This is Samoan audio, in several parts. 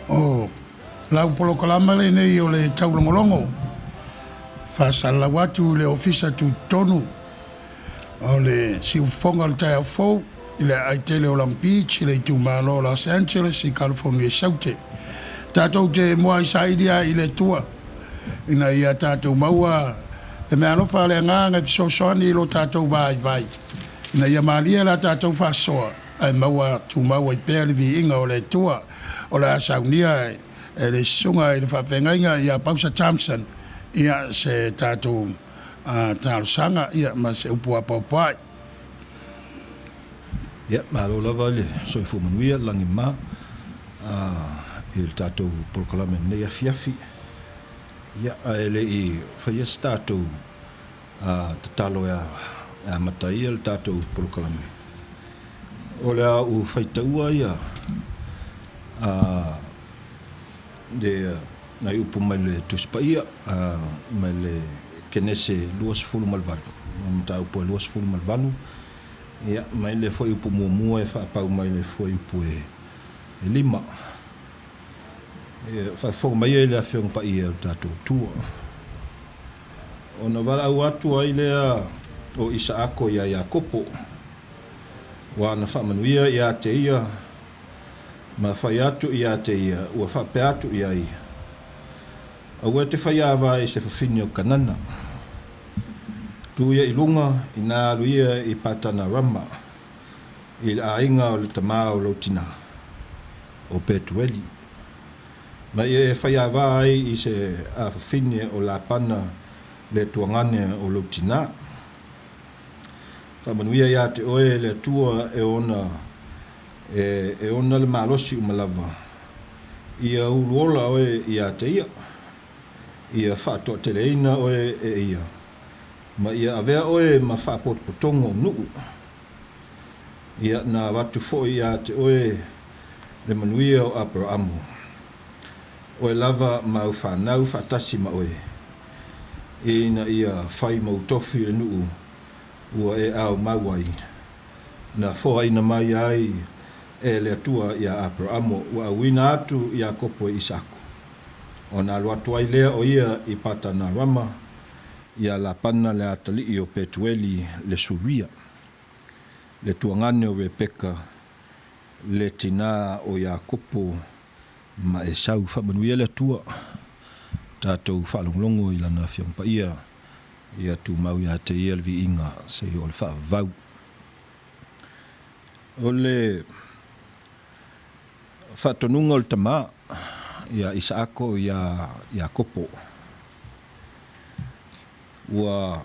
O lau polokalama lenei o le taulogologo, faasalalau atu i le Ofisa Tutotonu o le Siufofoga o le Taeao Fou i le aai tele o Long Beach i le itumalo o Los Angeles i California i Saute. Tatou te muaisaili ai i le Atua ina ia tatou maua le meaalofa a le Agaga e fesoasoani i lo tatou vaivai ina ia malie la tatou faasoa ae maua tumau ai pea le viiga o le Atua. O le a saunia e le Susuga i le Faafeagaiga ia Pausa Thompson ia se tatou talosaga ia ma se upu apoapoai. Ia, malo lava le soifua manuia, le lagima i le tatou polokalame i lenei afiafi. Ia, ae le i faia se tatou tatalo e amata ai le tatou polokalame, o le a ou faitaua ia le nai upu mai le Tusi Paia mai le Kenese 28, mataupu e 28, ia, mai le fuaiupu muamua e faapau mai le fuaiupu e 5. Ia, faafofoga mai ai le Afioga Paia o le tatou Atua. Ona valaau atu ai lea o Isaako iā Iakopo, ua na faamanuia iā te ia, ma fai atu iā te ia, ua faapea atu iā ia, Aua e te faiāwā i se fafine o Kanana. Tū ia i luga, inā alu ia i Patana-rama, i le aiga o le tamā o lou tinā, o Petueli. Ma ia e faiāwā ai i se afafine o Lapana le tuagane o lou tinā. Faamanuia iā te oe le Atua e ona e ona le malosi uma lava, ia uluola oe iā te ia, ia faatoateleina oe e ia, ma ia avea oe ma faapotopotoga o nuu. Ia na avatu foi iā te oe le manuia o Aperaamu, oe lava ma au fanau faatasi ma oe, ina ia fai mau tofi le nuu ua e ao mau ai, na foaina mai ai e le Atua iā Aperaamu, ua auina atu Iakopo i Isaako. Ona alu atu ai lea o ia i Patanarama. Ia Lapana le atalii o Petueli le Suria, le tuagane o Rebeka, le tinā o Iakopo ma Esau. Faamanuia le Atua tatou faalogologo i Lana Afioga Paia, ia tumau ia te Ia le viiga seia oo le faavavau. O le faatonuga o le tama ia Isaako ia Iakopo. Ua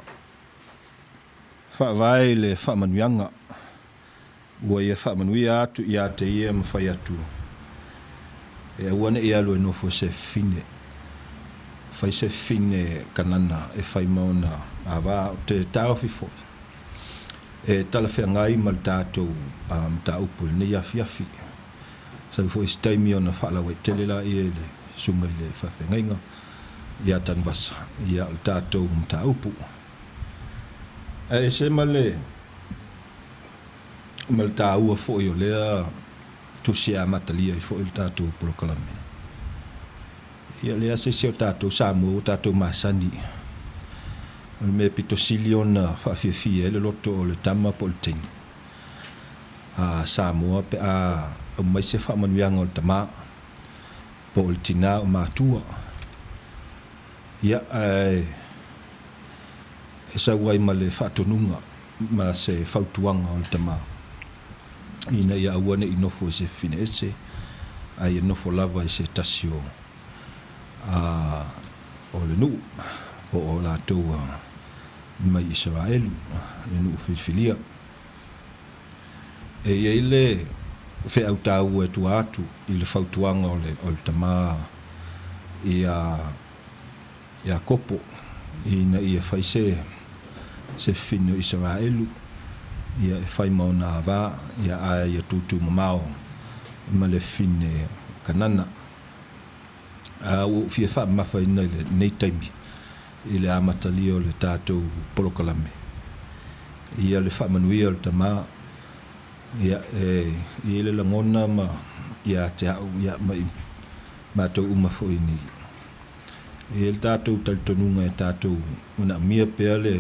faavae i le faamanuiaga ua ia faamanuia atu ia te ia ma fai atu, E aua ne i alu e nofo i se fine, fai se fine Kanana e fai ma ona ava. Ou te taofi foi e talafeagai ma le tatou mataupu i lenei afiafi. Sau foi se taimi ona faalauaitele laia i le susuga i le faafeagaiga ia Tanuvasa, ia o le tatou mataupu. Ae ese ma le ma le taua foi o lea tusi e amatalia ai foi le tatou polokalame. Ia lea se isi o tatou Samoa ua tatou masani, o le mea pito sili ona faafiafia ai le loto o le tama po o le teine a Samoa pe a aumai se faamanuiaga o le tama po o le tina o matua. Ia, ae e sau ai ma le faatonuga ma se fautuaga o le tama ina ia aua ne i nofo i se fine ese, a ia nofo lava i se tasi o a o le nuu po o latou mai Isaraelu, le nuu filifilia. E i ai le feau taua e tua atu i le fautuaga o le, o le tama ia Iakopo ina ia fai se, se fafine o Isaraelu, ia e fai ma ona ava, ia ae ia tūtūmamao ma le fafine Kanana. A ua ou fia faamamafaina i lenei taimi i le amatalia o le tatou polokalame, ia le faamanuia o le Tama, ia, e i ai le lagona ma ia te au, ia, ma i matou uma foi nei. E i ai le tatou talitonuga e tatou manaomia pea le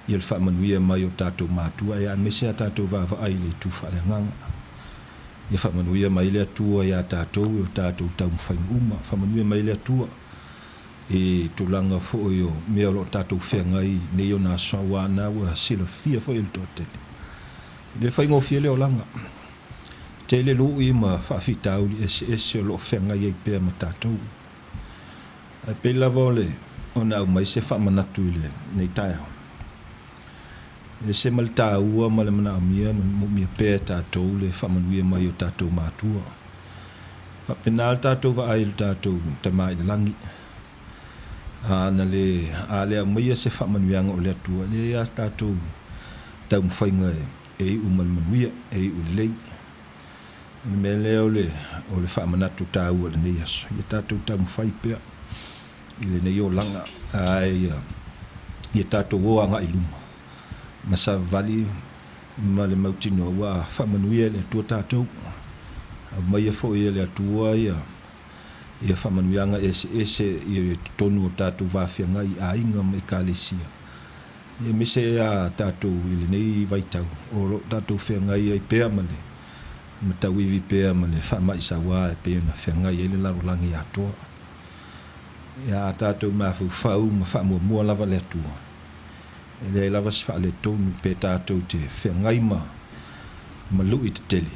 ia le faamanuia mai o tatou matua, ia aemaise a tatou vaavaai i le itu faaleagaga. Ia faamanuia mai le Atua iā tatou i o tatou taumafaiga uma. Faamanuia mai le Atua i tulaga foi o mea o lo o tatou feagai i nei ona aso, aua na ua silafia foi e le toatele. E le faigofie le olaga. Tele lui ma faafitauli eseese o lo o feagai ai pea ma tatou. Ae pei lava o le ona aumai se faamanatu i lenei taeao. E ese ma le taua ma le manaomia ma le moomia pea e tatou le faamanuia mai o tatou matua. Faapena le tatou vaai i le tatou Tama i le Lagi. A na le, a le aumaia se faamanuiaga o le Atua, e leai lava se tatou taumafaiga e iu ma le manuia, e iu lelei. O le mea lea o le, o le faamanatu taua i lenei aso, ia tatou taumafai pea i lenei olaga, ae ia, ia tatou o agai i luma ma savavali ma le mautinoa ua faamanuia e le Atua tatou. Aumaia foi e le Atua ia, ia faamanuiaga eseese i totonu o tatou vafeagai i aiga ma ekalesia. Ia aemaise a tatou i lenei vaitau o lo o tatou feagai ai pea ma le matauivi pea ma le faamai sauā e pei ona feagai ai le lalolagi atoa. Ia a tatou mafaufau ma faamuamua lava le Atua, e leai lava se faaletonu pe tatou te feagai ma ma lui tetele,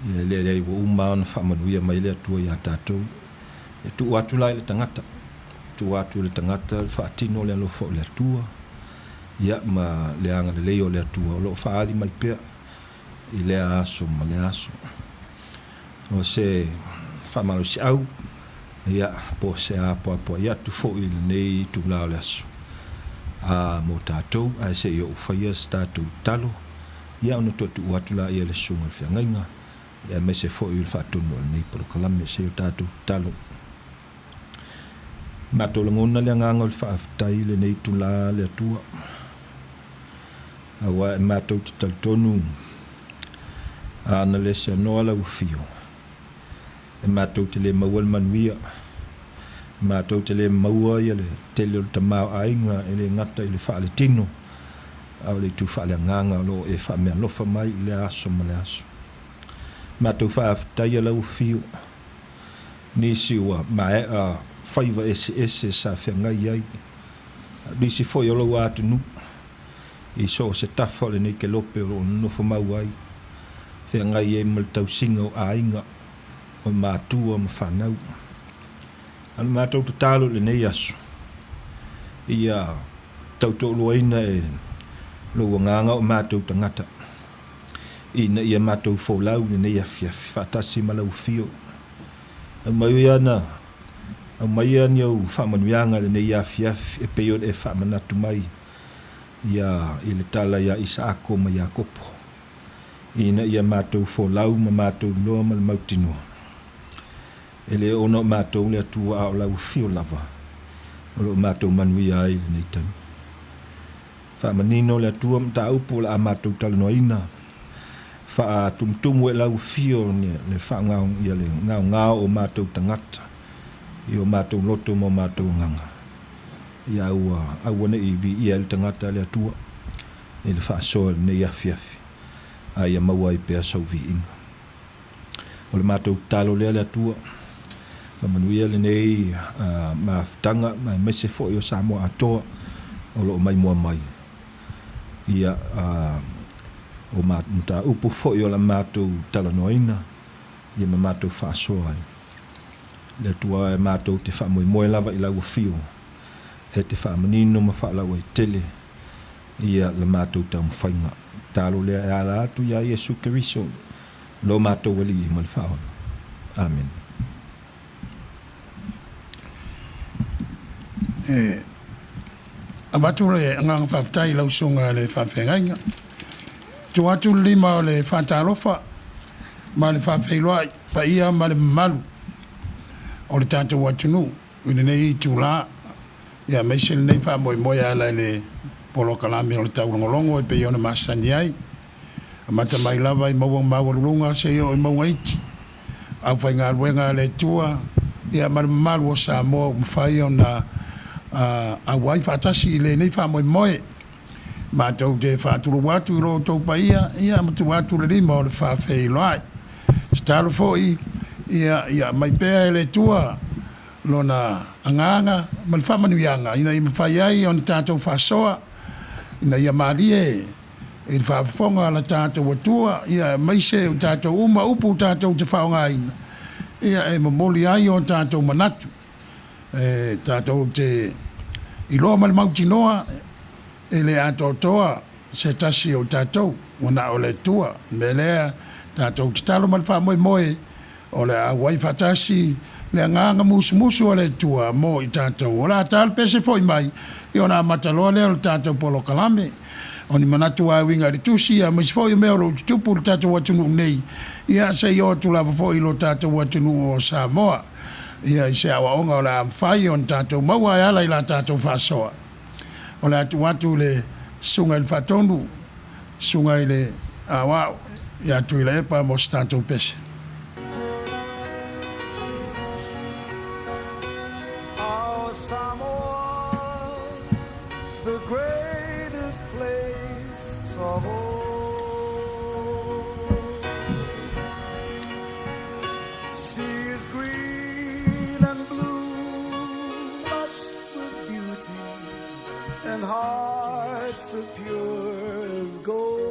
ia e leai ua uma ona faamanuia mai le Atua iā tatou. E tuu atu la i le tagata, tuu atu i le tagata le faatino o le alofa o le Atua, ia ma le agalelei o le Atua o lo o faaali mai pea i lea aso ma lea aso. O se faamalosiau, ia, po o se apoapoai atu foi i lenei itula o le aso a mo tatou, ae se i ou faia se tatou tatalo, ia ona toe tuu atu laia i le Susuga i le Feagaiga, ia aemaise foi o le faatonu o lenei polokalame. Se i o tatou tatalo. Matou lagona le agaga o le faafetai i lenei itula le Atua, aua e matou te talitonu a na le seanoa lau afio, e matou te le maua le manuia. Matou te le maua ia le tele o le tamaoaiga e le gata i le faaletino, a o le itu faaleagaga o lo o e faamealofa mai i lea aso ma lea aso. Matou faafetaia lau afio, nisi ua maea faiva eseese sa feagai ai, a o nisi foi o lou atunuu i so o se tafa o lenei kelope o lo o nonofo mau ai, feagai ai ma le tausiga o aiga, o matua ma fanau. A o le matou tatalo i lenei aso, ia tautoaluaina e lou agaga o matou tagata, ina ia matou folau i lenei afiafi faatasi ma lau afio. Aumai ana, aumaia ni au faamanuiaga i lenei afiafi e pei ona e faamanatu mai ia i le tala ia Isaako ma Iakopo, ina ia matou folau ma matou iloa ma le mautinoa, e le ona o matou le Atua a o lau afio lava o lo o matou manuia ai i lenei taimi. Faamanino le Atua mataupu o le a matou talanoaina, faatumutumu e lau afio le faagao ia le gaogao o matou tagata i o matou loto ma o matou agaga, ia aua aua ne i viia ai le tagata a le Atua i le faasoa i lenei afiafi, a ia maua ai pea sou viiga. O le matou tatalo lea le Atua, faamanuia lenei mafutaga aemaise foi o Samoa atoa o lo o maimoa mai. Ia, o mataupu foi o la matou talanoaina ia ma matou faasoa ai. Le Atua e matou te faamoemoe lava i lau afio e te faamanino ma faalauaitele ia la matou taumafaiga. Tatalo lea e ala atu iā Iesu Keriso, lo matou Alii ma le Faaola. Amene. E avatu le agaga faafetai i lau Susuga i le Faafeagaiga. Tuu atu le lima o le faatalofa ma le faafeiloai paia ma le mamalu o le tatou atunuu i lenei itula, aemaise lenei faamoemoe e ala i le polokalame o le taulogologo e pei ona masani ai. Amata mai lava i mauga maualuluga seia oo i mauga iti, aufaigaluega a le Atua ma le mamalu o Samoa ua mafai ona auai faatasi i lenei faamoemoe. Matou te faatulou atu i lo outou paia ma tuu atu le lima o le faafeiloai. Tatalo foi ia aumai pea e le Atua Lona agaga ma le faamanuiaga ina ia mafai ai ona tatou faasoa ina ia malie i le faafofoga a la tatou Atua, aemaise o tatou uma upu tatou te faaaogaina e momoli ai o tatou manatu. E tatou te iloa ma le mautinoa e le atoatoa se tasi o tatou, ua na o le Atua. O le mea lea, tatou tatalo ma le faamoemoe o le a auai faatasi le agaga musumusu o le Atua mo i tatou. O le a ta le pese foi mai, ia ona amata loa lea o le tatou polokalame. O ni manatu lava e uiga i le tusi, aemaise foi o mea o lo o tutupu i le tatou atunuu nei, ia se i oo atu lava foi i lo tatou atunuu o Samoa. Ia i se aoaoga o le a mafai ona tatou maua e ala i la tatou faasoa. O le a tuu atu i le Susuga i le Faatonu, Susuga i le Aoao ia Tuilaepa mo se tatou pese. Our Samoa, the greatest place of all. She is green and blue, lush with beauty, and hearts are pure as gold.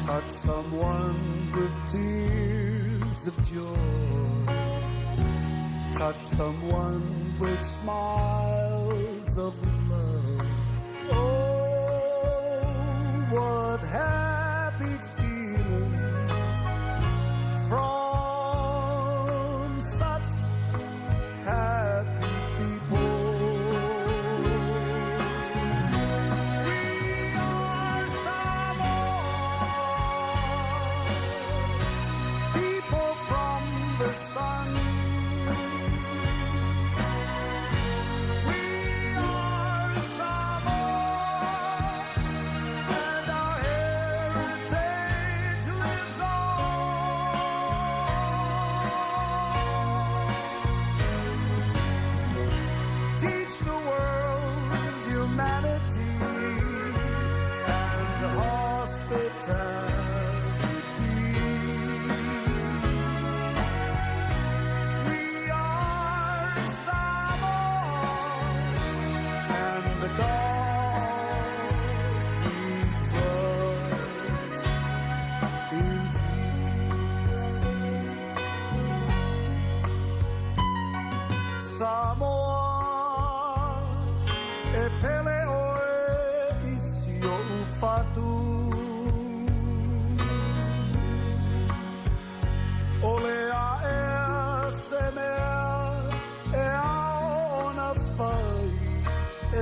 Touch someone with tears of joy. Touch someone with smiles of love. Oh, what happy feelings from such happy people. We are Samoa, people from the sun. We are Samoa, and our heritage lives on.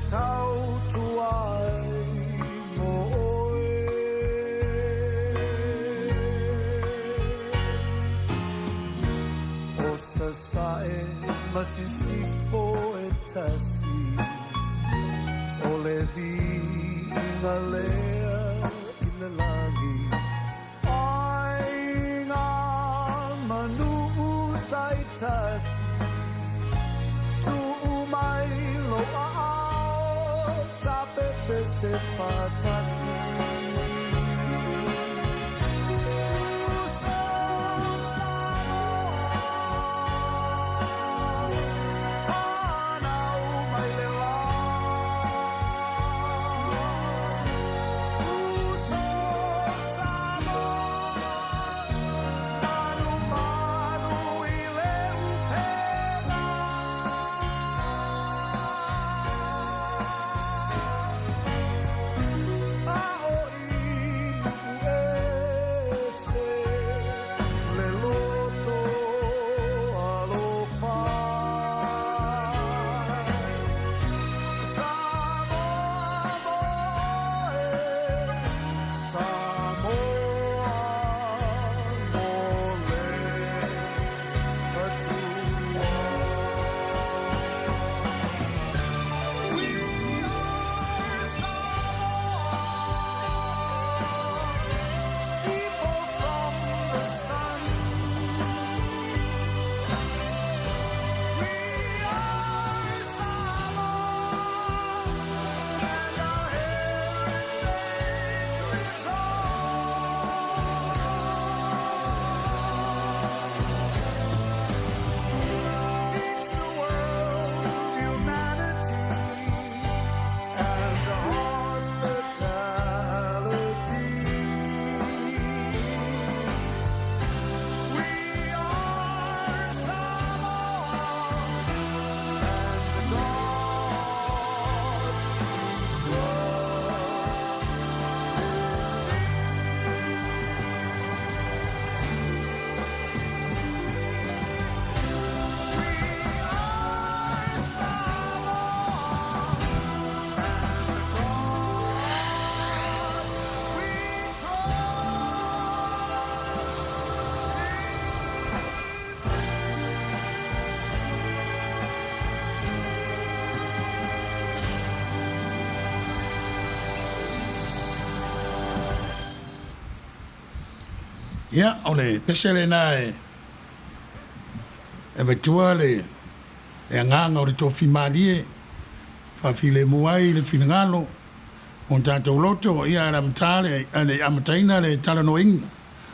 E tautua ai mo oe. O Sasae ma Sisifo e tasi, O le viiga lea i le lagi. Aiga ma nuu taitasi, Tuu mai lou aao, tapepese faatasi. Uso Samoa, fanau mai le la. Uso Samoa, manumanu i le upega. A o i Nu'uese le loto alofa. Samoa mo oe, Samoa mo le Atua. We are Samoa, people from the sun. We are Samoa, and our heritage lives on. Teach the world humanity and hospitality. We are Samoa, and God we trust. We are Samoa, and God we trust. Ia, o le pese lena e avatua le agaga o le tofimalie, faafilemu ai le finagalo o tatou loto, ia ae le amata le amataina le talanoaina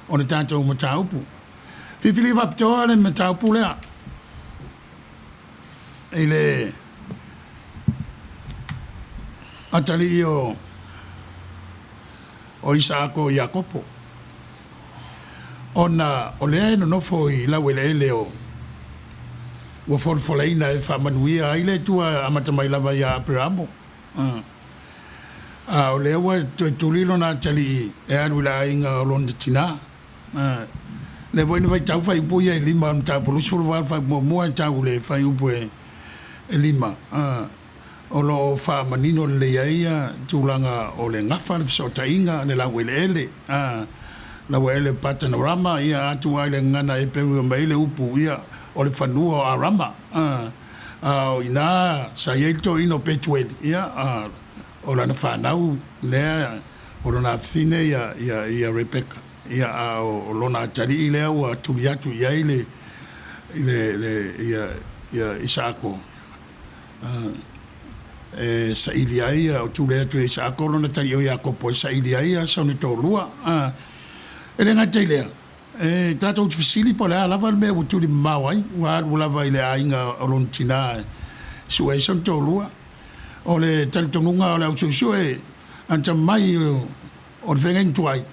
o le tatou mataupu. Filifili faapitoa le mataupu lea i le atalii o Isaako Iakopo, ona o lea e nonofo i laueleele o ua folafolaina e faamanuia ai le Atua amata mai lava ia Aperamo. A o lea ua toe tuli lona atalii e alu i le aiga o lona tinā. Lea foi na faitau faaiupu ia e lima o le mataupu 28 faaiupu muamua e tau i le faaiupu e 5, o lo o faamanino lelei ai tulaga o le gafa, le fesootaiga, le laueleele, laueleele o Patanarama, ia atu lava i le gagana Eperu e aumai ai le upu, ia, o le fanua o Arama. A o i ina sa i ai le toeaina o Petueli, ia, o lana fanau lea, o lona afafine ia Rebeka, ia, a o lona atalii lea ua tuli atu i ai le, le, ia, ia Isaako e saili ai, o tuli atu e Isaako lona atalii o Iakopo e saili ai sona toalua. E le gata i lea, E tatou te fesili po o le a lava le mea ua tuli mamao ai, ua alu lava i le aiga o lona tina e sue ai sona toalua. O le talitonuga o le au suesue atamamai o le feagaiga tuai,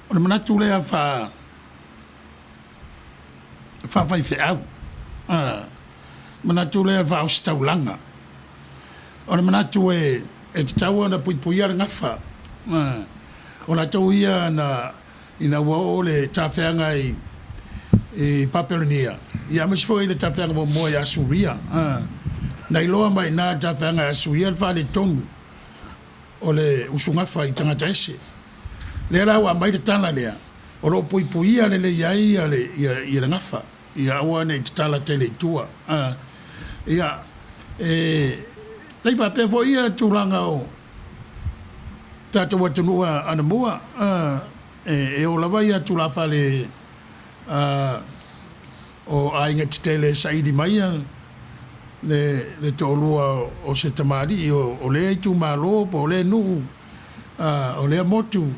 o le manatu lea faa, faafaifeau, manatu lea faaositaulaga. O le manatu e tatau ona puipuia le gafa, o latou ia na Ina ua oo le tafeaga i Papelonia, ia aemaise foi le tafeaga muamua i Asuria. Na iloa mai i ina le tafeaga e asuia le faaletonu o le usugafa i tagata ese. Lea la ua aumai le tala lea, o lo o puipuia lelei ai le ia le gafa, ia aua ne i tatala tele i tua. Ia, e tai faapea foi ia tulaga o tatou atunuu anamua, e oo lava ia tulafale o aiga tetele e saili mai le toalua o se tamalii o lea itumalo po o lea nuu, o lea motu.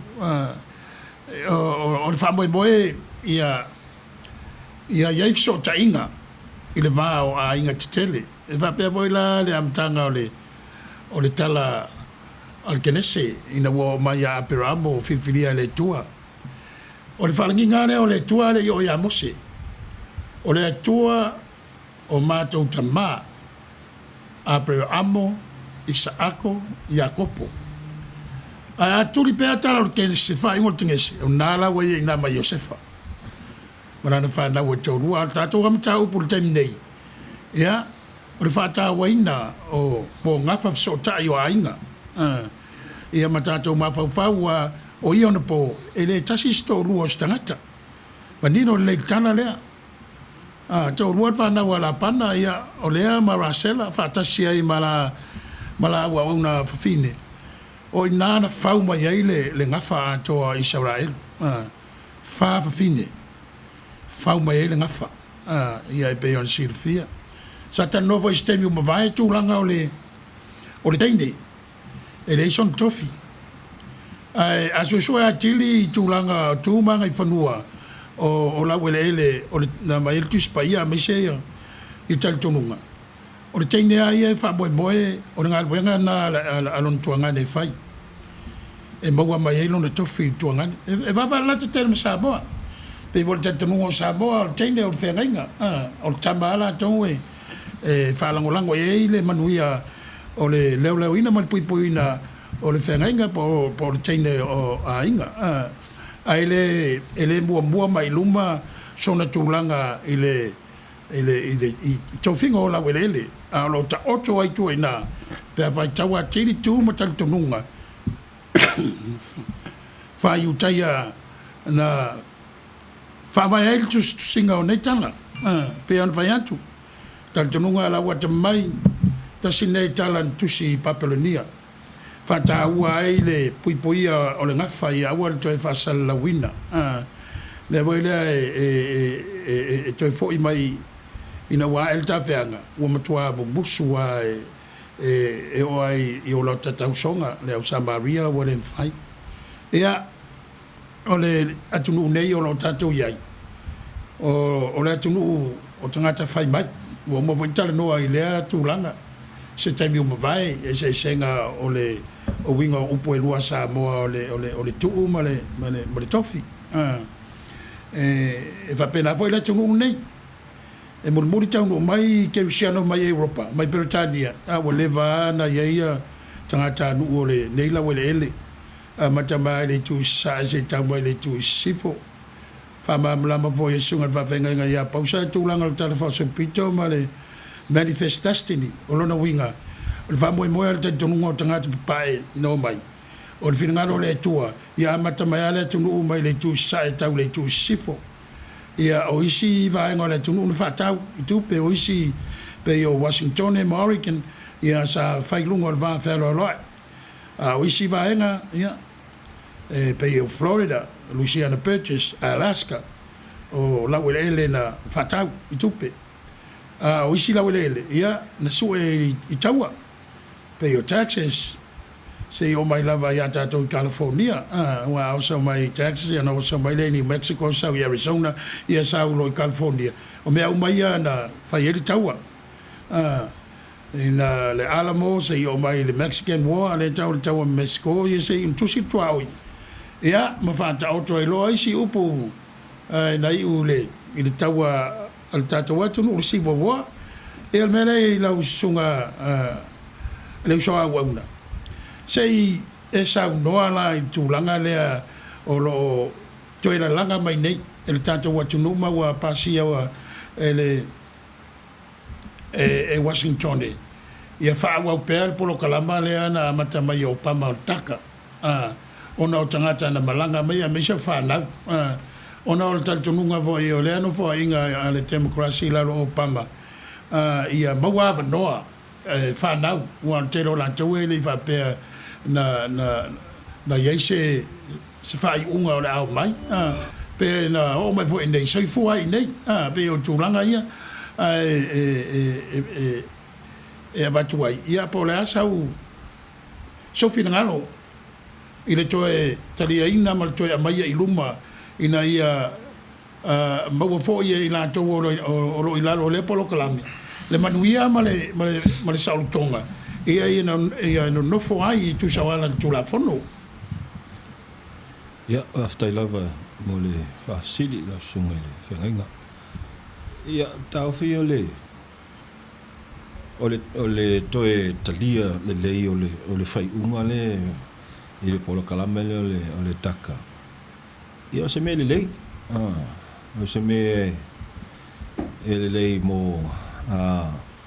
O le faamoemoe ia i ai fesootaiga i le va o aiga tetele. E faapea foi la le amataga o le tala a le Kenese ina ua oo mai ia Aperamo filifilia e le Atua. O le faalagiga lava lea o le Atua a le i oo ia Mose, O le Atua o matou tama, Aperamo, Isaako, Iakopo. Ae a tuli pea tala o le Kenese, faaiuga o le Kenese, o lena la ua i ai i ina ma Iosefa ma lana fanau e toalua. A o le tatou lava mataupu i le taimi nei, ia, o le faatauaina o mogafa fesootai o aiga. Ia ma tatou mafaufau ua o ia ona po, e le tasi se toalua o se tagata. Manino lelei le tala lea. A toalua le fanau a Lapana, ia, o Lea ma Rasela faatasi ai ma la, ma laua auauna fafine, o i ina na fau mai ai le, le gafa atoa o Isaraelu. A, fa fafine, fau mai ai le gafa. A, ia e pei ona silafia. Sa talanoa foi i se taimi ua mavae tulaga o le, o le teine. E leai sona tofi. Ae a suesue atili i tulaga o tu ma agaifanua o laueleele o le, na aumai ai le Tusi Paia aemaise ia talitonuga, o le teine lava ia e faamoemoe o le galuega lena a lona tuagane e fai, e maua mai ai lona tofi i le tuagane. E vaavaalelata tele ma Samoa. E pei foi o le talitonuga o Samoa o le teine o le feagaiga, o le tama lava latou e faalagolago i ai le manuia o le leoleoina ma le puipuiina o le feagaiga po o le teine o aiga. Ae le e le muamua mai luma sona tulaga i le i le i le i tofiga o laueleele, a o lo o taoto ai tua i ina pe a faitau atili tu ma talitonuga faaiutaia na faavae ai le tusitusiga o nei tala. Pei ona fai atu, talitonuga a lau atamamai, tasi lenei tala na tusi i Papelonia, faataua ai le puipuia o le gafa ia aua le toe faasalalauina. Mea foi lea e toe foi mai ina ua ae le tafeaga, ua matua mumusu lava e oo ai i o lota tausoga le au Samaria ua le mafai. Ia, O le atunuu nei o lo o tatou i ai, o le atunuu o tagata fai mai. Ua uma foi ona talanoa i lea tulaga i se taimi ua mavae, i eseesega o le uiga o upu e lua a Samoa o le tuu ma le tofi. E faapena foi le atunuu lenei. E mulimuli taunuu mai kerisiano mai Europa, mai Peretania, a ua leva lava ona i ai tagatanuu o lenei laueleele. Amata mai lava i le itu i sasae seia tau mai i le itu i sisifo. Faamalamalama foi e Susuga i le Faafeagaiga ia Pausa le tulaga o le Tala Faaosopito ma le Manifest Destiny. O lona uiga, o le faamoemoe a le talitonuga o tagata papae na omai, o le finagalo o le Atua, ia amata mai lava le atunuu mai le itu i sasae tau i le itu i sisifo. Ia, o isi vaega o le atunuu na faatau i tupe, o isi pei o Washingtone ma Oregon, ia sa fai i luga o le va fealoaloai. A o isi vaega, ia, e pei o Florida, Louisiana Purchase, Alaska, o laueleele na faatau i tupe. A o isi laueleele, ia, na sue i taua, pei o Texas, seia oo mai lava ia tatou i California. Aua a oso mai i Texas, ia ona oso mai lea i New Mexico, sau i Arizona, ia sau loa i California. O mea uma ia na fai ai le taua. Ina le Alamo seia oo mai i le Mexican War, a lea e tau o le taua ma Mexico, ia se i tusi le tuaoi, ia, ma faataoto ai loa isi upu na iu i le taua a le tatou atunuu, le Civil War. Ia o le mea lea i lau susuga le uso a auauna, se i e saunoa la i le tulaga lea o lo o toe lalaga mai nei e le tatou atunuu ma ua pasia e le e Washingtone. Ia faaauau pea le polokalama lea na amata mai e Obama o le DACA, ona o tagata na malaga mai aemaise o fanau, ona o le talitonuga foi o lea nofoaiga a le Democracy i lalo o Obama ia maua avanoa e fanau, aua o le tele o latou e le i faapea na na i ai se se faaiuga o le a omai, pe na oo mai foi i inei, soifua ai i inei, pei o tulaga ia ae e e avatu ai, ia po o le a sau sou finagalo i le toe taliaina ma le toe aumaia i luma ina ia maua foi e i latou o lo o i lalo o lea polokalame le manuia ma le saolotoga ia nonofo ai e tusa o ala o le Tulafono. Ia, faafetai lava mo le faafesili lau Susuga i le Feagaiga. Ia, taofi o le O le, o le toe talia lelei o le, o le faaiuga lea i le polokalame lea o le, o le DACA, ia o se mea lelei. O se mea e lelei mo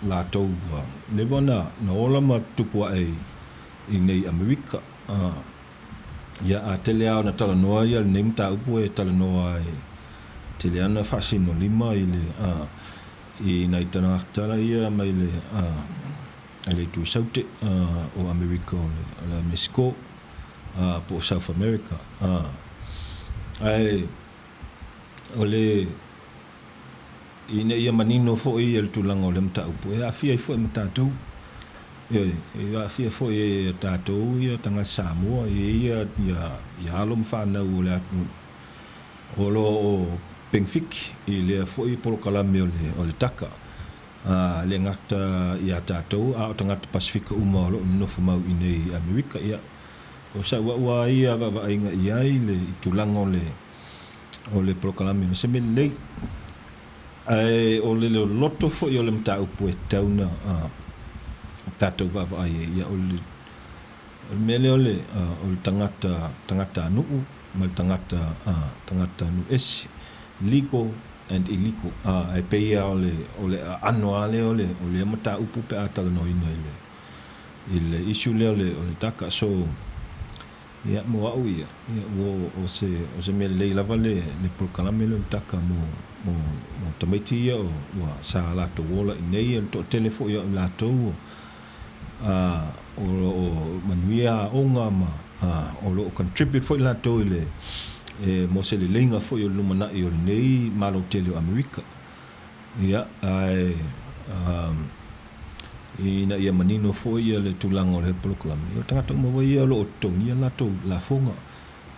latou ua leva ona ola ma tupu ae i nei Amerika. Ia, a tele lava ona talanoa ia lenei mataupu e talanoa e tele lava ona faasino lima i le, i nai tagata ia mai le le itu Saute o Amerika o le Mexico po o South America. Ae o le ina ia manino foi le tulaga o le mataupu e aafia ai foi ma tatou. Ioe, e aafia foi e tatou ia tagata Samoa e i ai ia alo ma fanau o le atunuu O lo o penefiti i lea foi polokalame o le DACA, e le gata ia tatou a o tagata Pasefika uma o lo o nonofo mau i nei i Amerika. Ia, o sau au lava ia vaavaaiga i ai le tulaga o le o le polokalame o se mea lelei. Ae o le loloto foi o le mataupu e tatau ona tatou vaavaai ai, ia o le O le mea lea o le, o le tagata, tagatanuu ma le tagata, tagata nuu ese, legal and illegal, e pei lava o le, o le aano lava lea o le, o lea mataupu pe a talanoaina i le, i le issue lea o le, o le DACA. So, ia, mo au ia, ia ua, o se, o se mea lelei lava le, le polokalame lea o le DACA mo, mo, mo tamaiti ia o, ua, sa latou ola i inei, o le toatele foi o i latou o lo o manuia aoga ma o lo o contribute foi latou i le mo se leleiga foi o le lumanai o lenei Malo tele o Amerika. Ia, ae ina ia manino foi ia le tulaga o le polokalame, ia o tagata uma foi ia o lo o totogia latou lafoga.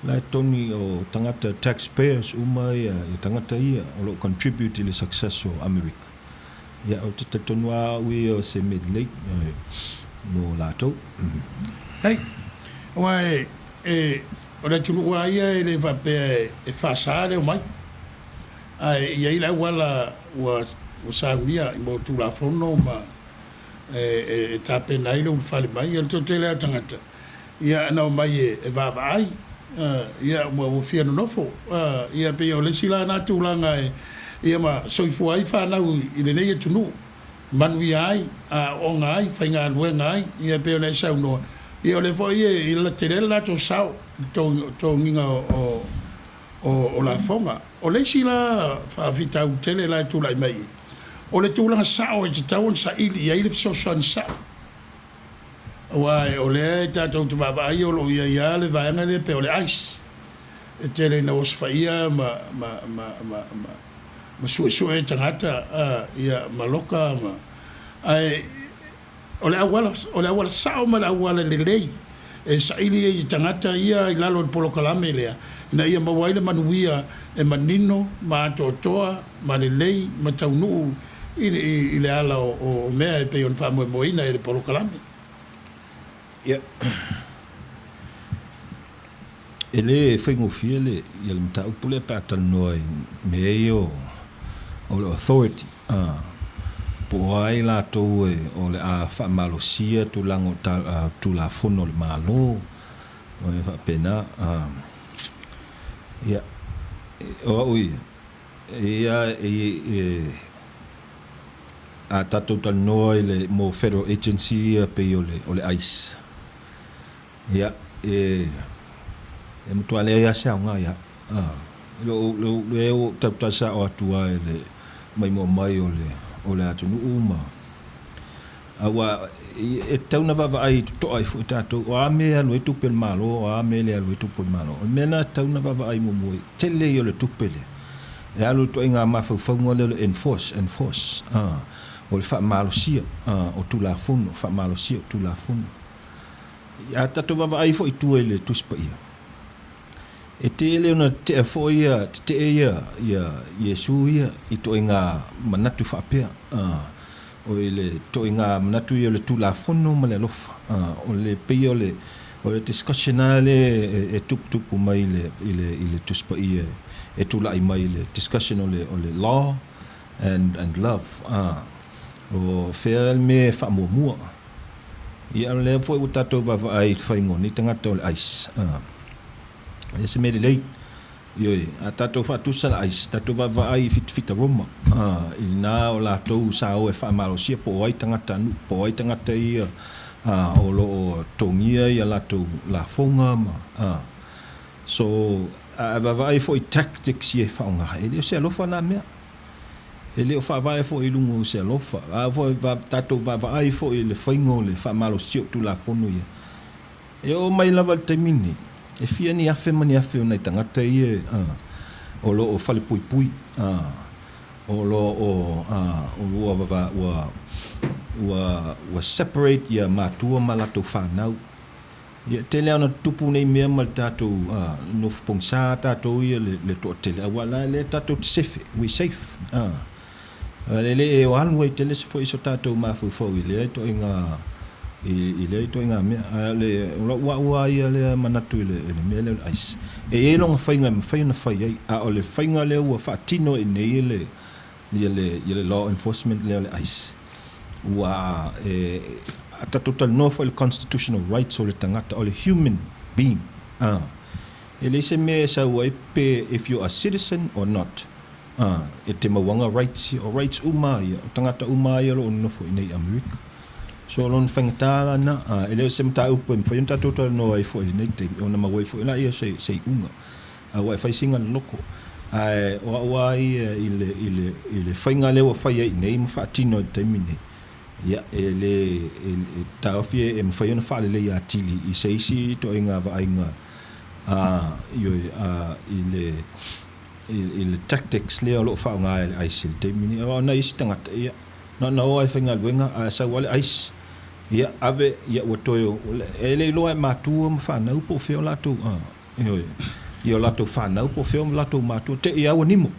O la e totogi o tagata tax payers uma ia tagata ia o lo o contribute i le success o Amerika. Ia, ou te talitonu lava au ia o se mea lelei mo latou. Hei, aua e, e, o le atunuu lava ia e le faapea e faasa le omai, ae i ai le auala ua, ua saunia mo Tulafono ma e, e, e tapena ai le ulufale mai. O le toatele lava o tagata, ia na omai e, e vaavaai, ia ua fia nonofo. Ia pei o le isi la na tulaga e, ia ma soifua ai fanau i lenei atunuu, manuia ai, aooga ai, faigaluega ai, ia pei ona e saunoa, ia o lea foi e tele ai le latou sao i le totogiina o lafoga. O le isi la faafitauli tele la e tulai mai i i, o le tulaga sao e tatau ona saili i ai le fesoasoani sao. Aua o lea e tatou te vaavaai o lo o i ai lava le vaega lea pei o le ice e tele ina osofaia ma ma ma ma ma ma suesue tagata ia ma loka ma ae o le auala o le auala sao ma le auala lelei e saili ai i tagata ia i lalo o le polokalame lea ina ia maua ai le manuia e manino ma atoatoa ma lelei ma taunuu i le ala o mea e pei ona faamoemoeina e le polokalame. Ia, e le faigofie le ia le mataupu lea pe a talanoa i mea ia o o le authority, po o ai latou e o le a faamalosia tulaga o Tulafono a le Malo ma mea faapena. Ia, o au ia, Ia, e, a tatou talanoa i le mo federal agency ia pei o le o le ice, ia e e matua leai lava se aoga ia. I lou lou lea ua ou tautala sao atu lava i le maimoa mai o le o le atunuu ma aua e tatau ona vaavaai totoa ai foi tatou, o a mea e alu ai tupe a le Malo, o a mea e le alu ai tupe a le Malo. O le mea lena e tatau ona vaavaai muamua i ai, tele ia o le tupe lea e alu i le ituaiga mafaufauga lea o le enforce, enforce, o le faamalosia o Tulafono, faamalosia o Tulafono. A tatou vaavaai foi i tua i le Tusi Paia, e tele ona tetea foi ia, tetee ia, ia Iesu ia i ituaiga manatu faapea, o i le ituaiga manatu ia o le Tulafono ma le alofa. O le pei o le, o le discussion lava lea e tuputupu mai i le, i le, i le Tusi Paia e tulai mai i le discussion o le, o le law and, and love. O fea le mea e faamuamua? Ia, o lea foi ua tatou vaavaai i le faiga o nei tagata o le ice. E le se mea lelei. Ioe, a tatou faatusa le ice, tatou vaavaai i fitafita Roma, i lena o latou sa o e faamalosia po o ai tagata nuu, po o ai tagata ia o lo o togia ia latou lafoga ma, so, a vaavaai foi i tactics ia e faaaoga, e le o se alofa na mea. E le o faavae foi i luga o se alofa. A foi tatou vaavaai foi i le faiga o le faamalosia o Tulafono ia, e oo mai lava i le taimi lenei, e fia ni afe ma ni afe o nai tagata ia o lo o falepuipui, o lo o ua, ua, ua, ua separate ia matua ma latou fanau. Ia, e tele lava ona tutupu nei mea ma le tatou nofo pogisa tatou ia le toatele, aua la lea tatou te sefe, we safe. E le o alu ai tele foi so tatou mafaufau i lea ituaiga i lea ituaiga mea. Ae o le o lou au lava ia lea manatu i le i le mea lea o le ice. E i ai lona faiga e mafai ona fai ai, a o le faiga lea ua faatino i inei e le ia le, ia le law enforcement lea o le ice, ua e, a tatou talanoa foi i le constitutional rights o le tagata, o le human being, a, e leai se mea e sau ai pe if you are citizen or not, a, e te mauaga rights ia, o rights uma lava ia, o tagata uma lava ia o lo o nonofo i inei i Amerika. So o lona faigata la lena, a, e le o se mataupu e mafai ona tatou talanoa ai foi i lenei taimi, ona maua ai foi lea o se, se iuga. Aua e fai sina loko. Ae o au lava ia i le, i le, i le faiga lea ua fai ai nei ma faatino i le taimi nei, ia, e le, e, e taofi e, e mafai ona faaleleia atili i se isi ituaiga vaaiga, a, ioe, a, i le, i, i le tactics lea o lo o faaaoga e le ice i le taimi nei. Aua o nai isi tagata, ia, na ona o lava e faigaluega, ae sau lava le ice, ia, ave, ia, ua toe, e le iloa e matua ma fanau po o fea o latou, a. Ioe, i o latou fanau po o fea o latou matua, te i a ua nimo.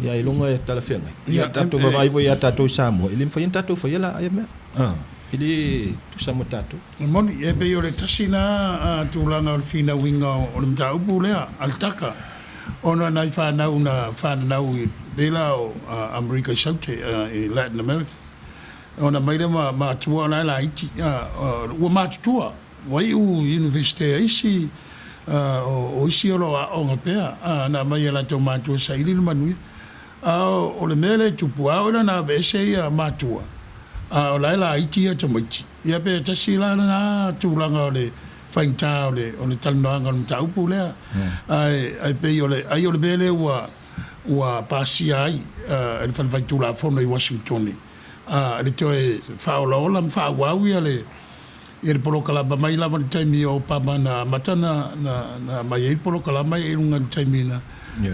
Ia ailoga e talafeagai. Ia tatou vaavaai foi ia tatou i Samoa, e le mafai ona tatou faia la ia mea. E le tusa ma tatou. E moni, e pei o le tasi lena tulaga o le finauina o le mataupu lea a le taka, ona nai fanau na fananau i pei la o Amerika i Saute, i Latin America, ona aumai lea ma matua o la e laiti, ua matutua. Ua iu i Iunivesite a isi, o isi o lo o aooga pea, na aumai e latou matua e saili le manuia. A o le mea lea e tupu, a oo ina na aveese ia matua, a o la e laiti ia tamaiti, ia pe tasi la lena tulaga o le faigata o le o le talanoaga o le mataupu lea. Ae ae pei o le ai o le mea lea ua ua pasia ai e le Fale Faitulafono i Uasinitone, le toe faaolaola ma faaauau ia le ia le polokalama mai lava i le taimi o Obama na amata na na aumai ai le polokalama i luga i le taimi na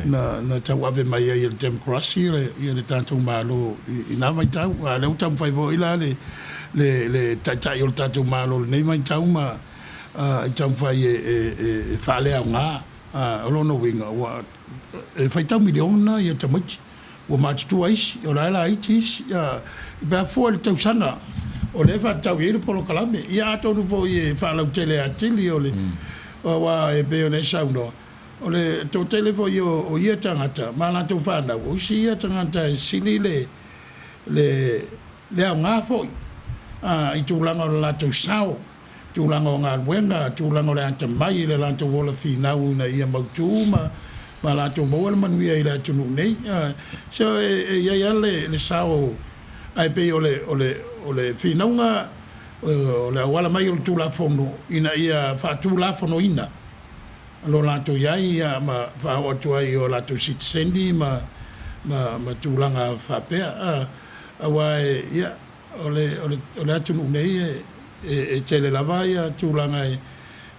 na na tauave mai ai e le Democracy le ia le tatou Malo i na vaitau. A o lea ua taumafai foi la le le le Taitai o le tatou Malo i lenei vaitau ma i taumafai e e e faaleaoga. O lona uiga ua e faitau miliona ia tamaiti. Ua matutua isi, o la e laiti isi. Pe a fua i le tausaga o lea e faatatau i ai le polokalame, ia atonu foi e faalautele atili o le, aua e pei ona e saunoa, o le toatele foi o ia tagata ma latou fanau, o isi ia tagata e sili le, le, le aoga foi i tulaga o le latou sao tulaga o galuega, tulaga o le atamai i le latou ola finau ina ia mautu ma ma latou maua le manuia i le atunuu nei. So e i ai lava le sao Ae pei o le, o le, o le finauga o le auala mai o le Tulafono ina ia faatulafonoina lo latou i ai ia ma faaoo atu ai i o latou sitiseni ma, ma, ma tulaga faapea. Aua e, ia, o le, o le, o le atunuu nei e, e, e tele lava ia tulaga e,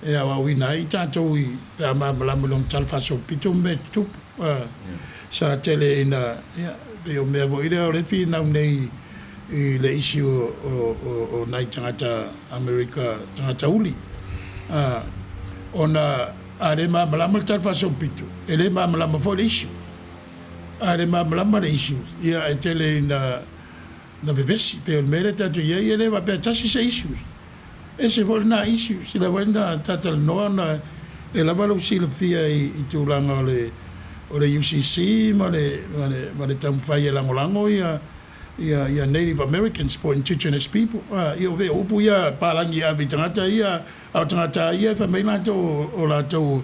e aoaoina ai tatou i, pe a malamalama i lona tala faasolopito ma mea e tutupu. Sa tele ina, ia, pei o mea foi lea o lea e finau nei i le isi o, o, o, o nai tagata Amerika, tagata uli, ona a le malamalama le tala faasolopito, e le malamalama foi le issue. A le malamalama le issue, ia e tele ina na vevesi, pei o le mea lea tatou i ai, e le faapea tasi se issue. Ese foi lena issue, sila foi na talatalanoa ona e lava lou silafia i tulaga o le o le UCC ma le ma le ma le taumafai e lagolago ia ia ia Native Americans po o Indigenous people. A, ia o upu ia palagi e ave i tagata ia, a o tagata ia e fai mai latou o latou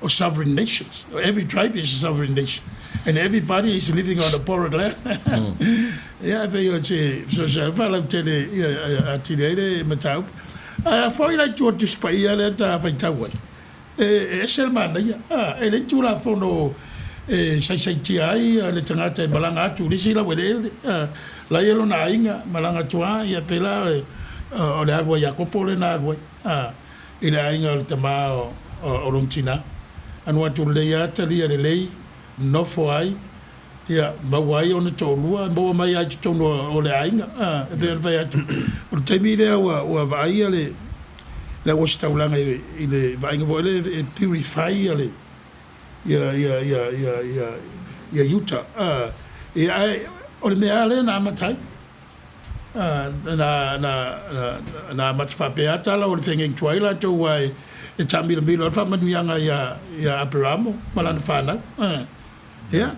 o sovereign nations. Every tribe is a sovereign nation and everybody is living on a borrowed land. Ia, e pei o se fesoasoani faalautele ia atili ai le mataupu. Ae a foi la i tua o le Tusi Paia lea ta faitau ai, e ese le manaia. E leai ni Tulafono e saisaitia ai le tagata e malaga atu i le isi laueleele, la ia lona aiga, malaga atu lava, ia pēlā o le alu a Iakopo lea na alu ai. I le aiga o le tama o lona tina. Anu atu lelei a talia lelei, nofo ai, ia, maua ai ona toalua, maua mai lava i totonu o le aiga. E pei ona fai atu, o le taimi lea ua, ua vaaia le, le auositaulaga i, i le vaaiga foi lea e purify ia le, ia, ia, ia, ia, ia, ia Utah. Ia, ae o le mea lava lea na amata ai. Na amata faapea lava tala o le feagaiga tuai latou aua e taamilomilo ai le faamanuiaga ia Aperamo ma lana fanau. Ia,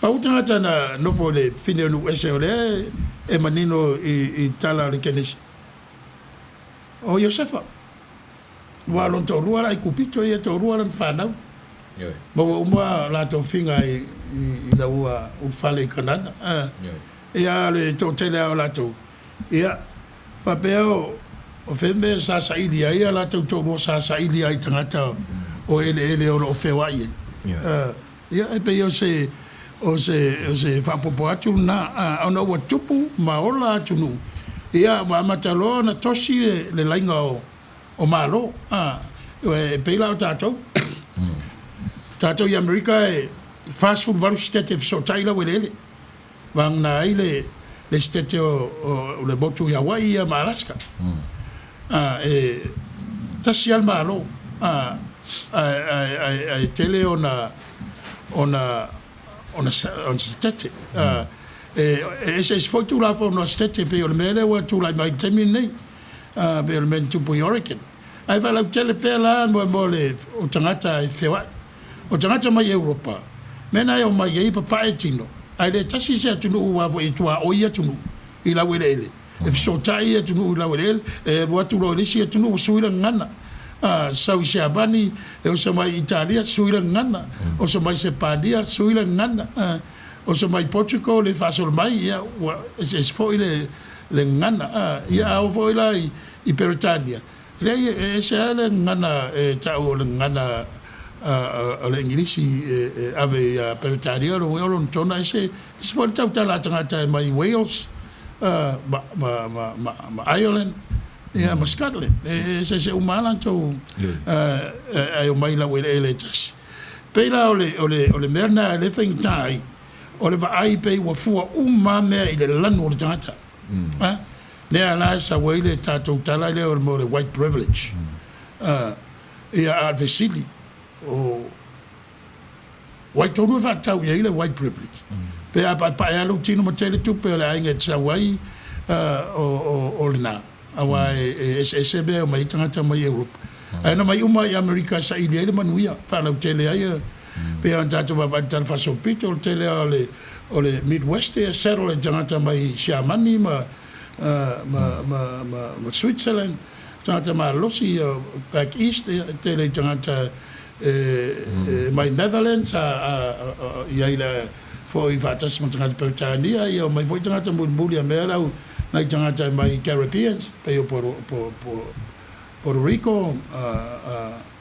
pau tagata na nofo i le fine o nuu ese o lea e manino i tala o le Kenesi, o Iosefa. Aua o lona toalua la Aikupito ia, toalua lana fanau. Maua uma latou figa ina ua ulufale i Kanana. Ia le toatele lava o latou, ia, faapea o fea mea sa saili ai a latou toalua sa saili ai i tagata o eleele o lo o feoai ai. Ia, e pei o se, o se, o se faaopoopo atu lena, ona ua tupu ma ola atunuu, ia, ua amata loa ona tosi le, le laiga o, o Malo. E pei la o tatou, tatou i Amerika e 48 sitete e fesootai laueleele. Vagana ai le le sitete o le motu i Hawaii ia ma Alaska. E tasi lava le Malo, ae tele ona ona ona sitete. E eseese foi Tulafono a sitete pei o le mea lea ua tulai mai i le taimi lenei, pei o le mea na tupu i Oregon. Ae faalautele pea la mo le o tagata e feoai. O tagata mai Europa, mea na e omai ai e papae tino, ae le tasi se atunuu aua foi e tuaoi atunuu i laueleele, e fesootai atunuu i laueleele, e alu atu loa i le isi atunuu ua sui le gagana, a sau i Siamani, e oso mai i Italia, sui le gagana, oso mai Sepania, sui le gagana, oso mai Portugal e faasolo mai, ia ua eseese foi le gagana, a, ia a oo foi la i Peretania, Leai, e ese lava le gagana e tau o le gagana a le Egilisi e ave ia Peretania, o lona tona ese foi le tautala a tagata e mai Wales ma Ireland ma Scotland. E eseese uma lava latou ae omai i laueleele e tasi. Pei la o le mea lena lea e faigata ai, o le vaai pei ua fua uma lava mea i le lanu o le tagata. Lea la e sau ai le tatou tala lea o le mea o le white privilege. Ia, a o le fesili, o ai tonu e faatatau i ai le white privilege? Pe a paepae lava lou tino ma tele tupe o le aiga e te sau ai, o lena, aua e eseese mea e omai ai tagata mai Europa. Ae na omai uma i Amerika e saili ai le manuia, faalautele ai, pei ona tatou vaavaai i le Tala Faasolopito, o le tele lava o le o le Midwest e settle e tagata mai Siamani ma ma ma ma Switzerland, tagata malolosi back east e tele i tagata e mai Netherlands a i ai le foi faatasi ma tagata Peretania, ia omai foi tagata mulimuli a mea lau nai tagata e mai Caribbeans, pei o Puerto Rico,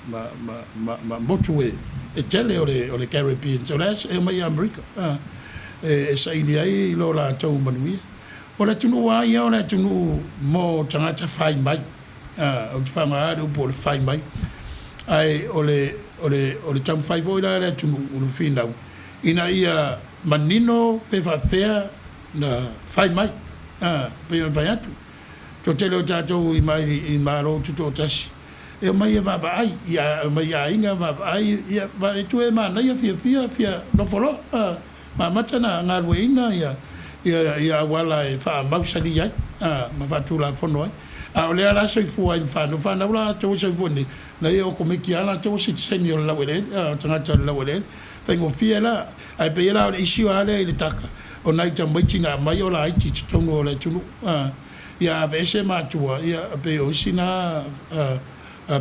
ma, ma, ma, ma motu e, e tele o le, o le Caribbeans, o le e omai i Amerika, e, e saili ai i lo latou manuia. O le atunuu lava ia o le atunuu mo tagata fai mai. Ou te faaaoga le upu o le fai mai. Ae o le, o le, o le taumafai foi la a le atunuu o le finau ina ia manino pe faapefea na fai mai. E pei ona fai atu, toatele o tatou i mai i Malo Tutoatasi e omai e vaavaai, e omai i aiga vaavaai, ia e toe manaia fiafia fia nofo loa. Ma amata ona galueaiina ia auala e faamausali ai ma faatulafono ai. A o lea la soifua ai ma fanau, fanau latou e soifua nei, na ia okomeki lava latou o sitiseni o le laueleele, o tagata o le laueleele. Faigofie la. Ae pei la o le issue lava lea i le taka, o nai tamaiti na aumai o laiti i totonu o le atunuu, ia aveese matua, ia pei o isi na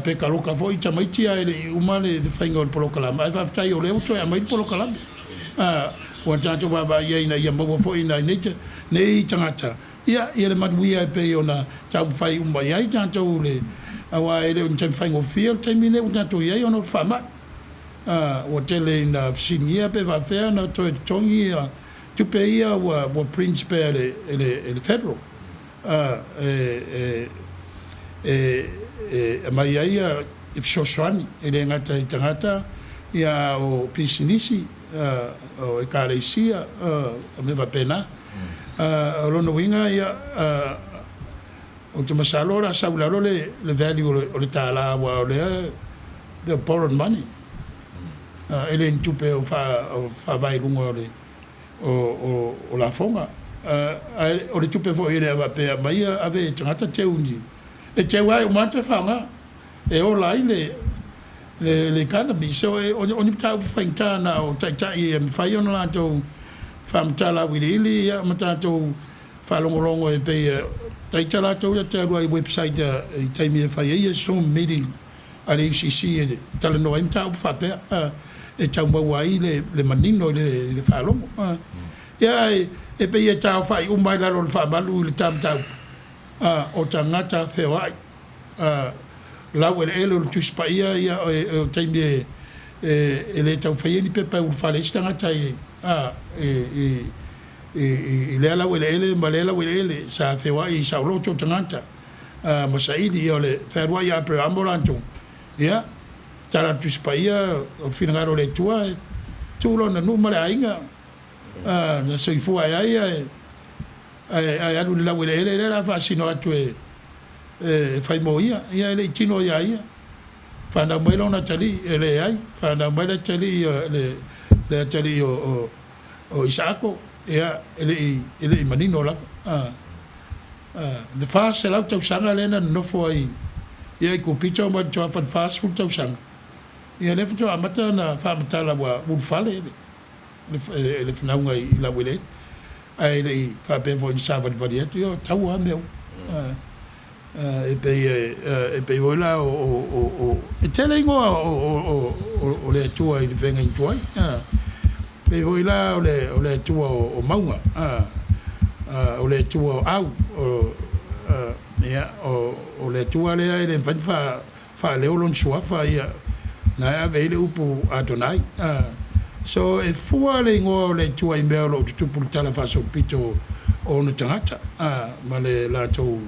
Pe taloka foi tamaiti ae le i uma le faiga o le polokalame, ae faafetai o lea ua toe aumai le polokalame. Ua tatou vaavaai i ai ina ia maua foi nai nei tagata ia le manuia e pei ona taumafai uma i ai tatou le, aua e le o ni taimi faigofie le taimi lenei ua tatou i ai ona o le faamai. Ua tele ina fesiligia pe faafefea ona toe totogi tupe ia ua print pea e le Federal. E aumai ai le fesoasoani, e le gata i tagata, a o pisinisi, o ekalesia, o mea faapena. O lona uiga, ou te masalo o le a sau i lalo le value o le tala aua o lea they are borrowed money, e le o ni tupe o faavae i luga o le o lafoga. Ae o le tupe foi e le faapea e aumai ave e tagata teu ni, e teu lava e uma atu e faaaoga e ola ai le economy. So o ni mataupu faigata na o taitai e mafai ona latou faamatala auiliili ma tatou faalogologo e pei e taita latou ia te alu lava i website i taimi e fai ai Zoom meeting a le UCC e talanoa ai mataupu faapea e tau maua ai le manino i le faalogo. Ia ae e pei e taaofai uma ai i lalo o le faamalu i le ta mataupu o tagata feoai laueleele o le Tusi Paia ia o le taimi e le tau faia ni pepa e ulufale ai se tagata i lea laueleele ma lea laueleele sa feoai i saoloto tagata. ma saili, ia o le fealuai ia Aperamo latou, ia, tala a le Tusi Paia, o le finagalo o le Atua, e tu lona nuu ma le aiga, na soifua ae ai, ae, ae, ae alu i le laueleele lea o le a faasino atu e, e fai mo ia, ia e le i tino iā ia. Fanau mai lona atalii, e leai, fanau mai le atalii, le, le atalii o, o, o Isaako, ia, e le i, e le i manino lava. Le 400 tausaga lea na nonofo ai i Aikupito mai le tuafa i le 40 tausaga, ia lea faatoa amata ona faamatala ua ulufale le fanauga i laueleele. Ae le i faapea foi ina savalivali atu, ia o taua lava mea uma. E pei e pei foi la o e tele igoa o le Atua i le feagaiga tuai. E pei foi la o le Atua o mauga, o le Atua o au, o le Atua lea e le mafai ona faaleo lona suafa, ia, na e ave ai le upu Adonai. So, e fua le igoa o le Atua i mea o lo o tutupu i le tala faasolopito o ona tagata ma le latou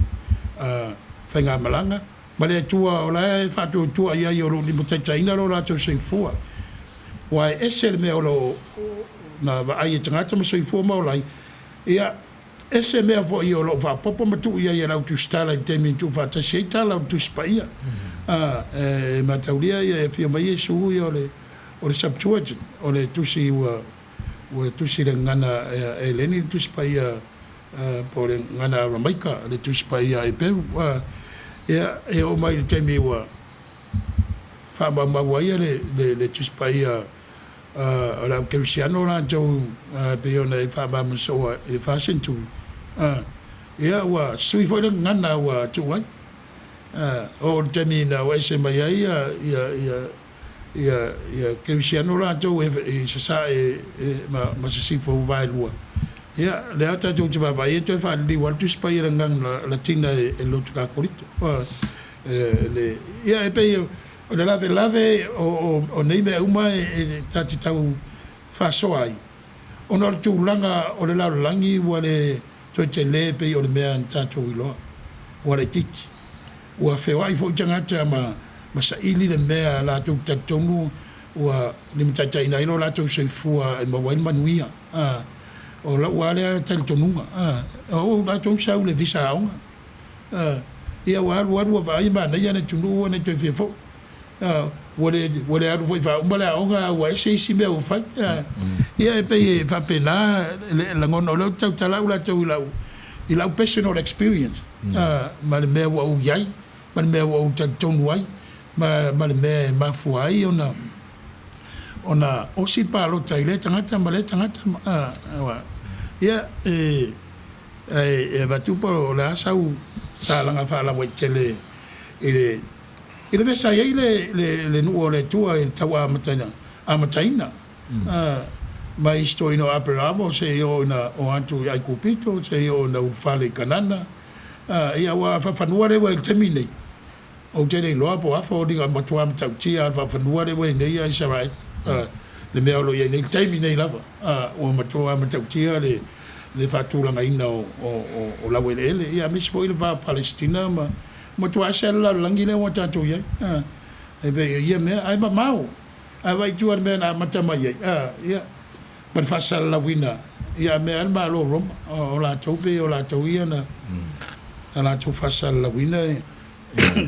faigamalaga ma le Atua o la e faatuatua i ai o lo o limataitaiina lo latou soifua. Aua e ese le mea o lo o na vaai e tagata ma soifua ma ola ai, ia, ese mea foi o lo o faaopoopo ma tuu i ai e le au tusitala i le taimi e tuufaatasi ai tala o le Tusi Paia. A, e mataulia ia e afio mai Iesu ia o le, o le Septuagint, o le tusi ua, ua tusi i le gagana Eleni le Tusi Paia, po o le gagana Aramaika le Tusi Paia Eperu. A, ia, e oo mai i le taimi ua faamaumau ai le Tusi Paia o le au kerisiano latou e pei ona e faamamasoa i le fa-century, ia ua sui foi le gagana ua tuu ai. Oo i le taimi na o ese mai ai Ia, ia kerisiano latou e, i sasae e, ma, ma sisifo vaelua. Ia, lea tatou te vaavaai e toe faaliliu lava le Tusi Paia i le gagana Latina e, e lotu Kakolito. E, le, ia, e pei o le lavelave o, o, o nei mea uma e, e ta te tau faasoa ai, ona o le tulaga o le lalolagi ua le toe tele e pei o le mea na tatou iloa, ua laitiiti. Ua feoai foi tagata ma, ma saili le mea latou te talitonu ua limataitaiina ai lo latou soifua e maua ai le manuia. A, o lou lava lea talitonuga. A, o latou na sau i le visa aoga. A, ia ua alu alu ua vaai e manaia le atunuu ua le toe fia foi. A, ua le, ua le alu foi faauma le aoga a ua ese isi mea ua fai. A, ia e pei e faapena le lagona o lea ou te tautala au latou i lau, i lau personal experience, a, ma le mea ua ou i ai, ma le mea ua ou talitonu ai, ma, ma le mea e mafua ai ona, ona osi le palota i lea tagata ma lea tagata. A, aua, ia, e, e avatu po o le a sau tatalaga faalauaitele i le, I le mea sa i ai le nuu o le Atua i le tau amataina mai isi toeaina o Aperamo seia oo ina o atu i Aikupito, seia oo ina ulufale i Kanana. Ia, aua faafanua lea ua i le taimi lenei, ou te le iloa po o a foliga matua matautia a le faafanua lea ua i ai nei a Isaraelu, le mea o lo o i ai nei i le taimi nei lava, ua matua matautia le faatulagaina o laueleele, ia aemaise foi le va o Palesitina ma Matua ese le lalolagi lea ua tatou i ai, a, e pei o ia mea, ae mamao, ae vaai i tua i le mea na amata mai ai, a, ia, ma le faasalalauina, ia a mea a le Malo o Roma, o, o latou pei o latou ia na, na latou faasalalauina e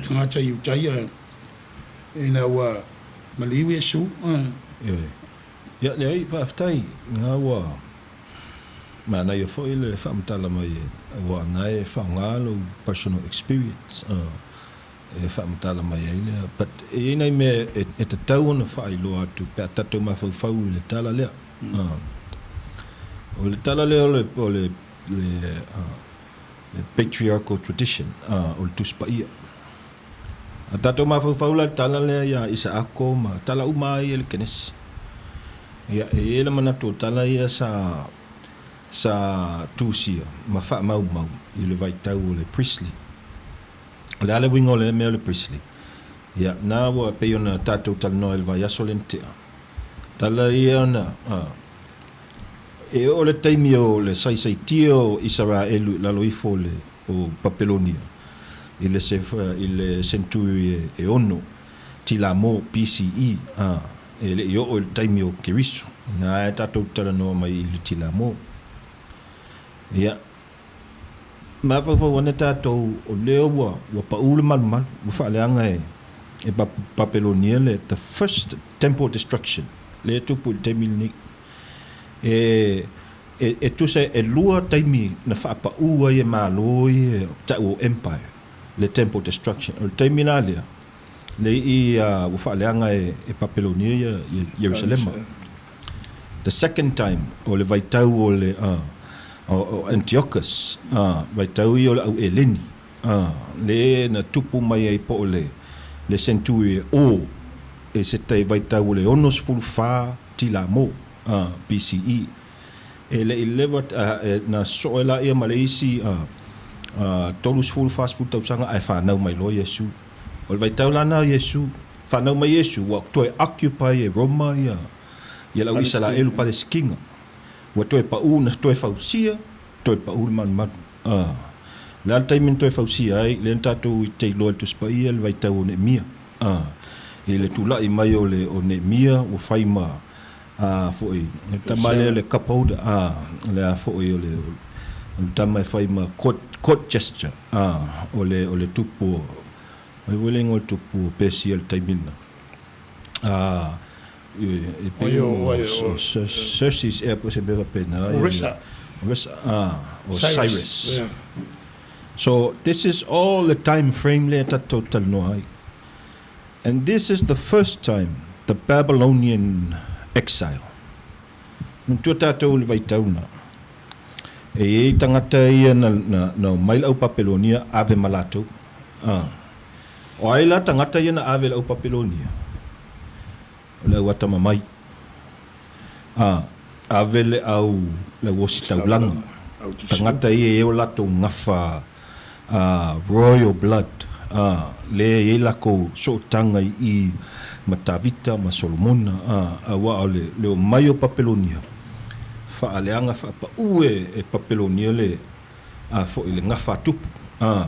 tagata Iutaia ina ua maliu Iesu. A. Ioe. Ia, leai, faafetai, na ua. Manaia foi le faamatala mai aua o na e faaaoga lou personal experience e faamatala mai ai lea but e i ai nai mea e tatau ona faailoa atu pe a tatou mafaufau i le tala lea. O le tala lea o le o le le patriarchal tradition o le Tusi Paia. A tatou mafaufau la i le tala lea ia Isaako ma tala uma lava ia i le Kenesi. Ia, e i ai le manatu o tala ia sa, sa tusia ma faamaumau i le vaitau o le Priestley. O le a le uiga o lea mea o le Priestley? Ia, na ua pei ona tatou talanoa i le vaiaso lea na tea. Tala ia na, a, e oo le taimi o le saisaitia o Isaraelu i lalo ifo o le o Papelonia i le i le senturi e ono Tilamo, BCE, a e le i oo i le taimi o Keriso. Na e tatou talanoa mai i le Tilamo. Ia, mafaufau ane tatou o lea ua ua pau le malumalu, ua faaleaga e e Papelonia le the first temple destruction lea e tupu i le taimi lenei. E E tusa e lua taimi na faapaū ai e Malo ia ta'u o Empire, le Temple Destruction. O le taimi la lea, le i ua faaleaga e Papelonia ia Ierusalema. The second time, o le vaitau o le o Antiochus, vaitau ia o le au Eleni, le na tupu mai ai po o le le century e o, e se tai vaitau o le 64 Tilamo. BCE. E le i leva na sosoo ai laia ma le isi 30, 40 tausaga ae fanau mai loa Iesu. O le vaitau la lena o Iesu, fanau mai Iesu ua toe occupy e Roma ia le au Isaraelu Palesitina. Ua toe pau, na toe fausia, toe pau le malumalu. O le a le taimi na toe fausia ai, lea na tatou te iloa i le Tusi Paia le vaitau o Neemia. I le tulai mai o le o Neemia ua fai ma a foi le tama lea le cup holder a le a foi o le o le tama e fai ma court court gesture a o le o le tupu o ai foi le igoa o le tupu o Pesia i le taimi lena a e pei o Xerxes ea po o se mea faapena Oresa Oresa a o Cyrus. So this is all the time frame lea tatou talanoa ai. And this is the first time the Babylonian exile. Manatua tatou i le vaitau na, e i ai tagata ia na, na, na omai le au Papelonia ave ma latou. Ah. O ai la tagata ia na ave le au Papelonia? O le au atamamai. A, ave le au, le au ositaulaga, tagata ia e i ai o latou gafa, a, royal blood, a, lea e i ai lakou sootaga i i ma Tavita ma Solomona, a, auā o le, le omai o Papelonia, faaleaga faapaū e, e Papelonia le, a, foi le gafa a tupu, a,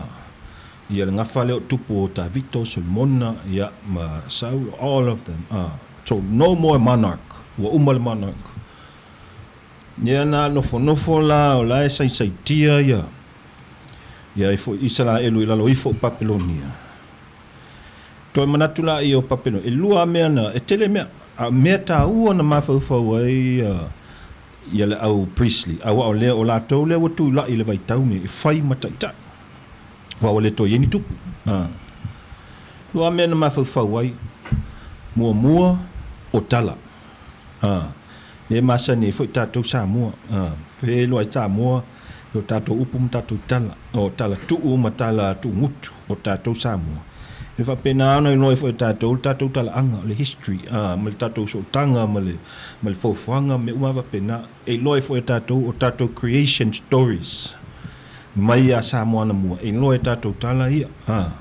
ia le gafa lea o tupu o Tavita, o Solomona, ia, ma Saulo, all of them, a. So no more monarch, ua uma le monarch. Ia na nofonofo la o la e saisaitia ia ia ai foi Isaraelu i lalo ifo o Papelonia. Toe manatu la ia o Papelonia, e lua mea na, e tele mea, a mea tāua na mafaufau ai ia ia le au priestly, aua o lea o latou lea ua tulai i le vaitau nei e fai ma taitai. Aua ua le toe i ai ni tupu. A. Lua mea na mafaufau ai, muamua, o tala. A. Lea e masani ai foi tatou Samoa. A. Feiloai Samoa i o tatou upu ma tatou tala. O tala tuu ma tala tuugutu o tatou Samoa. E faapena ona iloa ai foi e tatou le tatou talaaga, o le history, a, ma le tatou sootaga ma le, ma le fuafuaga ma mea uma lava faapena. E iloa ai foi e tatou o tatou creation stories mai iā Samoa anamua, e iloa e tatou tala ia. A.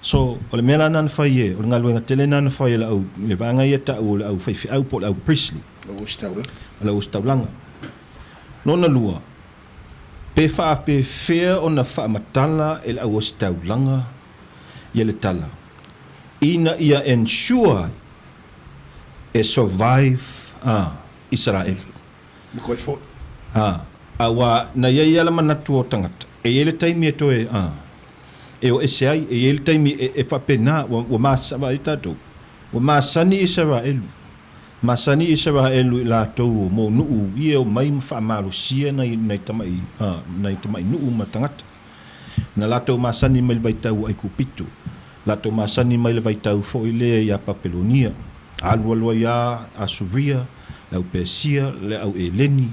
So, o le mea la lena na fai e, o le galuega tele lena na fai e le au, le vaega ia e ta'u o le au faifeau po o le au priestly. Le au ositaulaga. O le au ositaulaga. Lona lua, pe faapefea ona faamatala e le au ositaulaga ia le tala ina ia ensure ai e survive a Isaraelu. Ma koe foi. A, aua na i ai lava le manatu o tagata, e i ai le taimi e toe, a, e o ese ai, e i ai le taimi e, e faapena, ua, ua masa, vaai tatou, ua masani Isaraelu, masani Isaraelu i latou o mo nuu ia e omai ma faamalosia nai, nai tamai, a, nai tamai nuu ma tagata. Na latou masani mai le vaitau o Aikupito, latou masani mai le vaitau foi lea iā Papelonia, alualu ai lava Asuria, le au Pesia, le au Eleni.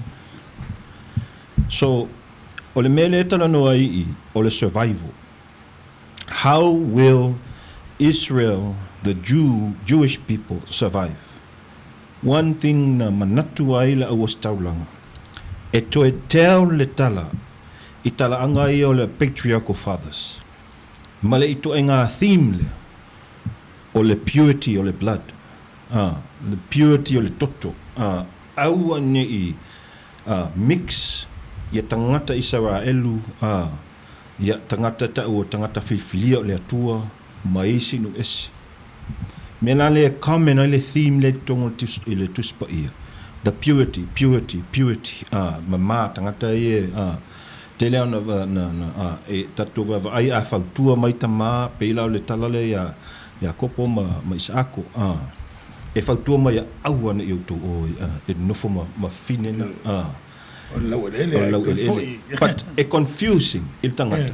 So, o le mea lea e talanoa ai i i, o le survival. How will Israel, the Jew, Jewish people survive? One thing na manatu ai le au ositaulaga, e toe tell le tala i talaaga ia o le patriarchal fathers, ma le ituaiga theme lea o le purity o le blood, a, le purity o le toto, a, aua ne i, a, mix ia tagata Isaraelu, a, ia tagata ta'u o tagata filifilia o le Atua ma isi nuu ese. Mea la lea e common ai le theme lea i totonu o le Tusi Paia, the purity, purity, purity, ā, mamā tagata ia e, ā, tele lava ona, na, na, ā, e tatou vaavaai a fautua mai tamā, pei la o le tala lea iā Iakopo ma, ma Isaako, ā, e fautua mai ia aua ne i outou oi, ā, e nofo ma, ma fine na, ā. O le laueleele, O le laueleele. But e confusing i le tagata.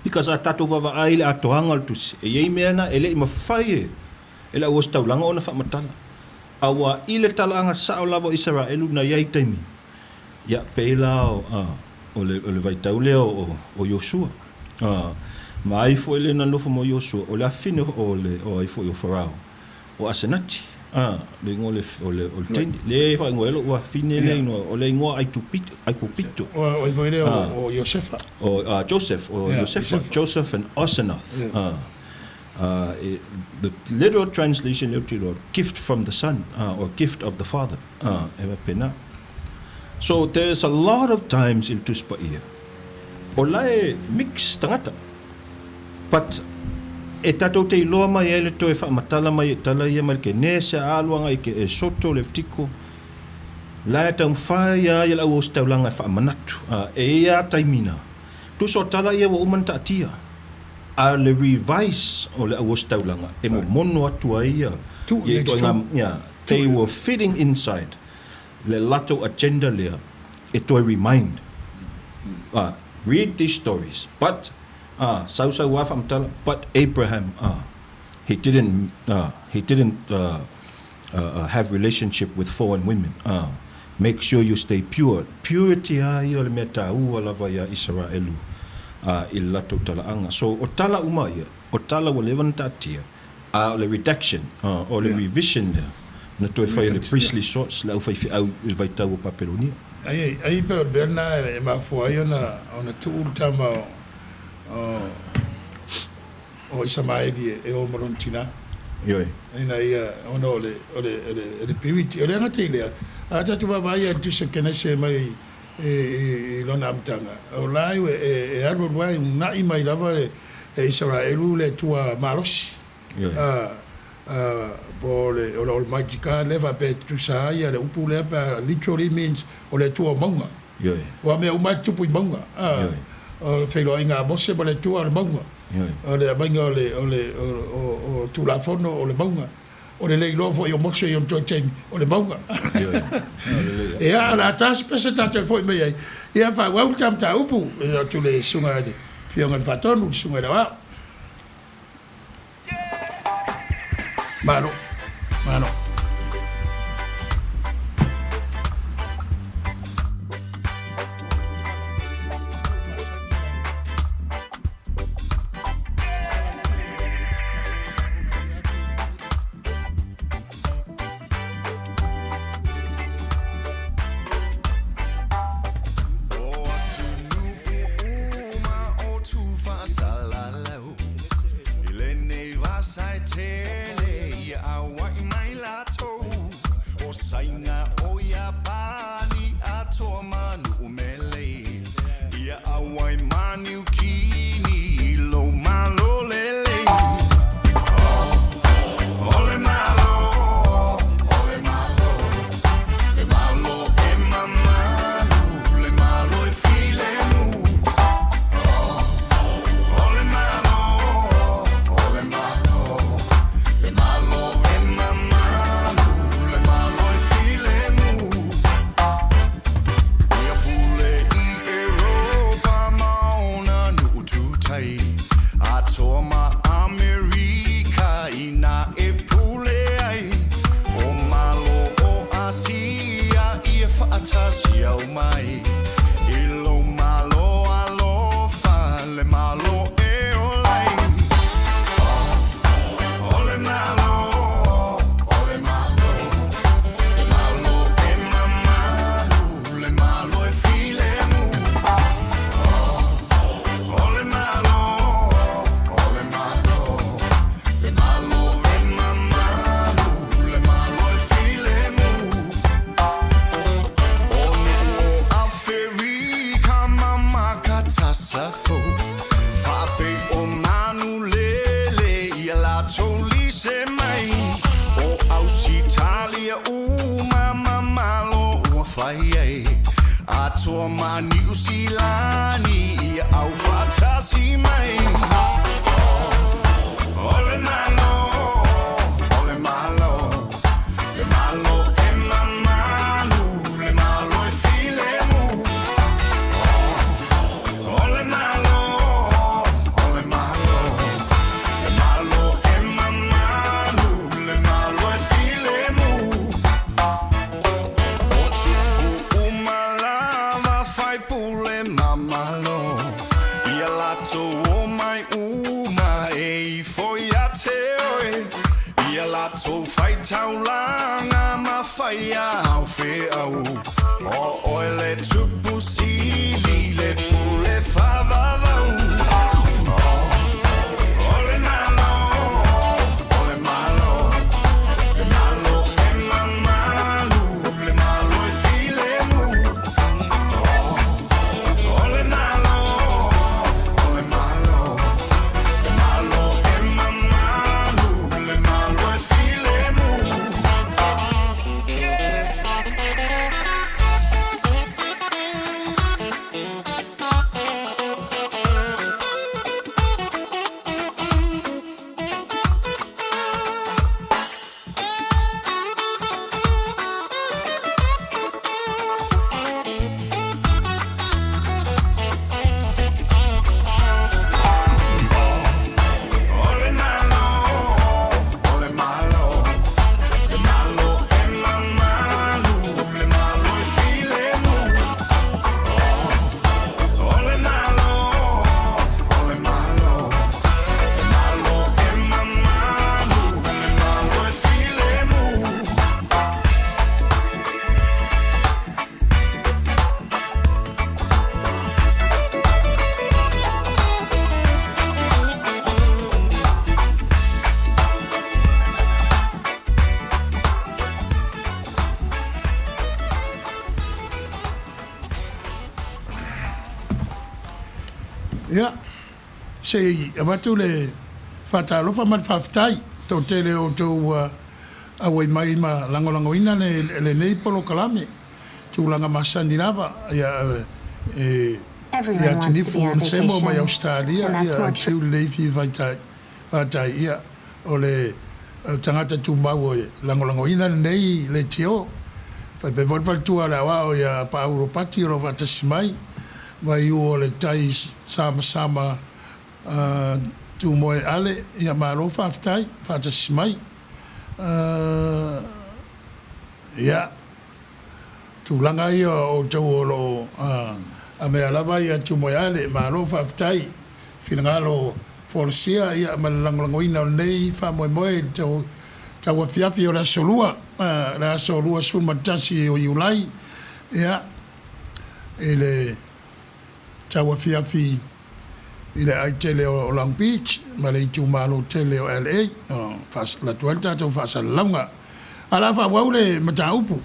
Because a tatou vaavaai i le atoaga o le tusi, e i ai mea na e le i mafai e, e le auositaulaga ona faamatala. Aua i le talaaga sao lava o Isaraelu na i ai taimi, ia, pei la o, a, o le, o le vaitau lea o, o Iosua. A, ma ai foi lea na nofo ma Iosua, o le afine o le, o ai foi o Farao. O Asenati, a, le igoa o le, o le, o le teine. Lea e faaigoa ai lou afine lea igoa, o le igoa Aitupito, Aikupito. O, o ai foi lea o, o Iosefa. O Joseph, o Iosefa, Joseph and Asenath. A, the literal translation lea ou te iloa, gift from the son, or gift of the father, e faapena. So there's a lot of times i le Tusi Paia, o la e mix tagata. But e tatou te iloa mai ai le toe faamatala mai e tala ia mai le Kenese a alu agai i ke Esoto, Levitiko, la e taumafai a ia le au ositaulaga e faamanatu, a e i ai a taimi na. Tusa o tala ia ua uma ona taatia, a le revise o le au ositaulaga e momono atu ai ia ia ituaiga, yeah, they were fitting inside le latou agenda lea e toe remind, a read these stories, but Ah, sausau a faamatala, but Abraham, ah, he didn't, ah, he didn't, ah, ah, have relationship with foreign women, ah, make sure you stay pure. Purity a ia o le mea tāua lava iā Isaraelu, ah, i le latou talaaga. So, o tala uma ia, o tala ua leva ona taatia, A o le redaction, o le revision lea na toe fai e le Priestly Sorts, le aufaifeau i le vaitau o Papelonia. Ai, ai pei o le mea lena e mafua ai ona, ona tuu le tama o, o, o Isamaeli e o ma lona tina. Ioe. Ina ia, ona o le, o le, o le, o le purity. O le aga tei lea, a tatou vaavaai i le Tusi o Kenese mai i, i, i lona amataga, o la e, e, e alualu ai, una'i mai lava e, e Isaraelu le Atua malosi. Ioe. A, a, po o le, o le Almighty God lea faapea e tutusa ai le upu lea pe a literally means o le Atua o mauga. Ioe. Aua mea uma e tutupu i mauga. A, Ioe. o le feiloaiga a Mose ma le Atua o le mauga. Ioe. O le aumaiga o le, o le, o, o, o Tulafono o le mauga. O le le iloa foi o Mose i ona toe taimi, o le mauga. Ioe. A, lelei lava. Ia, o le a ta se pese tatou e foi mai ai. Ia, faaauau le ta mataupu, e atu i le susuga i le Afioga i le Faatonu, le susuga i le Aoao. Malo. Malo. O atunuu uma o Tufaasalalau I lenei vasa e tele ia auai mai latou O Saina o Iapani atoa ma Nu'umele Ia auai ma Niukini i lou Malo lelei O le Malo, o le Malo Le Malo e mamalu, le Malo e filemu O le Malo, o le Malo Le Malo e mamalu, le Malo e filemu Ia pule i Europa ma ona nu'u tutai Atoa ma Amerika ina e pule ai O Malo o Asia ia fa'atasi au mai I lou Malo alofa le Malo e ola ai O le Malo, o le Malo Le Malo e mamalu, le Malo e filemu O le Malo, o le Malo Le Malo e mamalu, le Malo e filemu O nu'u o Aferika ma Makatasafo Fa'apei o manu lele ia latou lise mai O Ausitalia uma ma Malo ua fai ai Atoa ma Niu Silani ia aufaatasi mai O le Malo, o le Malo Le Malo e mamalu, le Malo e filemu O le Malo, o le Malo Le Malo e mamalu, le Malo e filemu O tupu uma lava faipule ma Malo Ia latou omai uma e ifo ia te oe Ia latou faitaulaga ma faia au feau O oe le Tupu Sili le pule faavavau O le Malo, o le Malo Le Malo e mamalu, le Malo e filemu O le Malo, o le Malo Le Malo e mamalu, le Malo e filemu. Ia, se i avatu le faatalofa ma le faafetai toatele o outou ua auai mai ma lagolagoina lenei polokalame, tulaga masani lava, ia, e ia Tinifu Onesemo mai Ausetalia, ia, afio lelei fia faataitai, ia, o le tagata tumau e lagolagoina lenei leitio. Faapea foi le faletua o le aoao ia Apaau Ropati o lo o faatasi mai, vaiu o le tai samasama Tumoe Ale, ia malo faafetai faatasi mai. Ia, tulaga ia o outou o lo o avea lava ia Tumoe Ale, malo faafetai finagalo folasia ia ma le lagolagoina o lenei faamoemoe i le tauafiafi o le aso Lua, le aso 21 o Iulai, ia, i le tauafiafi i le aai tele o Long Beach ma le itumalo tele o LA, o alu atu ai le tatou faasalalauga. Ae o le a faaauau le mataupu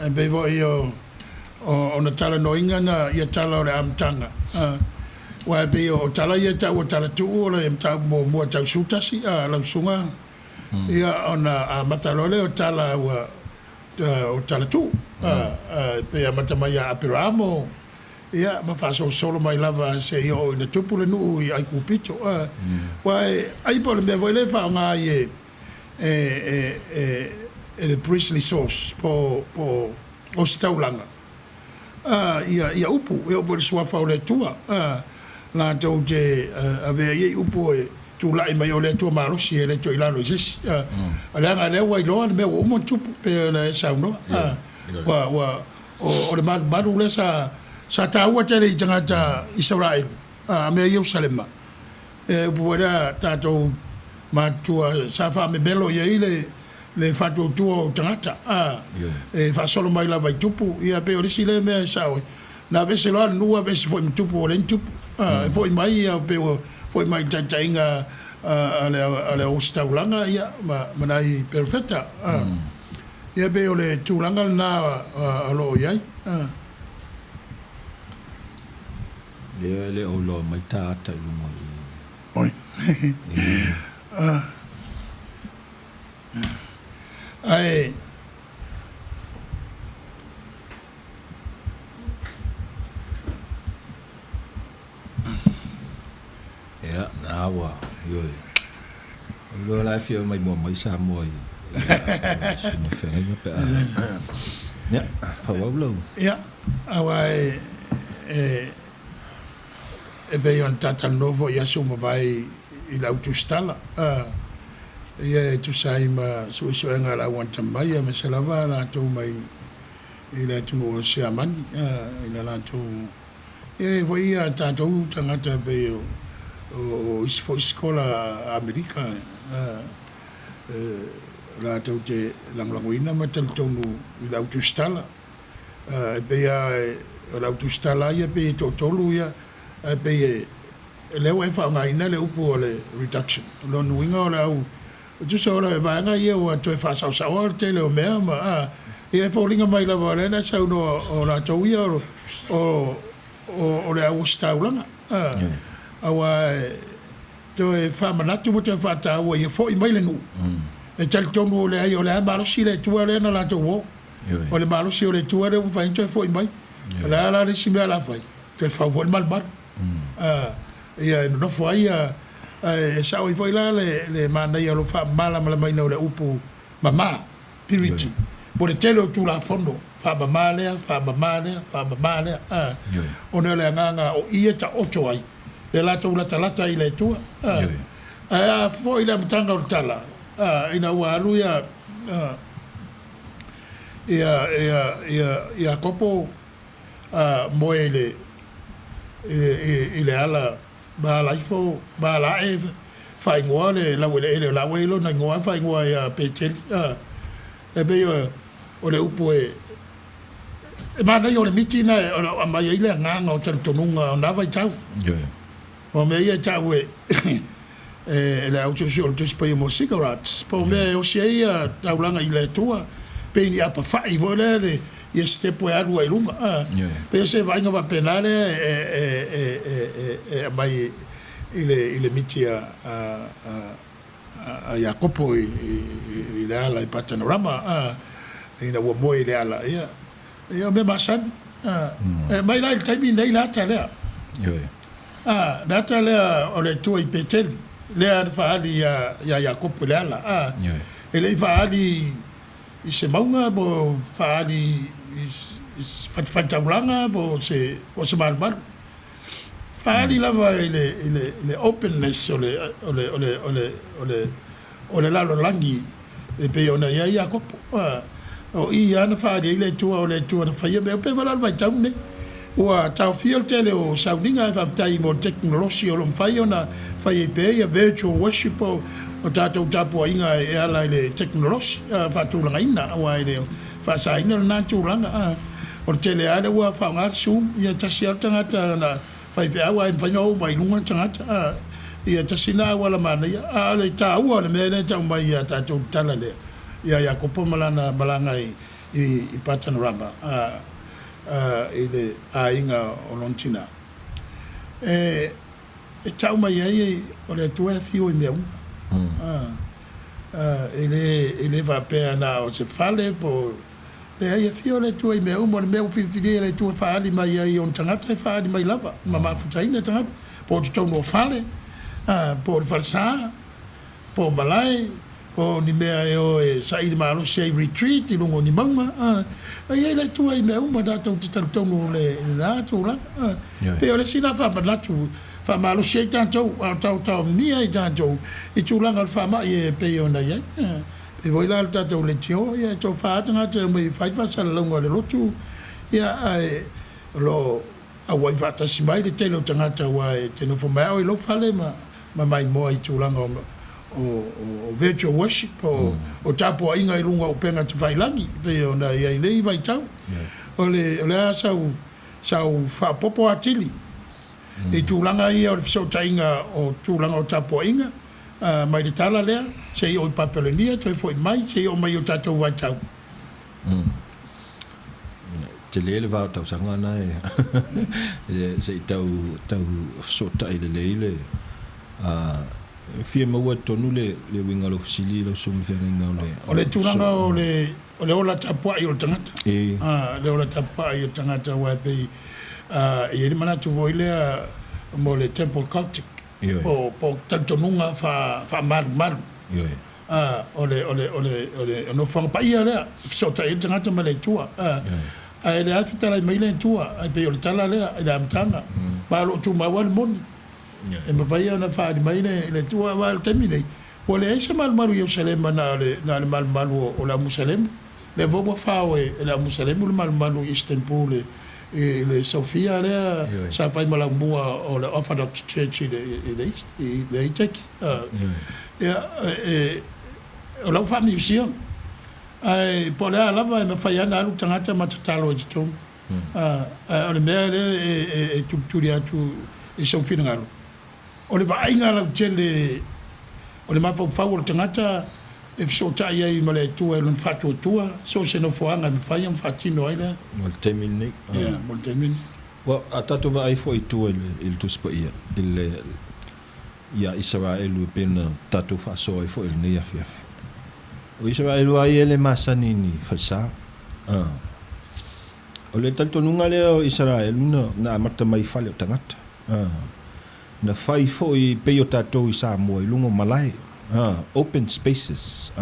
e pei foi ona talanoaina na ia tala o le amataga, aua e pei o tala ia e tau o tala tuu o le mataupu muamua tau 11 lau susuga, ia ona amata loa lea o tala ua o tala tuu, e pei e amata mai ia Aperamo, ia ma faasolosolo mai lava seia oo ina tupu le nuu i Aikupito. Aua ai po o le mea foi lea e faaaoga ai e e le priestly source po o ositaulaga ia upu, e oo foi i le suafa o le Atua latou te avea i ai upu e tulai mai o le Atua malosi e le toe i lalo i se isi. Leaga lea ua iloa le mea ua uma ona tupu pei ona e saunoa. Ua O le malumalu lea sa, sa taua tele i tagata Isaraelu, a mea Ierusalema. E upu foi lea tatou matutua sa faamemelo i ai le, le faatuatua o tagata, a, e faasolo mai lava i tupu. Ia pei o le isi lea mea e sao ai, na aveese loa le nuu aveese foi ma tupu ua leai ni tupu. A, e foi mai ia pei ua foi mai i le taitaiga a le, a le Ositaulaga ia ma, ma nai perofeta. A. Ia pei o le tulaga lena o lo o i ai. Ia e le o iloa mai ta ata i luga i. Oi. Ae. Ia, na ua, ioe. O le la e fia mai mua mai Samoa i susuga feagaiga pe a. Ia, faaauau lau. Ia, aua e, e, e pei ona ta talanoa foi i aso ua mavae i le au tusitala, ia e tusa ai ma suesuega a le au atamamai aemaise lava latou mai i le atunuu o Siamani, i le latou E i ai foi a tatou tagata e pei o isi foi sikola Amerika latou te lagolagoina ma talitonu i le au tusitala. E pei lava o le au tusitala ia e pei e toatolu ia, ae pei o lea ua e faaaogaina le upu o le reduction. O lona uiga o le au E tusa o le vaega ia ua toe faasaosaoa le tele o mea ma, a, ia e foliga mai lava o lea na saunoa o latou ia o, o, o, o le au ositaulaga, a, aua e toe faamanatu ma toe faataua ia foi mai le nuu. E talitonu o leai o le a malosi le Atua lea na latou o. O le malosi o le Atua lea ua mafai ona toe foi mai. O le a la le isi mea o le a fai? Toe fau foi le malumalu. Ia e nonofo ai ia, ae e sao ai foi la le manaia o lou faamalamalamaina o le upu mama, purity, mo le tele o Tulafono, faamama lea, faamama lea, faamama lea, a, ona o le agaga o i e taoto ai le latou latalata i le Atua. A, ae a foi le amataga o le tala, a, ina ua alu ia, ia, ia, ia Iakopo a moe i le i le ala ma ala ifo ma ala ae faaigoa le laueleele o la ua i ai lona igoa faaigoa ia Peteli a e pei o le upu e e manaia o le miti na e aumai ai le agaga o talitonuga o na vaitau. O mea ia e tau e e le au suesuesue o le Tusi Paia mo cigarettes, po o mea e osi ai taulaga i le Atua, pei ni apa fai foi lea le ia sitepu e alu ai i luga. Pei o se vaaiga faapena lea e aumai i le miti a Iakopo i le ala i Patanarama, ina ua moe i le ala, ia, o mea masani. E aumai la i le taimi lenei le ata lea. Le ata lea o le Atua i Peteli, lea na faaali ia Iakopo i le ala. E le i faaali i se mauga po o faaali i se fatafaitaulaga po o se malumalu. Faaali lava i le openness o le lalolagi e pei ona i ai Iakopo. O i lava na faaali ai le Atua, o le Atua na faia mea uma. E pei foi la o le vaitau lenei, ua taofia le tele o sauniga ae faafetai mo le tekonolosi o lo o mafai ona fai ai pea ia virtual worship o tatou tapuaiga e ala i le tekonolosi faatulagaina aua e le o faasaina lena tulaga. O le tele lava lea ua faaaoga le Zoom, ia tasi lava le tagata na faifeau ae mafai ona oo mai i luga le tagata. A, ia tasi lena auala manaia. A o le taua o le mea lea e tau mai ia tatou i le tala lea, ia Iakopo ma lana malaga i, i Patanarama, a, a, i le aiga o lona tina, e, e tau mai ai o le Atua e afio i mea uma. A, a, e le, e le faapea na o se fale po o Leai, e afio le Atua i mea uma, o le mea ua filifilia e le Atua e faaali mai ai i ona tagata, e faaali mai lava, ma mafutaina tagata, po o totonu o fale, po o le falesa, po o malae, po o ni mea e o e saili malosi ai, retreat, i luga o ni mauga. E i ai le Atua i mea uma, tatou te talitonu i lena tulaga. Pei o le isi lena faamanatu, faamalosi ai tatou, a o taotaomia ai tatou i tulaga o le faamai e pei ona i ai. Pei foi la o le tatou leitio, ia e tofa lava tagata e omai e fai le faasalalauga o le lotu, ia ae o lo o auai faatasi mai le tele o tagata aua e te nofo mai lava oe i lou fale ma maimoa i tulaga o o virtual worship po o tapuaiga i luga o upega tafailagi e pei ona i ai i nei vaitau. O le o le a sau sau faaopoopo atili i tulaga ia o le fesootaiga o tulaga o tapuaiga mai le tala lea, seia oo i Papelonia, toe foi mai, seia oo mai i o tatou vaitau. Tele le va o tausaga na e se i tau tau fesootai lelei le e fia maua tonu le le uiga o lau fesili lau susuga i le feagaiga o le O le tulaga o le o le ola tapuai o le tagata. Le ola tapuai o le tagata aua e pei e i ai le manatu foi lea mo le temple cultic. Po o talitonuga faamalumalu. O le nofoaga paia lea e fesootai ai le tagata ma le Atua. Ae o lea lava e fetalai mai le Atua, ae pei o le tala lea i le amataga. Ma o lo o tumau lava le moni. E mafai ona faaali mai le Atua. Aua o le taimi nei, ua leai se malumalu i Ierusalema na o le malumalu o le au Musalemu. Lea foi ua fao e le au Musalemu le malumalu i Istanbul i le Sophia lea sa fai ma laumua o le Orthodox Church i le East, i le i Turkey. Ia, o la ua faa-museum. Ae po o le a lava e mafai lava ona alu tagata ma tatalo i totonu. Ae o le mea lea e tulituli atu i sou finagalo, O le vaaiga lautele o le mafaufau o le tagata e fesootai ai ma le Atua i lona faatuatua, so o se nofoaga e mafai ona faatino ai lea. Mo le taimi lenei. Ia, mo le taimi lenei. Ua, a tatou vaai foi i tua i le, i le Tusi Paia, i le, iā Isaraelu e pei ona tatou faasoa ai foi i lenei afiafi. O Isaraelu lava ia e le masani i ni falesa. A. O le talitonuga lea o Isaraelu na, na amata mai i fale o tagata. A. Na fai foi pei o tatou i Samoa i luga o malae, open spaces,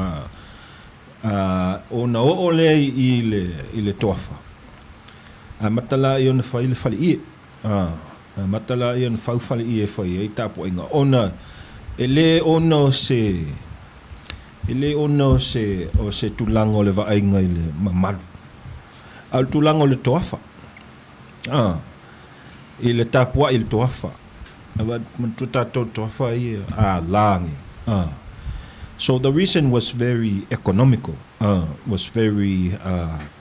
ona oo lea i le toafa, amata laia ona fai le faleie, amata laia ona fau faleie e fai ai tapuaiga, ona e le ona o se, e le ona o se, o se tulaga o le vaaiga i le mamalu, a o le tulaga o le toafa. I le tapuai i le toafa. Aua manatua tatou le toafa ia a lagi. So the reason was very economical, was very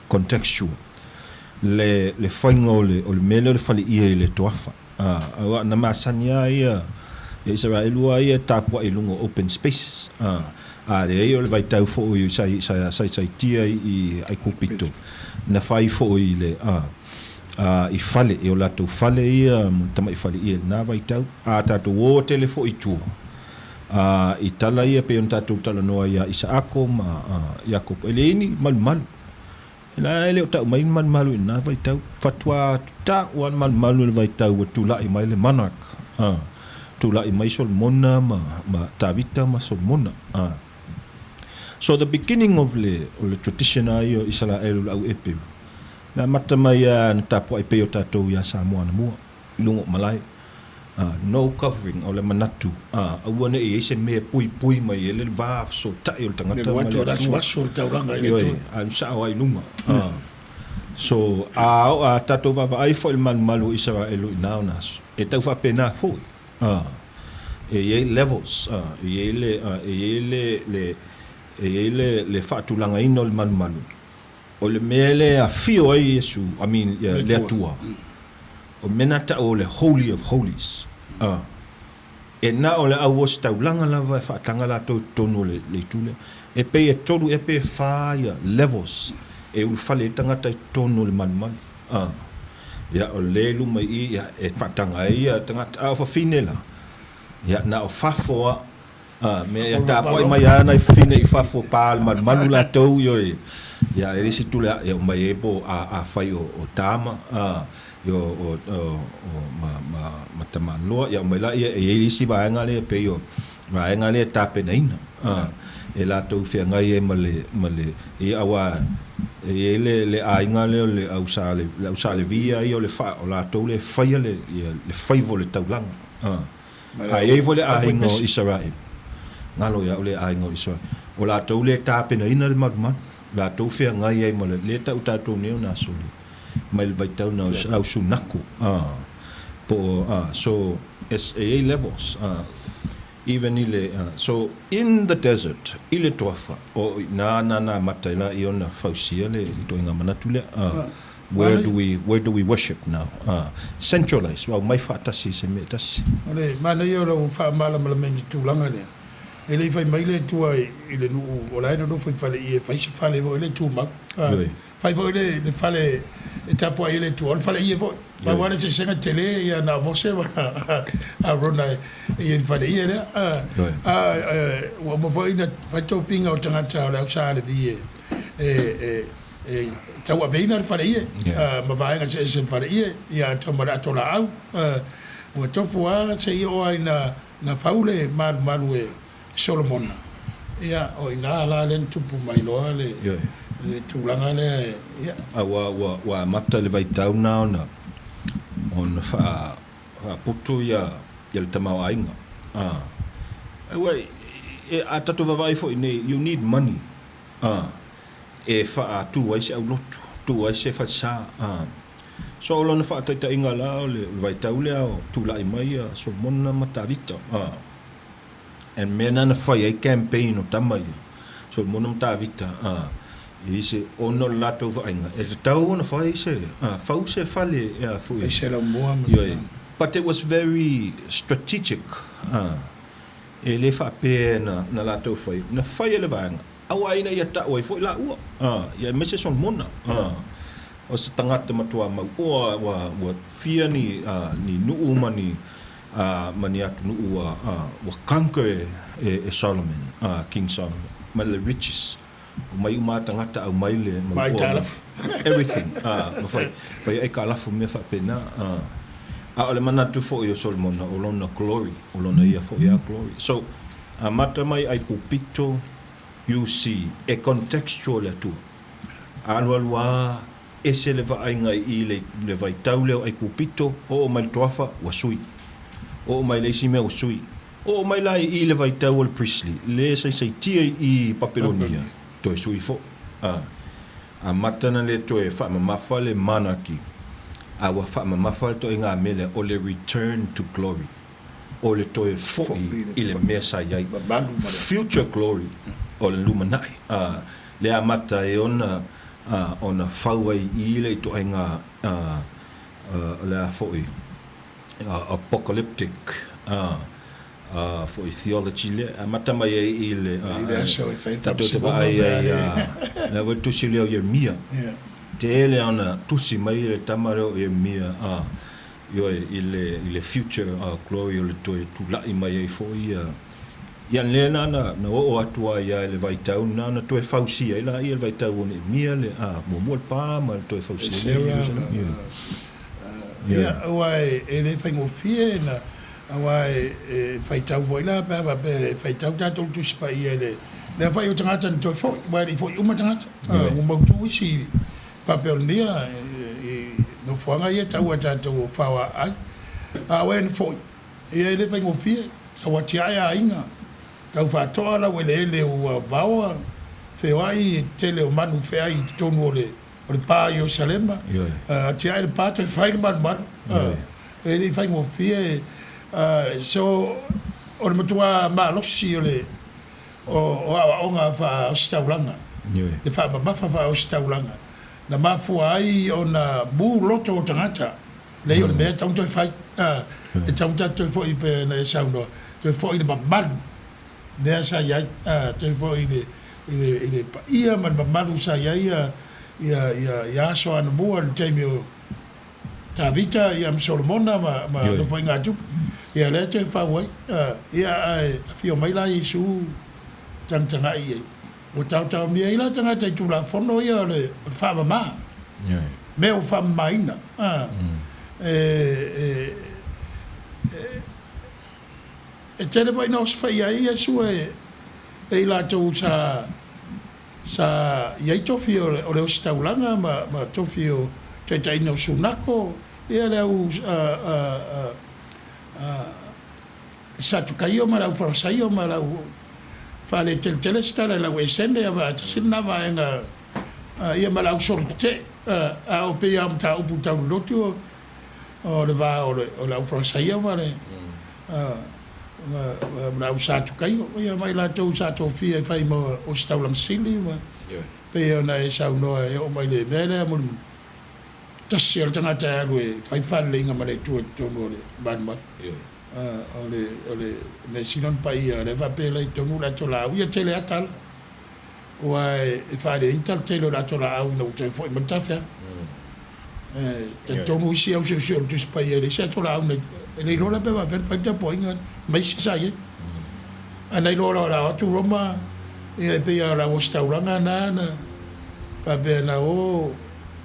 contextual le le faiga o le o le mea lea o le faleie i le toafa. Aua na masani lava ia Ia Isaraelu lava ia e tapuai i luga o open spaces, a, a leai o le vaitau foi sa, sa saisaitia i Aikupito, na fai foi i le, a, a, i fale, i o latou fale ia, ma tamai fale ia i lena vaitau. A tatou o tele foi i tua, a, i tala ia pei ona tatou talanoa ia Isaako ma, a, Iakopo, e leai ni malumalu. La e le o tau mai le malumalu i lena vaitau. Faatoa tau lava le malumalu i le vaitau ua tulai mai le monarch, a, tulai mai Solomona ma, ma Tavita ma Solomona, a. So the beginning of le, o le tradition lava ia o Isaraelu le au Eperu, na amata mai lava na tapuai pei o tatou ia Samoa anamua. i luga o malae. No covering, o le manatu, aua ne i i ai se mea e puipui mai ai le va fesootai o le tagata ma le Atua. Ioe, alu sao lava i luga. So, a oo, a tatou vaavaai foi i le malumalu o Isaraelu i na ona aso, e tau faapena foi. E i ai levels, e i ai le, e i ai le, le, e i ai le, le faatulagaina o le malumalu. O le mea lea e afio ai Iesu, I mean, le Atua, o le mea na tau o le Holy of Holies. A. E na o le au ositaulaga lava e faataga latou i totonu o le itu lea. E pei e tolu ea pe fa ia levels e ulufale ai tagata i totonu o le malumalu. A. Ia, o le i luma i i, ia, e faataga ai ia tagata. A o fafine la, ia, na o fafo a. A, mea ia tapuai mai a nai fafine i fafo pa le malumalu latou ioe. Ia e le isi tule a ia mai ai po a afai o o tama a io o o o ma ma ma tamaloa ia mai la ia e i ai isi vaega lea pei o vaega lea e tapenaina a e latou feagai ai ma le ma le ia aua e i ai le le aiga lea o le au sa le au sa Levia ia o le fa o latou lea e faia le ia le faiva o le taulaga a. A i ai foi le aiga o Isaraelu, galo ia au le aiga o Isaraelu, o latou le tapenaina le malumalu, latou feagai ai ma le, lea tau tatou nei o na aso le, mai le vaitau na o au sunaku, po o, so, es, e i ai levels, even i le, so, in the desert, i le toafa, o i na na na amata ai la i ona fausia le ituaiga manatu lea, Where do we, where do we worship now? Centralize, ua aumai faatasi i se mea e tasi. O le manaia o lau faamalamalamaina i le tulaga lea, e le i fai mai le Atua i le nuu o la e nonofo i Faleie e fai se fale foi lea e tumau. Fai foi le fale e tapuai ai le Atua, o le Faleie foi. Pau lava le eseesega tele ia na o Mose ma Arona i le Faleie lea. Ua uma foi ona fai tofiga o tagata o le au Sa Levi e e tauaveina le faleie ma vaega eseese o le faleie, ia atoa ma le ato laau. Ua tofu lava seia oo lava ina na fau le malumalu e Solomona, ia o i ina la lea na tupu mai loa le tulaga lea. Ia. A ua amata le vaitau lena ona ona faaputu ia le tamaoaiga. Aua a tatou vaavaai foi nei, you need money. E faatu ai se aulotu, tu ai se falesa. So o lona faataitaiga la o le vaitau lea o tulai mai ia Solomona ma Tavita. And mea na na fai ai campaign o tama ia, Solomona ma Tavita, i se, ona o le latou vaaiga, e tatau ona fai se, fau se fale foi. Fai se laumua ma. Ioe. But it was very strategic. E le faapea na latou fai, na fai e le vaega. Aua ina ia tau ai foi laua, ia aemaise Solomona, o se tagata matua mauoa ua, ua fia ni, ni nuu ma ni, ma ni atunuu ua, ua conquer e, e Solomon, King Solomon, ma le riches. Omai uma lava tagata aumai le mauoa. Everything. Ma fai, fai aitalafu ma mea faapena. A o le manatu foi o Solomona, o lona glory, o lona ia foi a glory. So, Amata mai Aikupito, UC, e contextual le Atua. Alualu a, ese le vaaiga i i le, le vaitau lea o Aikupito, oo mai le toafa, ua sui. Oo mai le isi mea ua sui. Oo mai la i i le vaitau o le Priestley, le saisaitia i i Papelonia, toe sui foi. A, amata na le toe faamamafa le monarchy, a ua faamamafa le toaiga mea lea o le return to glory. o le toe foi i le mea sa i ai. Future glory o le lumanai, ā, le amata ai ona, ā, ona fau ai i le ituaiga, ā, ā, o le a foi, ā, apocalyptic, ā, foi theology lea e amata mai ai i le I le aso e fai ai le tatou te faamasinoga vaai pe a ai le a lea foi le tusi lea o Ieremia tele ona tusi mai le tama lea o Ieremia ioe i le i le future glory o le toe tula'i mai ai foi ia ia lea la na na oo atu ai ia i le vaitau lena na toe fausia ai laia le vaitau o Neemia le muamua le pa ma le toe fausia ai Ierusalema. Ia, aua e le faigofie na, aua e faitau foi la pe a faapea e faitau tatou i le Tusi Paia i le aofai o tagata na toe foi, aua e le i foi uma tagata. Ua mautu isi i Papelonia i nofoaga ia e taua e tatou o faoaai. A o e na foi, ia e le faigofie, tau atiae aiga, tau faatoa laueleele ua vaoa, feoai i le tele o manu feai i totonu o le O le pa o Ierusalema, atiae le pa toe fai le malumalu. E le i faigofie. So, o le matua malosi o le o aoaoga faa-ositaulaga, le faamamafa faa-ositaulaga, na mafua ai ona mu loto o tagata, leai o le mea e tatau ona toe fai. E tatau ona tatou toe foi pei ona e saunoa, toe foi i le mamalu mea sa i ai, toe foi i le, i le, i le paia ma le mamalu sa i ai ia, ia, ia, ia aso anamua i le taimi o Tavita ia ma Solomona ma, ma Nofoaiga a Tupu. Ia lea toe fau ai. Ia ae afio mai la Iesu tagatagai i ai. Ua taotaomia ai la tagata i Tulafono ia o le, o le faamama. Mea ua faamamaina. E, e, e, E tele foi ina osofaia ai Iesu e i latou sa sa i ai tofi o le ositaulaga ma ma tofi o taitaiina o sunako, ia le au Satukaio ma le au Farasaio ma le au faaleteletele se tala i le au Esene, a tasi lena vaega ia ma le au solotetee, a o pei lava o mataupu tau le lotu o le va o le au Farasaio ma le ma le au Satukaio, ia ma i latou sa tofia e fai ma ositaulaga sili ma pei ona e saunoa e oo mai le mea lea mulimuli, tasi lava le tagata e alu e fai faaleleiga ma le Atua i totonu o le malumalu. O le o le mea sili ona paia lea faapea la i totonu o le atolaau, ia tele lava tala. Aua e faale ai ni tala tele o le atolaau ina ua toe foi mai le tafeaga. E talitonu isi au suesue o le Tusi Paia e leai se atolaau na e le iloa la pe faapefea ona fai le tapuaiga ma isi sa i ai. Ae na iloa loa o le a o atu Roma, ia e pei lava o le auositaulaga na na faapea na o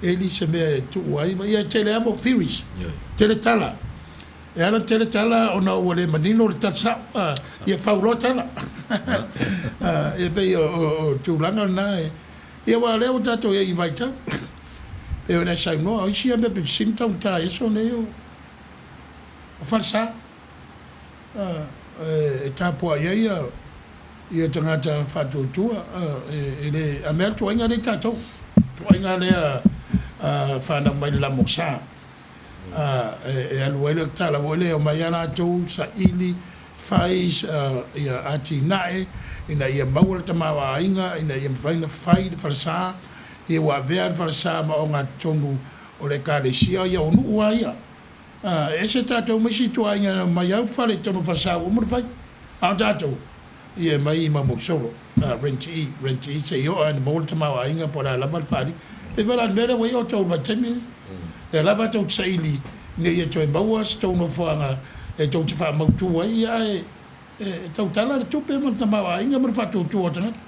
eli se mea e tuu ai, ia e tele lava mo theories, tele tala. E ala tele tala ona ua le manino le tala sao, ia fau loa tala. Ia pei o tulaga lena e, ia aua o lea ua tatou i ai i vaitau, pei ona e saunoa, o isi ia mea pito sili ona taugata i aso nei o falesa, e tapuai ai ia tagata faatuatua, e le, a mea le tuuaiga lea i tatou, tuuaiga lea fanau mai le lamosa. E alu ai le tala foi lea e omai lava latou saili, fai ia atinae ina ia maua le tamaoaiga ina ia mafai ona fai le falesa, ia ua avea le falesa ma ogatotonu o le Ekalesia, ia o nuu lava ia. E ese tatou ma isi ituaiga e omai lava ulufale i totonu o falesa ua uma ona fai, a o tatou, ia e mai i Maumausolo, rent i, rent i, seia oo lava ina maua le tamaoaiga po o le a lava le faaaliga. E pei foi la o le mea lea ua i ai outou i le vaitaimi lenei. O lea lava tou te saili ina ia toe maua se tou nofoaga e tou te faamautu ai, ia ae e tautala le tupe ma le tamaoaiga ma le faatuatua o tagata.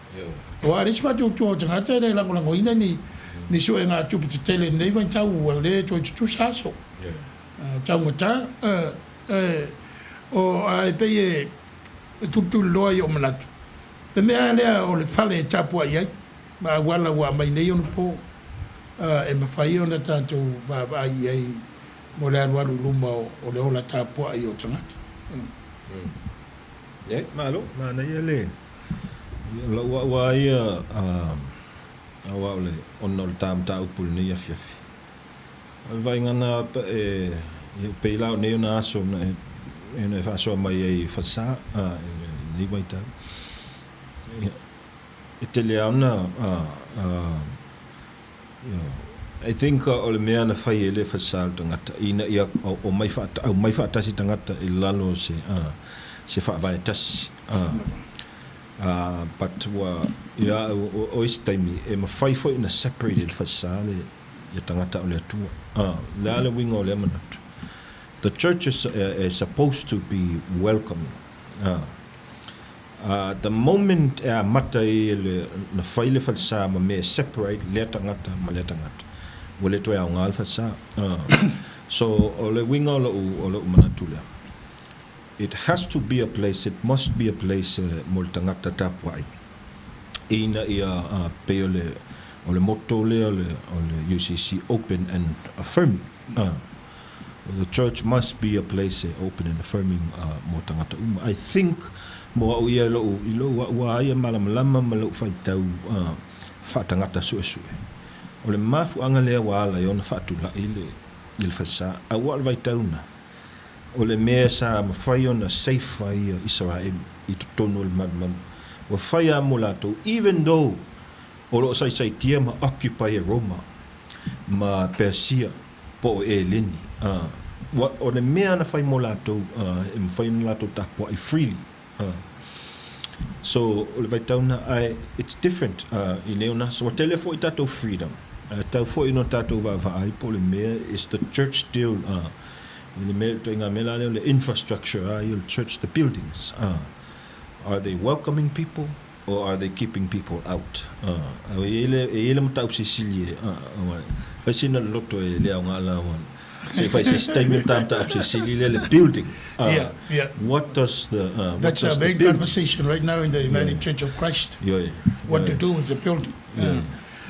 Aua o le isi faatuatua o tagata e le lagolagoina ni ni suega tupe tetele i lenei vaitau ua le toe tutusa aso. Taugata, o ae pei e e tulituliloa i ou manatu le mea lea o le fale e tapuai ai ma auala ua aumai nei ona po e mafai ona tatou vaavaai i ai mo le alualu i luma o le ola tapuai o tagata. E, malo, manaia le lau au lava ia aua o le ona o le ta mataupu i lenei afiafi. O le vaaiga na e pei la o nei ona aso na e faasoa mai ai i falesa i lenei vaitau. E tele lava ona I think o le mea na fai e le falesa o le tagata ina ia omai aumai faatasi tagata i lalo o se se faavae tasi. But ua ia au o isi taimi e mafai foi ona separate e le falesa le ia tagata o le Atua. O le a le uiga o lea manatu? The church is is supposed to be welcoming. The moment e amata ai e le, na fai le falesa ma mea e separate lea tagata ma lea tagata, ua le toe aoga le falesa. So, o le uiga o lou, o lou manatu lea, it has to be a place, it must be a place mo le tagata tapuai, ina ia pei o le, o le motto lea o le, o le UCC, open and affirming. The church must be a place e open and affirming mo tagata uma. I think mo au ia i lou, i lou au a ia malamalama ma lou faitau faatagata suesue. O le mafuaaga lea ua ala ai ona faatulai le, i le falesa, a ua o le vaitau na, o le mea sa mafai ona safe ai ia Isaraelu i totonu o le malumalu. Ua fai a mo latou, even though o lo o saisaitia ma occupy e Roma ma Persia, po o Eleni, ā, ua, o le mea na fai mō lātou, ā, e mafai ona lātou tapuai freely, ā. So, o le vaitau lena, ae it's different, ā, i nei ona aso. Ua tele foi tātou freedom, ae tau foi ona tātou vaavaai po o le mea, is the church still, ā, i le mea, ituaiga mea la lea o le infrastructure, ā, i o le church, the buildings, ā, are they welcoming people? Or are they keeping people out? E i ai le mataupu sisili e, fai sina loto e le aoga la ua. Se fai se isi taimi o le ta mataupu sisili lea le building. Yeah, yeah. What does the, what That's does our the main building? conversation right now in the United Church of Christ. Ioe. What to do with the building.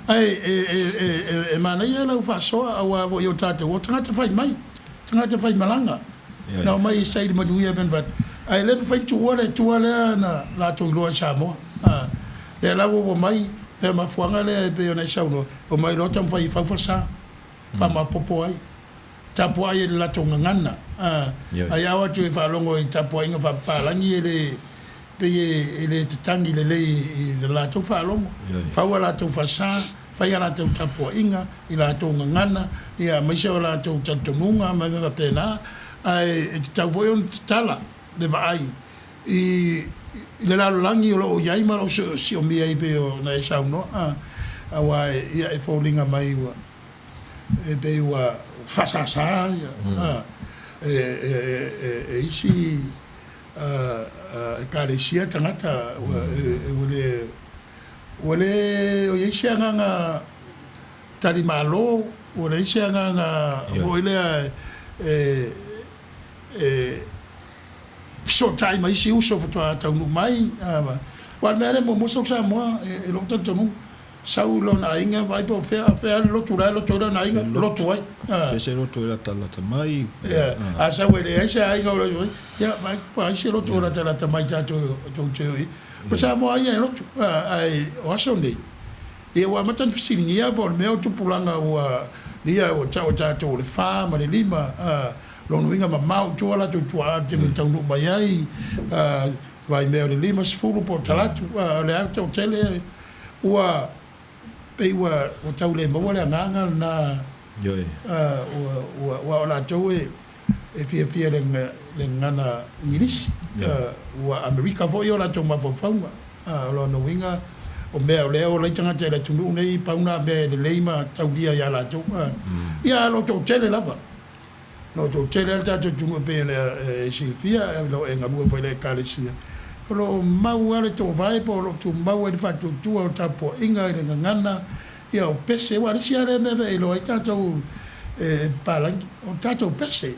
Ae, e, e, e, e, e manaia lau faasoa aua foi o tatou, o tagata fai mai, tagata fai malaga. Na omai e saili manuia Ben Vat. Ae le mafai tuua le Atua lea na latou iloa i Samoa. A, lea la ua omai, pea mafuaaga lea e pei ona e saunoa, omai loa taumafai e fau falesa, faamaopopo ai, tapuai e le latou gagana. A, ai a o atu e faalogo i tapuaiga faapapalagi e le, pei e le tatagi lelei i le latou faalogo. Fau a latou falesa, fai a latou tapuaiga, i latou gagana, ia, aemaise o latou talitonuga ma mea faapena, ae e tatau foi ona tatala le vaai i le lalolagi o lo o i ai ma o lo o siomia ai pei ona e saunoa, aua ia, e foliga mai ua, e pei ua faasasa ia, e isi Ekalesia tagata ua le Ua le o i ai se agaga tali malo, ua leai se agaga foi lea e e fesootai ma isi uso faatoa taunuu mai. Aua o le mea lea muamua sau Samoa i lou talitonuga, sau i lona aiga vaai po o fea, o fea le lotu la e lotu ai lona aiga, lotu ai. Fea se lotu e latalata mai. A sau e leai se aiga o lotu ai, ia vaai po o ai se lotu o latalata mai tatou tou te o i ai. O Samoa ia e lotu, ae o aso nei, ia ua amata ona fesiligia po o le mea o tupulaga ua lia ua tau e tatou o le fa ma le lima, lona uiga mamao i tua latou tuaa i le taimi na taunuu mai ai, vaimea o le 50 po o talatu, o le a toatele ua pei ua tau le maua le agaga lena, ua o latou e e fiafia i le gagana Igilisi, ua Amerika foi o latou mafaufauga. O lona uiga, o mea o lea e ola ai tagata i le atunuu nei, pau na mea e lelei ma taulia ia latou. Ia, a lotootele lava, lotootele lava le tatou atunuu e pei ona e silafia, e lo o e galue foi i le Ekalesia, o lo o mau lava le toovae po o lo o tumau ai le faatuatua o tapuaiga i le gagana, Ia, o pese, aua o le isi lava lea mea e iloa ai tatou e papalagi, o tatou pese,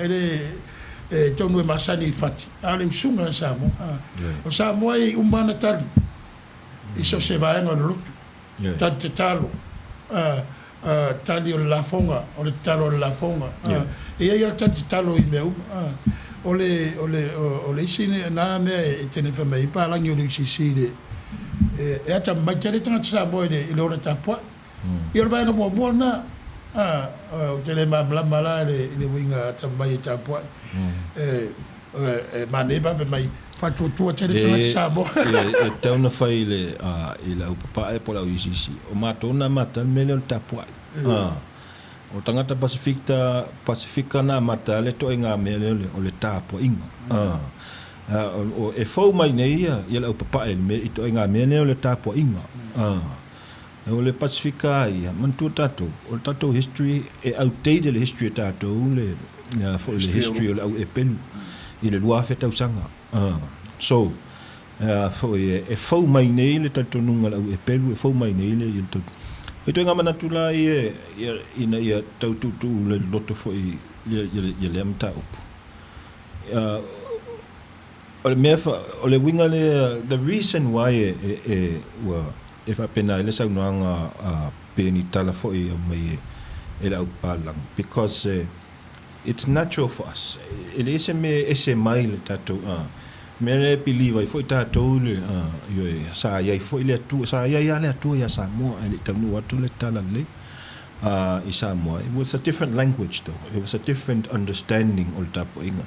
e le, e tonu e masani i fati, a o le usuga a Samoa. O Samoa e i uma ana tali i so o se vaega o le lotu, tali tatalo, tali o le lafoga, o le tatalo a le lafoga, e i ai lava tali tatalo i mea uma. O le, o le, o le isi na mea e tele fai mai ai papalagi o le UCC i le E atamamai tele tagata Samoa i le ola tapuai. Ia o le vaega muamua lena, ou te le malamalama la i le uiga atamamai e tapuai. E manaia pe a fai mai, faatuatua tele tagata Samoa. E tatau ona fai i le au papae po o le au UCC. O matou na amata le mea lea o le tapuai. O tagata Pasifika, Pasifika na amata le toaiga mea lea o le tapuaiga. E fou mai nei ia le aupapae i le mea i toaiga mea lea o le tapuaiga. O le Pasifika ia, manatua tatou, o le tatou history, e outdated le history a tatou le foi le history o le au epelu i le 2000 tausaga. So, foi e fou mai nei le talitonuga o le au epelu, e fou mai nei le ia le O ituaiga manatu la ia ina ia tau tuutuu le loto foi ia lea mataupu. O le mea, o le uiga lea, the reason why e, ua, e faapena ai le saunoaga a Penitala foi e aumai e le au papalagi, because it's natural for us. E leai se mea e ese mai le tatou, mea lea e believe ai foi tatou i le, ioe, sa i ai foi le Atua, sa i ai lava le Atua ia Samoa ae le i taunuu atu le Talalelei i Samoa. It was a different language though. It was a different understanding o le tapuaiga.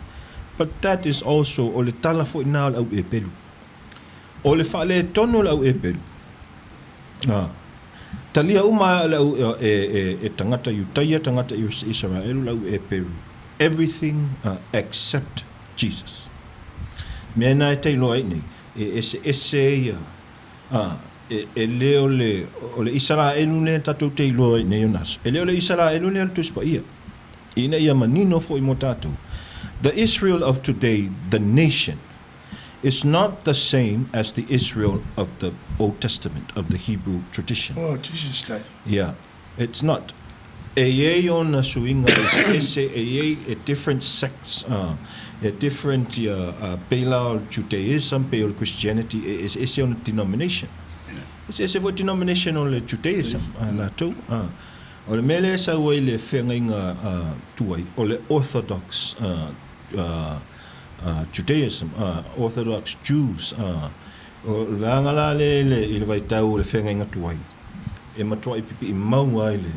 But that is also, o le tala foi lena o le auepelu. O le faaletonu o le auepelu, a, talia uma lava e le au, e, e, e tagata Iutaia, tagata Isaraelu le auepelu, everything except Jesus. Mea na e tailoa ai nei, e eseese ia, a, e, e le o le, o le Isaraelu lea tatou te iloa ai nei ona aso, e le o le Isaraelu lea o le Tusi Paia. Ina ia manino foi mo tatou, the Israel of today, the nation, is not the same as the Israel of the Old Testament, of the Hebrew tradition. Oh, Jesus day. Yeah, it's not. E i ai ona suiga eseese, e i ai e different sects, e different ia pei la o le Judaism, pei o le Christianity, e eseese ona denomination. Eseese foi denomination o le Judaism a latou. O le mea lea e sau ai le feagaiga tuai, o le Orthodox Judaism, Orthodox Jews, o le vaega la lea i le vaitau o le feagaiga tuai, e matuai pipii mau ai le,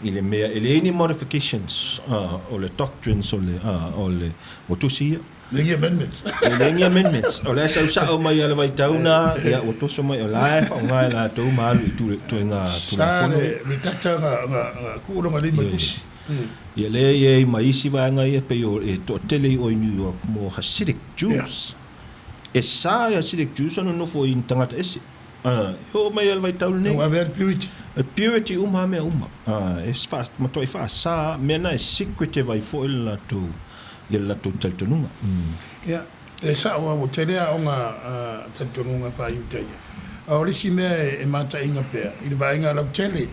i le mea, e leai ni modifications o le doctrines o le, o le, o tusi ia. Leai ni amendments. E leai ni amendments. O la e sau sao mai lava i le vaitau na, ia ua toso mai, o la e faaaoga e latou ma alu i ituaiga Sa Tulafono. le redactor na, na, na tuu lona lima i tusi. Ia lea e i ai ma isi vaega ia pei o e toatele i o i New York mo Hasidic Jews. E sa e Hasidic Jews ona nofo i ni tagata ese. E oo mai lava i le vaitau lenei. Ua avea le purity. E purity uma lava mea uma. E matuai faasa mea na e secretive ai foi le latou ia le latou talitonuga. Ia, e sao lava ua tele aoga talitonuga faa-Iutaia. A o le isi mea e mataina pea i le vaaiga lautele,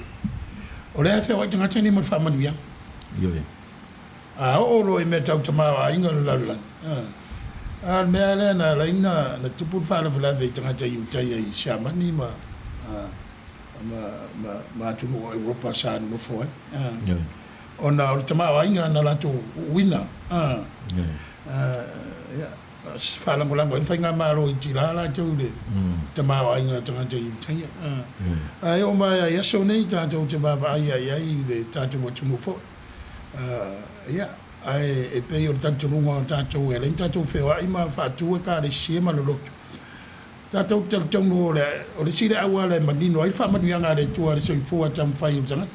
o lea e feoai tagata nei mo le faamanuiaga. Ioe. A oo loa i mea tau tamaoaiga o le lalolagi, a o le mea lava lea na ala ai na tupu le faalavelave i tagata Iutaia i Siamani ma ma atunuu o Europa sa nonofo ai. Ioe. Ona o le tamaoaiga na latou uuina, ia, faalagolago ai le faigamalo i tila latou i le tamaoaiga o tagata Iutaia. Ae oo mai lava i aso nei tatou te vaavaai lava i ai i le tatou atunuu foi. Ia, ae e pei o le talitonuga o tatou e ala ai ona tatou feoai ma faatu Ekalesia ma le lotu, tatou te talitonu o le, o le isi lea auala e manino ai le faamanuiaga a le Atua i le soifua taumafai o le tagata.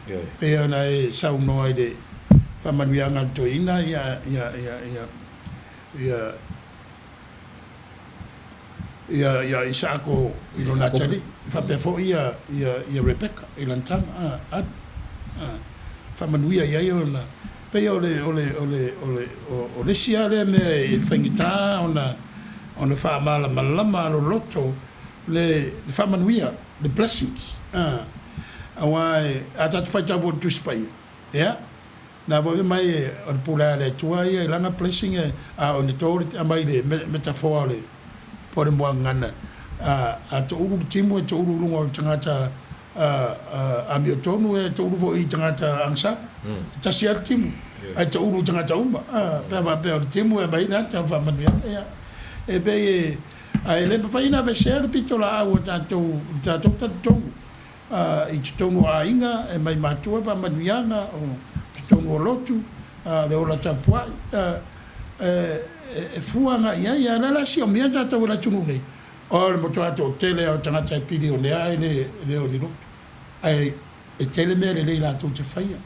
E pei ona e saunoa i le faamanuiaga a le toeaina, ia, ia, ia, ia, ia, ia, ia Isaako i lona atalii, faapea foi ia, ia, ia Rebeka i lana tama, a, Alu, a, faamanuia i ai ona, pei o le, o le, o le, o le, o, o le isi lava lea mea e faigata ona, ona faamalamalama loloto le, le faamanuia, le blessings, a, aua e, a tatou faitau foi i le Tusi Paia, ia, Na vave mai o le pule a le Atua ia i lana blessing e a o ni to le aumai le metafoa o le po o le moagana a a toulu le timu e toulu i luga o le tagata a a amiotonu e toulu foi i tagata agasala e tasi a le timu ae toulu i tagata uma a pe a faapea o le timu e aumai le ata o le faamanuiaga ia e pei e a e le mafai ona aveesea le pitolaau a tatou i le tatou talitonu i totonu o aiga, e mai matua faamanuiaga, o totonu o lotu, le ola tapuai, e fua agai i ai. A o le a la siomia tatou e le atunuu nei? O le matua toatele lava o tagata e pilionea ae le o ni lotu. Ae E tele mea lelei latou te faia.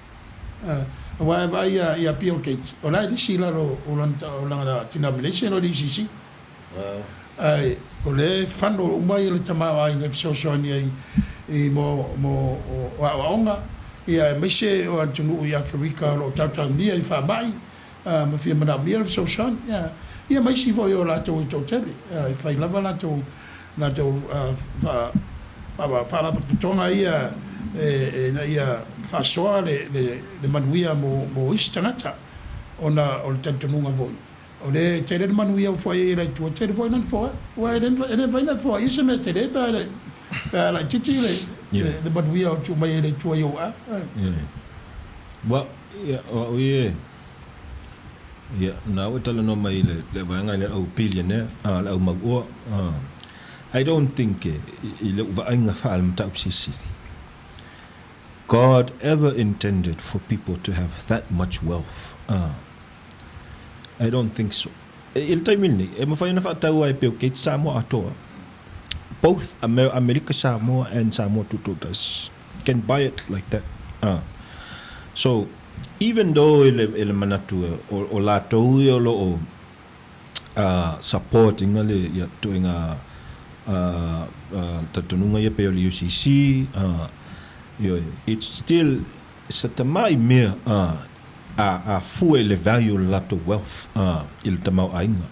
Aua e vaai ia Bill Gates, o la e lisi i lalo o lana denomination o le UCC. Ae o lea e funnel uma le tamaoaiga e fesoasoani ai i mo aoaoga, aemaise o atunuu i Aferika o lo o taotaomia i faamai ma fia manaomia le fesoasoani. Ia ma isi foi o latou e toatele, e fai lava latou latou faalapotopotoga ia ina ia faasoa le manuia mo isi tagata, ona o le talitonuga foi o lea e tele le manuia ua foai ai e le Atua, e tele foi lana foai. Aua e le mafai ona e foaia se mea tele pe a laitiiti le manuia o tuu mai e le Atua i ou aao. Ua, ia, o au ia e, ia, na au e talanoa mai i le, le vaega i le au billionaire, a, le au mauoa, a. I don't think e, i lou vaaiga faale-mataupu silisili, God ever intended for people to have that much wealth, a. I don't think so. I le taimi lenei, e mafai ona faatau ai e Bill Gates Samoa atoa, both Amerika Samoa and Samoa Tutoatasi can buy it like that. Ah. So, even though i le, i le manatu o, o latou ia o lo o uh, support inga le ia tuiga uh, uh, talitonuga ia pei o le UCC, uh, ioe, it's still se tamai mea uh, a, a fua i le value o le latou wealth uh, i le tamaoaiga.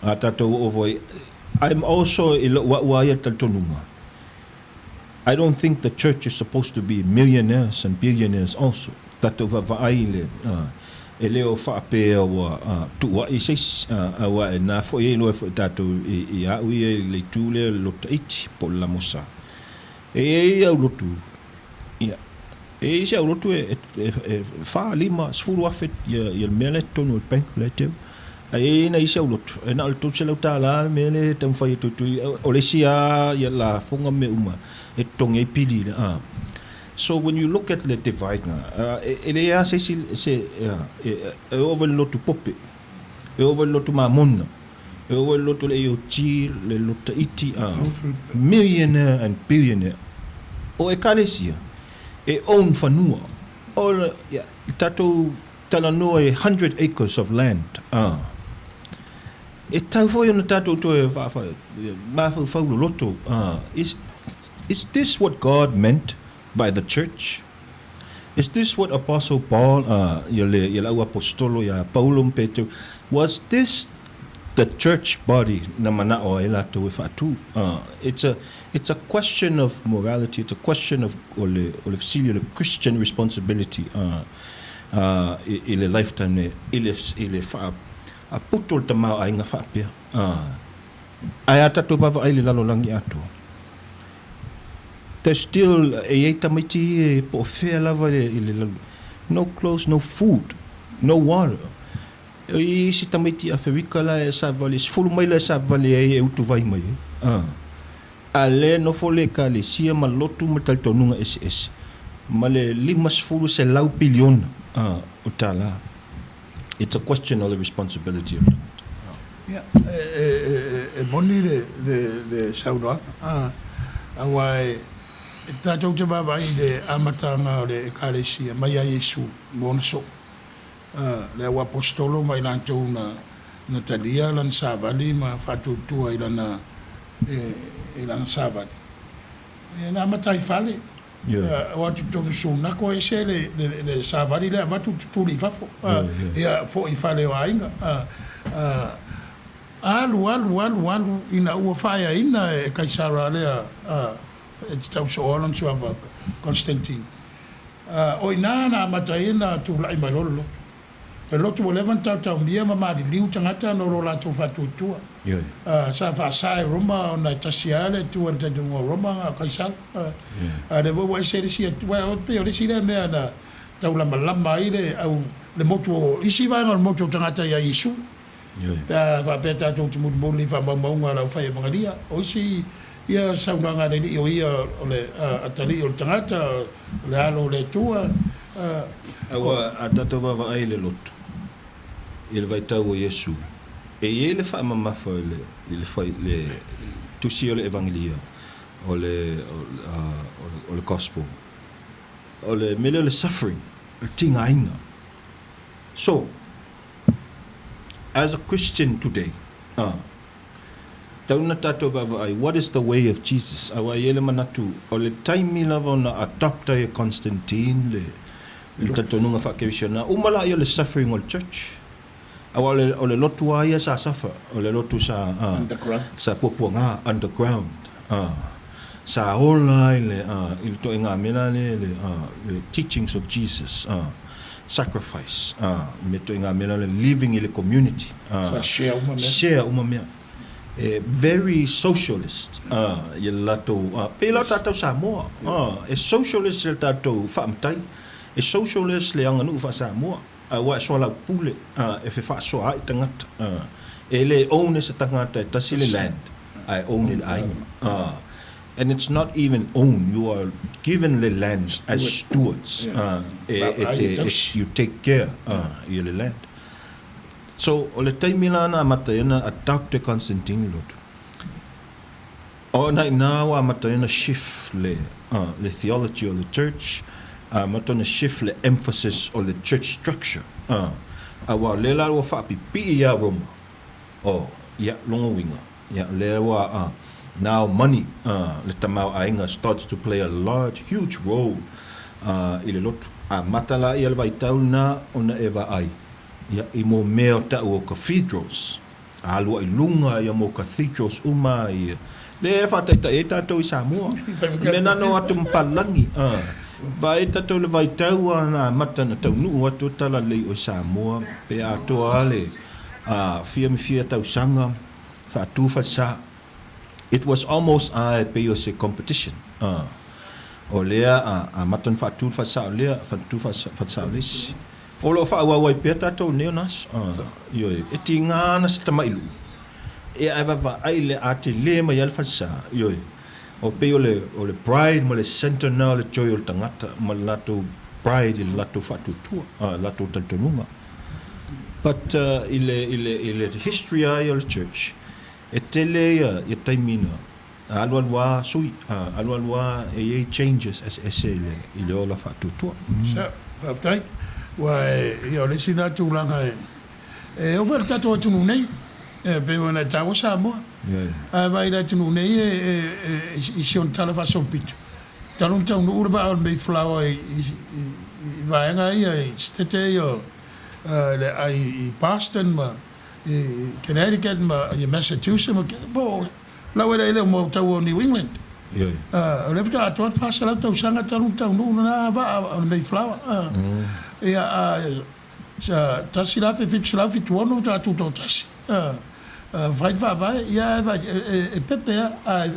A tatou oo foi, I'm also i lou au a ia talitonuga, I don't think the church is supposed to be millionaires and billionaires also. Tatou vaavaai i le, e le o faapea ua tuuai se isi, aua e na foi e iloa foi e tatou i a au ia i le itu lea o le lotu Tahiti po o le Lamosa. E i ai au lotu, ia, e i ai isi au lotu e 4, 5, 10 afe ia le mea lea e totonu o le bank la e teu. Ae i ai nai isi aulotu, e na o le $300 le mea lea e taumafai e tuitui, o le isi lava ia lafoga ma mea uma e totogi ai pili le a. So when you look at le divide na, e leai lava se isi, se, e oo foi i le lotu pope, e oo foi i le lotu mamona, e oo foi i le lotu o le AOG, le lotu Tahiti, a, millionaire and billionaire. O Ekalesia, e own fanua, o le, ia, tatou Talanoa e 100 acres of land, ā. E tau foi ona tātou toe mafaufau loloto, ā, is, is this what God meant by the church? Is this what Apostle Paul, ā, ia le, ia le auaposetolo ia Paulo ma Peteru, was this the church body na mana'o ai latou e faatū? Ā, it's a, it's a question of morality, it's a question of, o le, o le fesili o le Christian responsibility, ā, ā, i le lifetime nei, i le, i le wha, a puto le tamaoaiga faapea, ā, ae a tatou vaavaai i le lalolagi atoa, there's still, e i ai tamaiti ia e po o fea lava i le, i le lalo, no clothes, no food, no water. E i ai isi tamaiti i Aferika la e savali, e 10 maila e savali ai e utuvai mai ai, ā. A le nofo le Ekalesia ma lotu ma talitonuga eseese, ma le 500 piliona o tālā. It's a question of the responsibility of tagata. Ia, e moni le saunoaga, aua e tatou te vaavaai i le amataga o le Ekalesia mai ia Iesu ma ona soo. Le auaposetolo ma i latou na talia lana savali ma faatuatua i lana i lana savali. Na amata i fale, o atu totonu sunako ese le savali lea avatu tutuli i fafo, ia foi i fale o aiga. Alu, alu, alu, alu ina ua faaeaina e Kaisara lea e te tau sooa lona suafa Constantine. O i ina na amata ai ona tulai mai loa le lotu. Le lotu ua leva ona taotaomia ma maliliu tagata no lo latou faatuatua. Sa faasa e Roma ona e tasi lava le Atua i le talitonuga o Roma na o Kaisara. A o lea foi ua ese le isi Atua. E pei o le isi lea mea na taulamalama ai le au le motu o isi vaega o le motu o tagata ia Iesu. Pe a faapea tatou te mulimuli i faamaumauga a le aufai evagalia, o isi ia saunoaga a le Alii o ia o le atalii o le tagata, o le Alo o le Atua. Aua a tatou vaavaai i le lotu, i le vaitau o Iesu, e i ai le faamamafa i le, i le fai, le tusi o le Evangelia, o le, o le Gospel. O le mea lea o le suffering, o le tigaina. So, as a Christian today, ā, tau na tātou vaavaai, what is the way of Jesus? Aua e i ai le manatu, o le taimi lava ona adopt ai e Constantine le, le talitonuga faakerisiana, uma lea o le suffering o le church. Aua o le, o le lotu lava ia sa suffer, o le lotu sa, ā, sa puapuaga, underground, ā, sa ola ai le, ā, i le toaiga mea la le, le, ā, le teachings of Jesus, ā, sacrifice, ā, me toaiga mea la le living i le community, ā, Sa share uma mea. Share uma mea. E very socialist, ā, ia le latou, ā, pei la tatou Samoa, ā, e socialist le tatou faamatai, e socialist le aganuu faa-Samoa. Aua e soalaupule, ā, e fefaasoa ai tagata, ā, e le own e se tagata e tasi le land, a e own e le aiga, ā, and it's not even own, you are given le land as stewards, ā, e, e te, e, you take care, ā, i le land. So, o le taimi la na amata ai ona adopt e Constantine le lotu. Ona inā ua amata ai ona shift le, le theology o le church, amata ona shift le emphasis o le church structure, aua o lea la ua faapipii ia Roma, oh, ia, lona uiga, ia, lea ua, now money, le tamaoaiga starts to play a large, huge role, i le lotu. Amata la ia le vaitau lena ona e vaai, ia, i mō mea o ta'u o cathedrals, A lua i lunga ia mo cathedrals uma ia. Le e faataitai ai tatou i Samoa. Mea na no atu ma palagi. Vaai tatou le vaitau a na amata na taunuu atu o Talalelei o i Samoa pe atoa a le fia ma fia tausaga faatu falesa. It was almost a e pei o se competition. O lea a amata na faatu le falesa o lea, faatu falesa o le isi. O lo o faaauau ai pea tatou nei ona aso. Ioe, e tiga ana se tamailuu, ia ae vaavaai i le a tele mai ai le falesa. Ioe, o pei o le, o le pride ma le centre lena o le joy o le tagata ma le latou pride i le latou faatuatua, le latou talitonuga. But i le, i le, i le history lava ia o le church, e tele ia, ia taimi na, Alualu a sui, alualu a e i ai changes eseese i le, i le ola faatuatua. Sure, faafetai. Ua e, ia o le isi lena tulaga e, e oo foi i le tatou atunuu nei, e pei ona e taua Samoa. Ae vaai i le atunuu nei e, e, e, i si ona tala faasolopito, talu ona taunuu le vaa o le Mayflower i, i, i, i vaega ia i Setete ia o, le ai i Boston ma i Connecticut ma i Massachusetts ma, po o Lau eleele o Moataua o New England. Ioe. O lea faatoa atoa le 400 tausaga talu ona taunuu lena vaa o le Mayflower. Ia, sa 1776 faatoa tutoatasi. Fai le faavae, ia e pepe lava.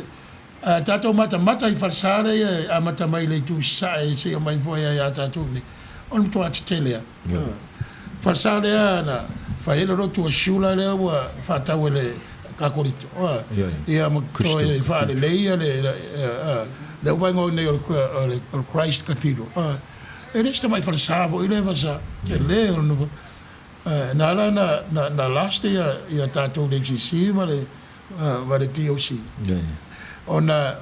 Ae tatou matamata i falesa lea e amata mai i le itu i sasae seia mai foi ia tatou i inei, o le matua tetele lava. Falesa lea na fai ai le lotu o Shula lea ua faatau e le Kakolito, ia ma toe faalelei le lea ua faaigoa nei o le Christ Cathedral. E le o se tamai falesa foi lea falesa, tele o le nofo. Na ala ona last ia tatou i le MCC ma le ma le DOC ona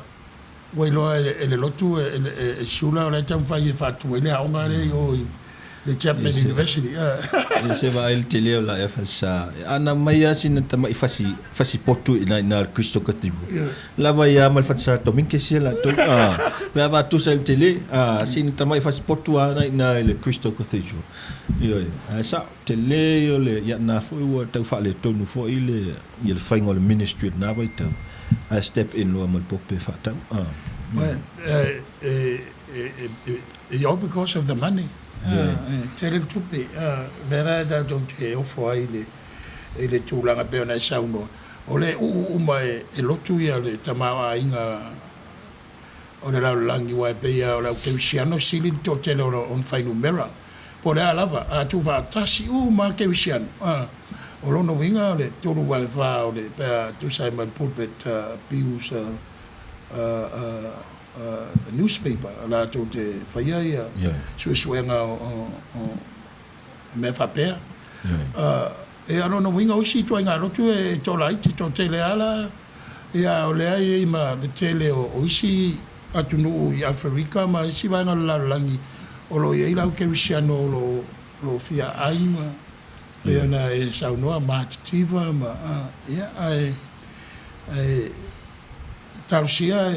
ua iloa e le lotu e Shula o la e taumafai e faatu ai le aoga lea i o i le Chapman University. E se vaai le tele o la e falesa. Ana mai lava sina tamai fasi, fasi potu i ina i le Crystal Cathedral. Lava ia ma le falesa Dominguez ia latou. Pe a faatusa i le tele, sina tamai fasi potu lava ina i le Crystal Cathedral. Ioe, ae sao, tele ia o le, ia na foi ua tau faaletonu foi le ia le faiga o le ministry i lena vaitau, ae step in loa ma le pope faatau. It's all because of the money. E tele le tupe. O lea la tatou te ofo ai i le tulaga pei ona e saunoa, o le uu uma e lotu ia le tamaoaiga o le lalolagi aua e pei lava o le au kerisiano e sili le toatele o ona fuainumera po o le a lava, a tuufaatasi uma lava kerisiano, o lona uiga o le 3/4 o le pe a tusa ai ma le pulpit pews newspaper latou te faia ia suesuega o mea faapea. Ia o lona uiga o isi ituaiga lotu e toalaiti, toatele lava la, ia o lea e i ai ma le tele o isi atunuu i Aferika ma isi vaega o le lalolagi o lo o i ai le au kerisiano o lo o fia ai ma pei ona e saunoa matitiva ma ia ae ae talosia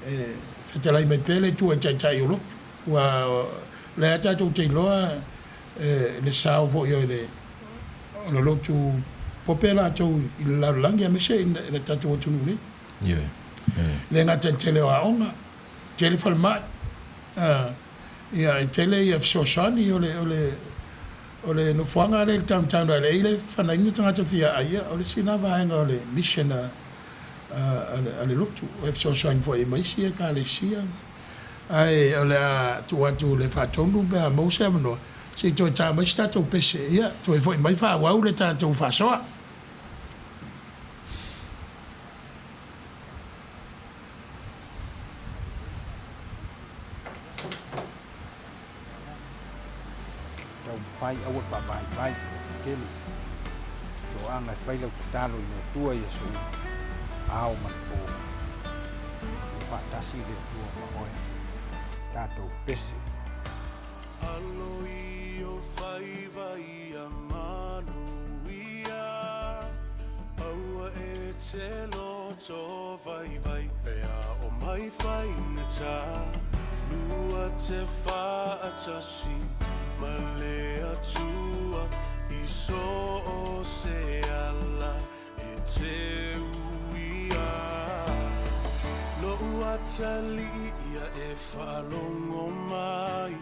e fetalai mai pea le Atua i Taitai o lotu aua o lea tatou te iloa le sao foi o le o le lotu pope latou i le lalolagi aemaise i le tatou atunuu nei. Ioe. Le gata i le tele o aoga, tele falemai, ia e tele ia fesoasoani o le o le o le nofoaga lea i le downtown LA lea e fanaina tagata fia ai, ia o le isi lena vaega o le mission a a le lotu e fesoasoani foi ma isi ekalesia. Ae o le a tuu atu i le faatonu pe a maua se avanoa, se i toe ta mai se tatou pese, ia, toe foi mai faaauau le tatou faasoa. Taumafai aua le faavaivai tele toaga e fai lau tatalo i le Atua i aso uma, ao ma le po. Ia faatasi le Atua ma oe. Tatou pese. Alo i o faiva ia manuia, Aua e te loto vaivai pe a o mai faigata, Lua te faatasi ma le Atua i so o se ala e te uia. Lo'u atalii ia e faalogo mai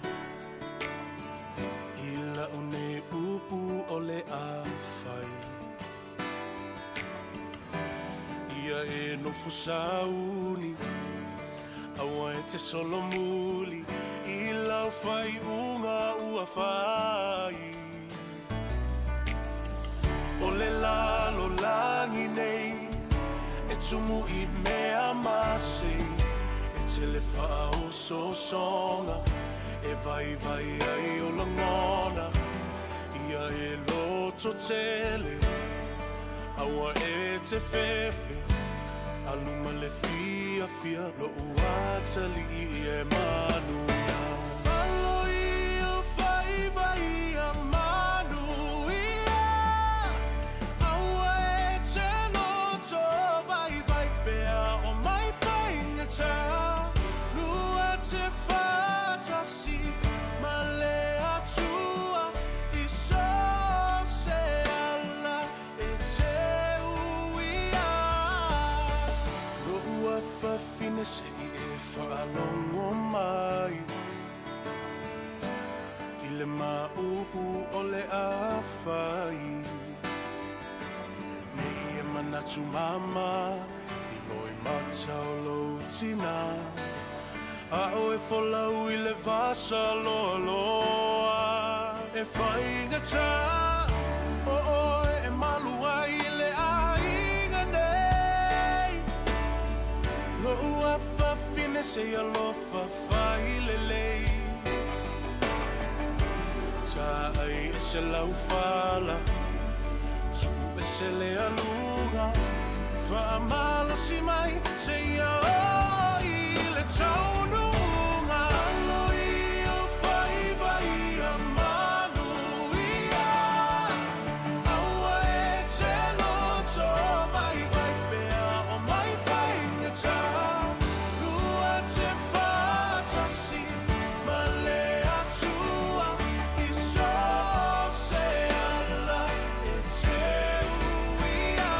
i la'u nei upu o le a fai. Ia e nofo sauni, aua e te solomuli i lau faaiuga ua fai. O le lalolagi nei e tumu i mea masei, e tele faaosoosoga e vaivai ai o lagona. Ia e loto tele, aua e te fefe, alu ma le fiafia, lo'u atalii e manuia. Alo i o faiva ia manuia, aua e te loto vaivai pe a o mai faigata, lua te faatasi ma le Atua i so o se ala e te uia. Lo'u afafine se i e faalogo mai i le maʻupu o le a fai. Ne i e manatu mama i loimata o lou tina, a o e folau i le vasa loaloa. E faigata o oe e malu ai i le aiga nei. Lo'u afafine se i alofa fai lelei. Taai ese lau fala, tuu ese le aluga, faamalosi mai seia oo i le taunuuga. Alo i ou faiva ia manuia, aua e te loto vaivai pe a o mai faigata, lua te faatasi ma le Atua i so o se ala e te uia.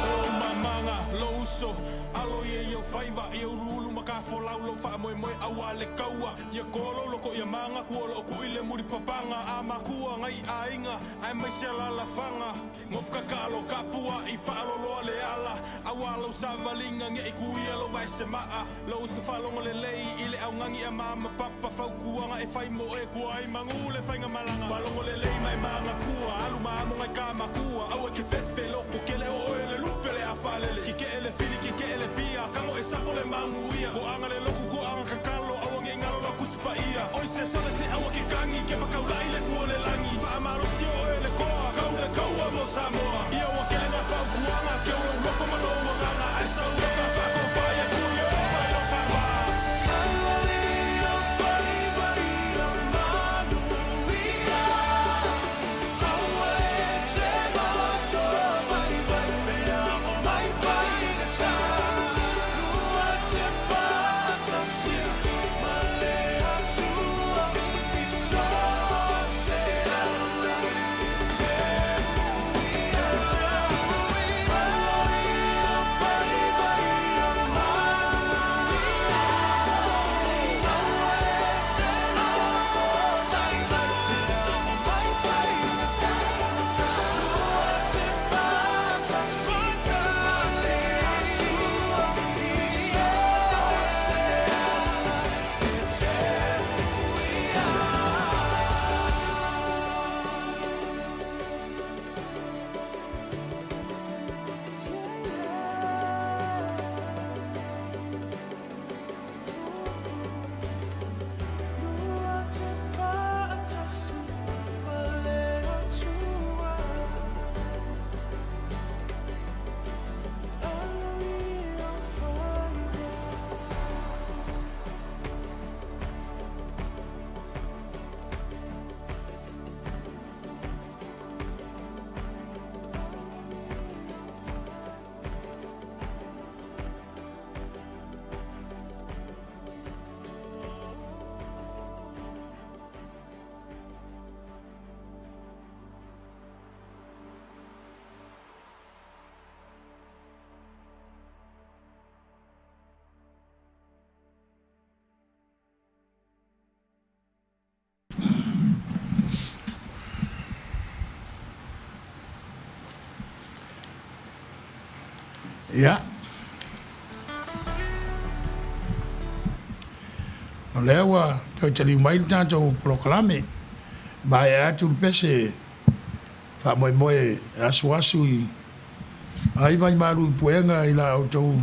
O mamaga, lou uso, alo ia i ou faiva, ia uluulu ma ka folau lou faamoemoe auā le kaua, ia kō lou loko ia maga kua loo kuʻi le muli papaga a makua ngai aiga aemaise alaalafaga. Gofukaka alo kapuaʻi faaloloa le ala auā lau savaliga ngeʻi kuia lou vaese maa lou uso faalogo lelei i le augani a mama papa fautuaga e fai mo oe kua ai magū le faiga malaga faalogo lelei ma e magakua alu ma amo ngai ka makua aua e ke fefe loko kele o oe le lupe le a faalele kekeʻe le fili kekeʻe le pia kago e sapo le maguia koaga le loku koaga kakalo aua nei galo lau Tusi Paia oi se sala se aua ke kagi ke makaulaʻi le pua le lagi faamalosi o oe le koa kau le kaua mo Samoa ia ua kele ngā fautuaga ke o lou loko ma lou agaga ae sau o ka faakofa ia kui o pai o ka wā. Ia. O lea ua toe taliu mai le tatou polokalame, maea atu le pese faamoemoe e asuasu i ai vaimalu i puega i la outou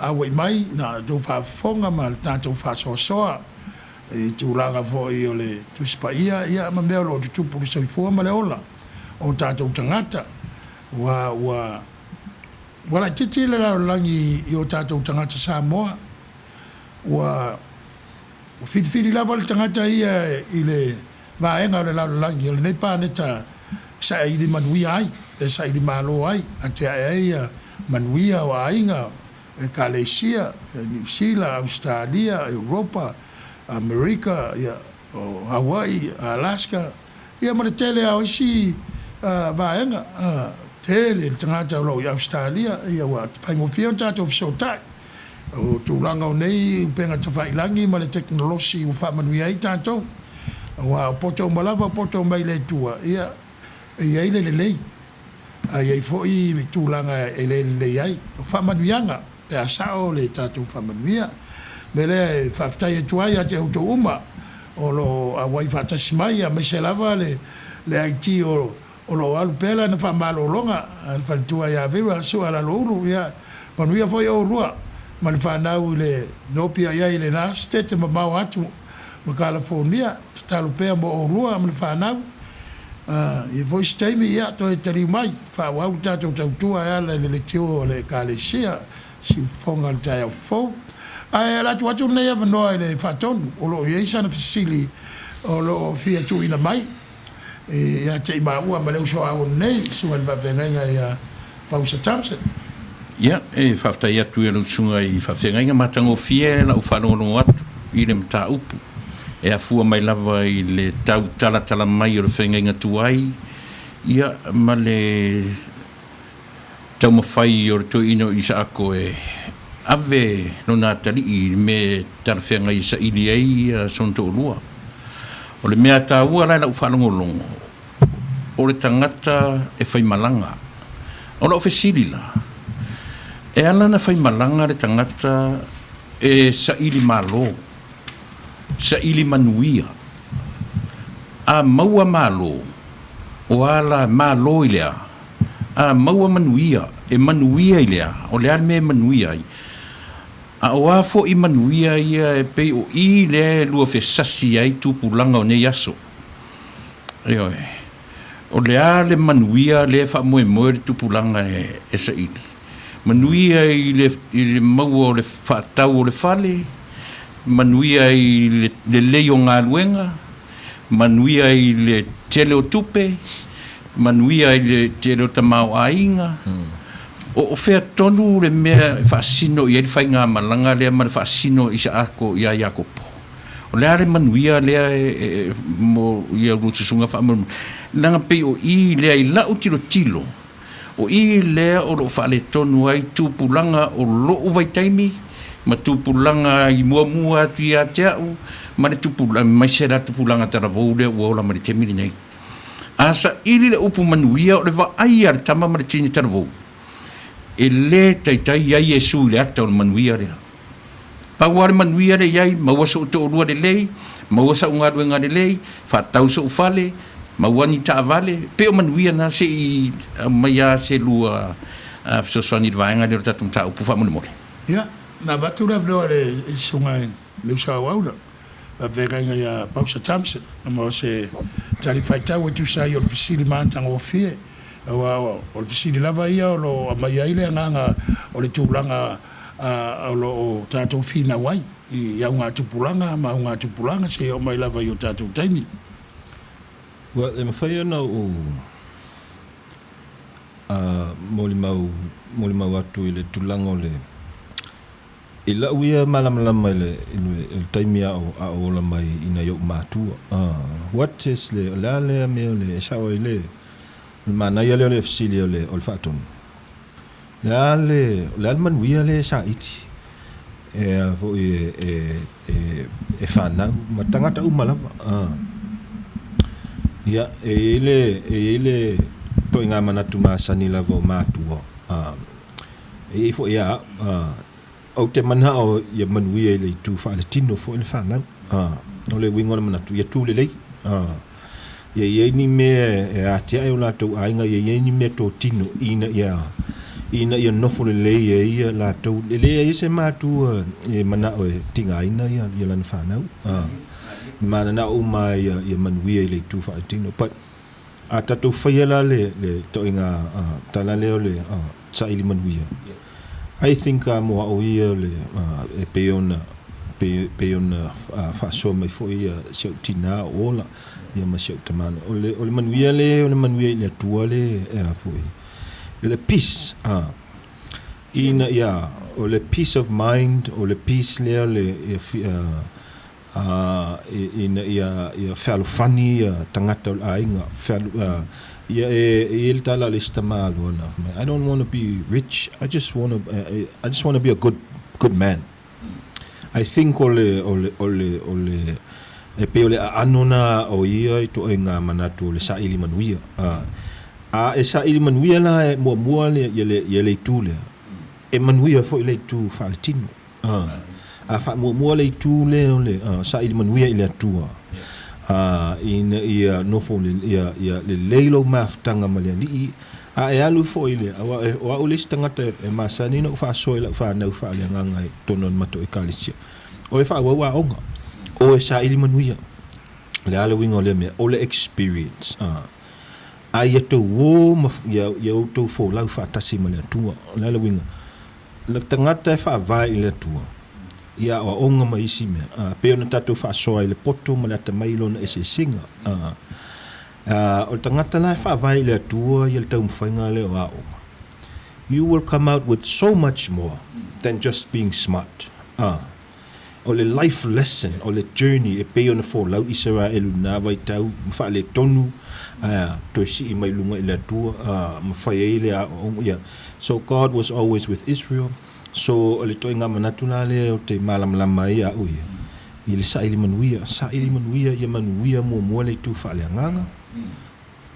auai mai, la outou faafofoga ma le tatou faasoasoa i tulaga foi o le Tusi Paia ia ma mea o lo o tutupu i le soifua ma le ola o tatou tagata. Ua ua ua laitiiti le lalolagi i o tatou tagata Samoa. Ua filifili lava le tagata ia i le vaega o le lalolagi o lenei paneta e saili manuia ai, e saili malo ai, atiae ai manuia o aiga, Ekalesia, Niu Sila, Ausetalia, Europa, Amerika, ia, o Hawaii, Alaska, ia ma le tele lava o isi vaega. Tele le tagata o lo o i Ausetalia, ia ua faigofie ona tatou fesootai. O tulaga o nei upega tafailagi ma le tekonolosi ua faamanuia ai tatou, aua o poto uma lava o poto mai le Atua, ia, e i ai le lelei, ae i ai foi le tulaga e le lelei ai. O faamanuiaga, pe a sao le tatou faamanuia. O le mea lea e faafetai atu ai ia te outou uma o lo o auai faatasi mai, aemaise lava le IT o O lo o alu pea lana faamalologa a le faletua ia Vera Sua Laloulu. Ia manuia foi oulua ma le fanau i le nopi i ai i lena setete mamao atu ma Kalafonia. Tatalo pea mo oulua ma le fanau. A i ai foi se taimi, ia toe taliu mai, faaauau le tatou tautua e ala i le leitio a le Ekalesia Siufofoga o le Taeao Fou. Ae ala atu atu lenei avanoa i le faatonu o lo o i ai sana fesili o lo o fia tuuina mai. Ia te i maua ma le uso a nei, susuga i le faafeagaiga ia Pausa Thompson. Ia, e faafetai atu i lau susuga i faafeagaiga matagofie lau faalogologo atu i le mataupu e afua mai lava i le tau talatala mai o le feagaiga tuai, ia, ma le taumafai o le toeaina o Isaako e ave lona atalii i le mea e talafeagai e saili ai sona toalua. O le mea taua la i lau faalogologo, o le tagata e faimalaga. O lau fesili la, e ala ona faimalaga le tagata e saili malo, saili manuia, a maua malo, o a la, malo i le a? A maua manuia, e manuia i le a? O le a le mea e manuia ai? A o a foi manuia ia e pei o i lea e luafesasi ai tupulaga o nei aso? Ioe. O le a le manuia lea e faamoemoe le tupulaga e saili? Manuia i le, i le maua o le faatau o le fale, manuia i le lelei o galuega, manuia i le tele o tupe, manuia i le tele o tamaoaiga. O fea tonu le mea e faasino i ai le faigamalaga lea ma le faasino i Isaako iā Iakopo? O le a le manuia lea e mo ia lua susuga faamolemole? Leaga pei o i lea i lau tilotilo, O i lea o lo o faaletonu ai tupulaga o lo'u vaitaimi ma tupulaga i muamua atu ia te a'u ma le tupulaga, aemaise la tupulaga talavou lea ua ola mai le taimi lenei. A saili le upu manuia o le vaai a le tama ma le tini talavou, e le taitai ai Iesu i le ata o le manuia lea. Pau lava le manuia lea i ai, maua so'u toalua lelei, maua sa'u galuega lelei, faatau so'u fale, maua ni taavale, pei o manuia na se i aumai lava se lua fesoasoani i le vaega lea o le tatou mataupu faamolemole. Ia, na avatu le avanoa i le Susuga i le Uso Auauna, faafeagaiga ia Pausa Thompson, mo se tali faitau e tusa ai o le fesili matagofie, aua o le fesili lava ia o lo o aumai ai le agaga o le tulaga o lo o tatou finau ai i augatupulaga ma augatupulaga seia oo mai lava i o tatou taimi. Ua le mafai ona ou molimau, molimau atu i le tulaga o le, i la'u ia malamalama i le, i le taimi a o, a o ola mai i nai o'u matua. What is le, o le a lea mea o le, e sa'o ai le, o le manaia lea o le fesili o le, o le faatonu. O le a le, o le a le manuia lea e saili e a foi e, e, e fanau ma tagata uma lava. A. Ia, e i ai le, e i ai le ituaiga manatu masani lava o matua. A. E i ai foi ia au, ou te manao ia manuia i le itu faaletino foi le fanau. O le uiga o le manatu, ia tu lelei. Ia i ai ni mea e atiae o latou aiga, ia i ai ni mea totino ina ia ina ia nofo lelei ai ia latou. E leai se matua e manao e tigaina ia ia lana fanau. E mananao uma ia ia manuia i le itu faaletino. But a tatou faia la le le itoaiga tala lea o le saili manuia, I think mo au ia o le e pei ona pei ona faasoa mai foi ia si au tinā o ola ia ma si au tama. O le o le manuia le o le manuia i le Atua le e a foi le peace a ina ia o le peace of mind o le peace lea le ia ina ia ia fealofani ia tagata o le aiga fealu ia e e i ai le tala a le isi tama aloa na fai mai I don't want to be rich I just want to I just want to be a good good man I think o le o le o le o le e pei o le aano na o ia i toaiga manatu o le saili manuia a e saili manuia la e muamua le ia le ia le itu lea e manuia foi le itu faaletino. A faamuamua le itu lea o le saili manuia i le Atua, ina ia nofo ia, ia lelei lou mafutaga ma le Alii, a e alu foi i le, aua o au le isi tagata e masani ona ou faasoa i lau fanau faaleagaga i totonu o le matou Ekalesia, o e faaauau aoga, o e saili manuia. O le a le uiga o lea mea? O le experience. A ia tou o ma ia, ia outou folau faatasi ma le Atua. O le a le uiga? Le tagata e faavae i le Atua, i aoaoga ma isi mea, ā, pei ona tatou faasoa ai le poto ma le atamai i lona eseesega. Ā, ā, o le tagata la e faavae i le Atua ia le taumafaiga lea o aoga, you will come out with so much more than just being smart. Ā, o le life lesson, o le journey e pei ona folau Isaraelu i lena vaitau ma faaletonu, ā, toe sii mai luga i le Atua, ā, ma fai ai le aoaoga, ia. So God was always with Israel. So o le ituaiga manatu la lea ou te malamalama ai ia au ia, i le saili manuia, saili manuia ia manuia muamua le itu faaleagaga,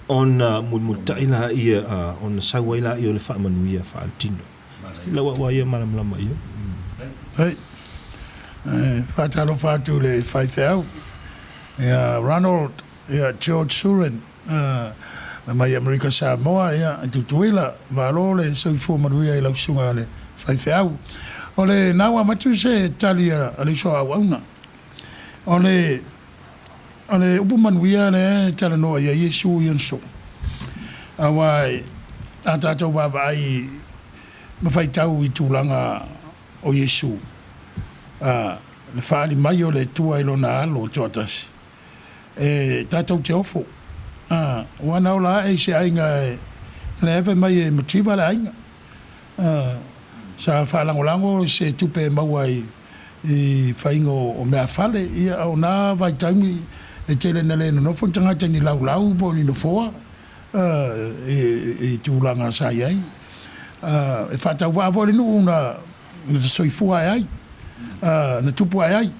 ona mulimulitai laia, ā, ona sau ai laia o le faamanuia faaletino. I lau aua ia malamalama i ai. Hei. E faatalofa atu i le faifeau ia Ronald ia George Surin mai Amerika Samoa ia i Tutuila. Malo le soifua manuia i lau susuga le faifeau. O le na ua avatu se tali a le uso a auauna. O le O le upu manuia lea e talanoa i ai Iesu i ona soo, aua a tatou vaavaai ma faitau i tulaga o Iesu, a, le faaali mai o le Atua i Lona Alo toatasi, e tatou te ofo, a, ua na ola ae i se aiga e, lea fai mai e mativa le aiga, a, sa faalagolago se tupe e maua ai i faiga o meafale, ia o na vaitaimi e tele ina le nonofo ni tagata i ni laulau po o ni nofoa i tulaga sa i ai. E faatauvaa foi le nuu na soifua ae ai, na tupu ae ai,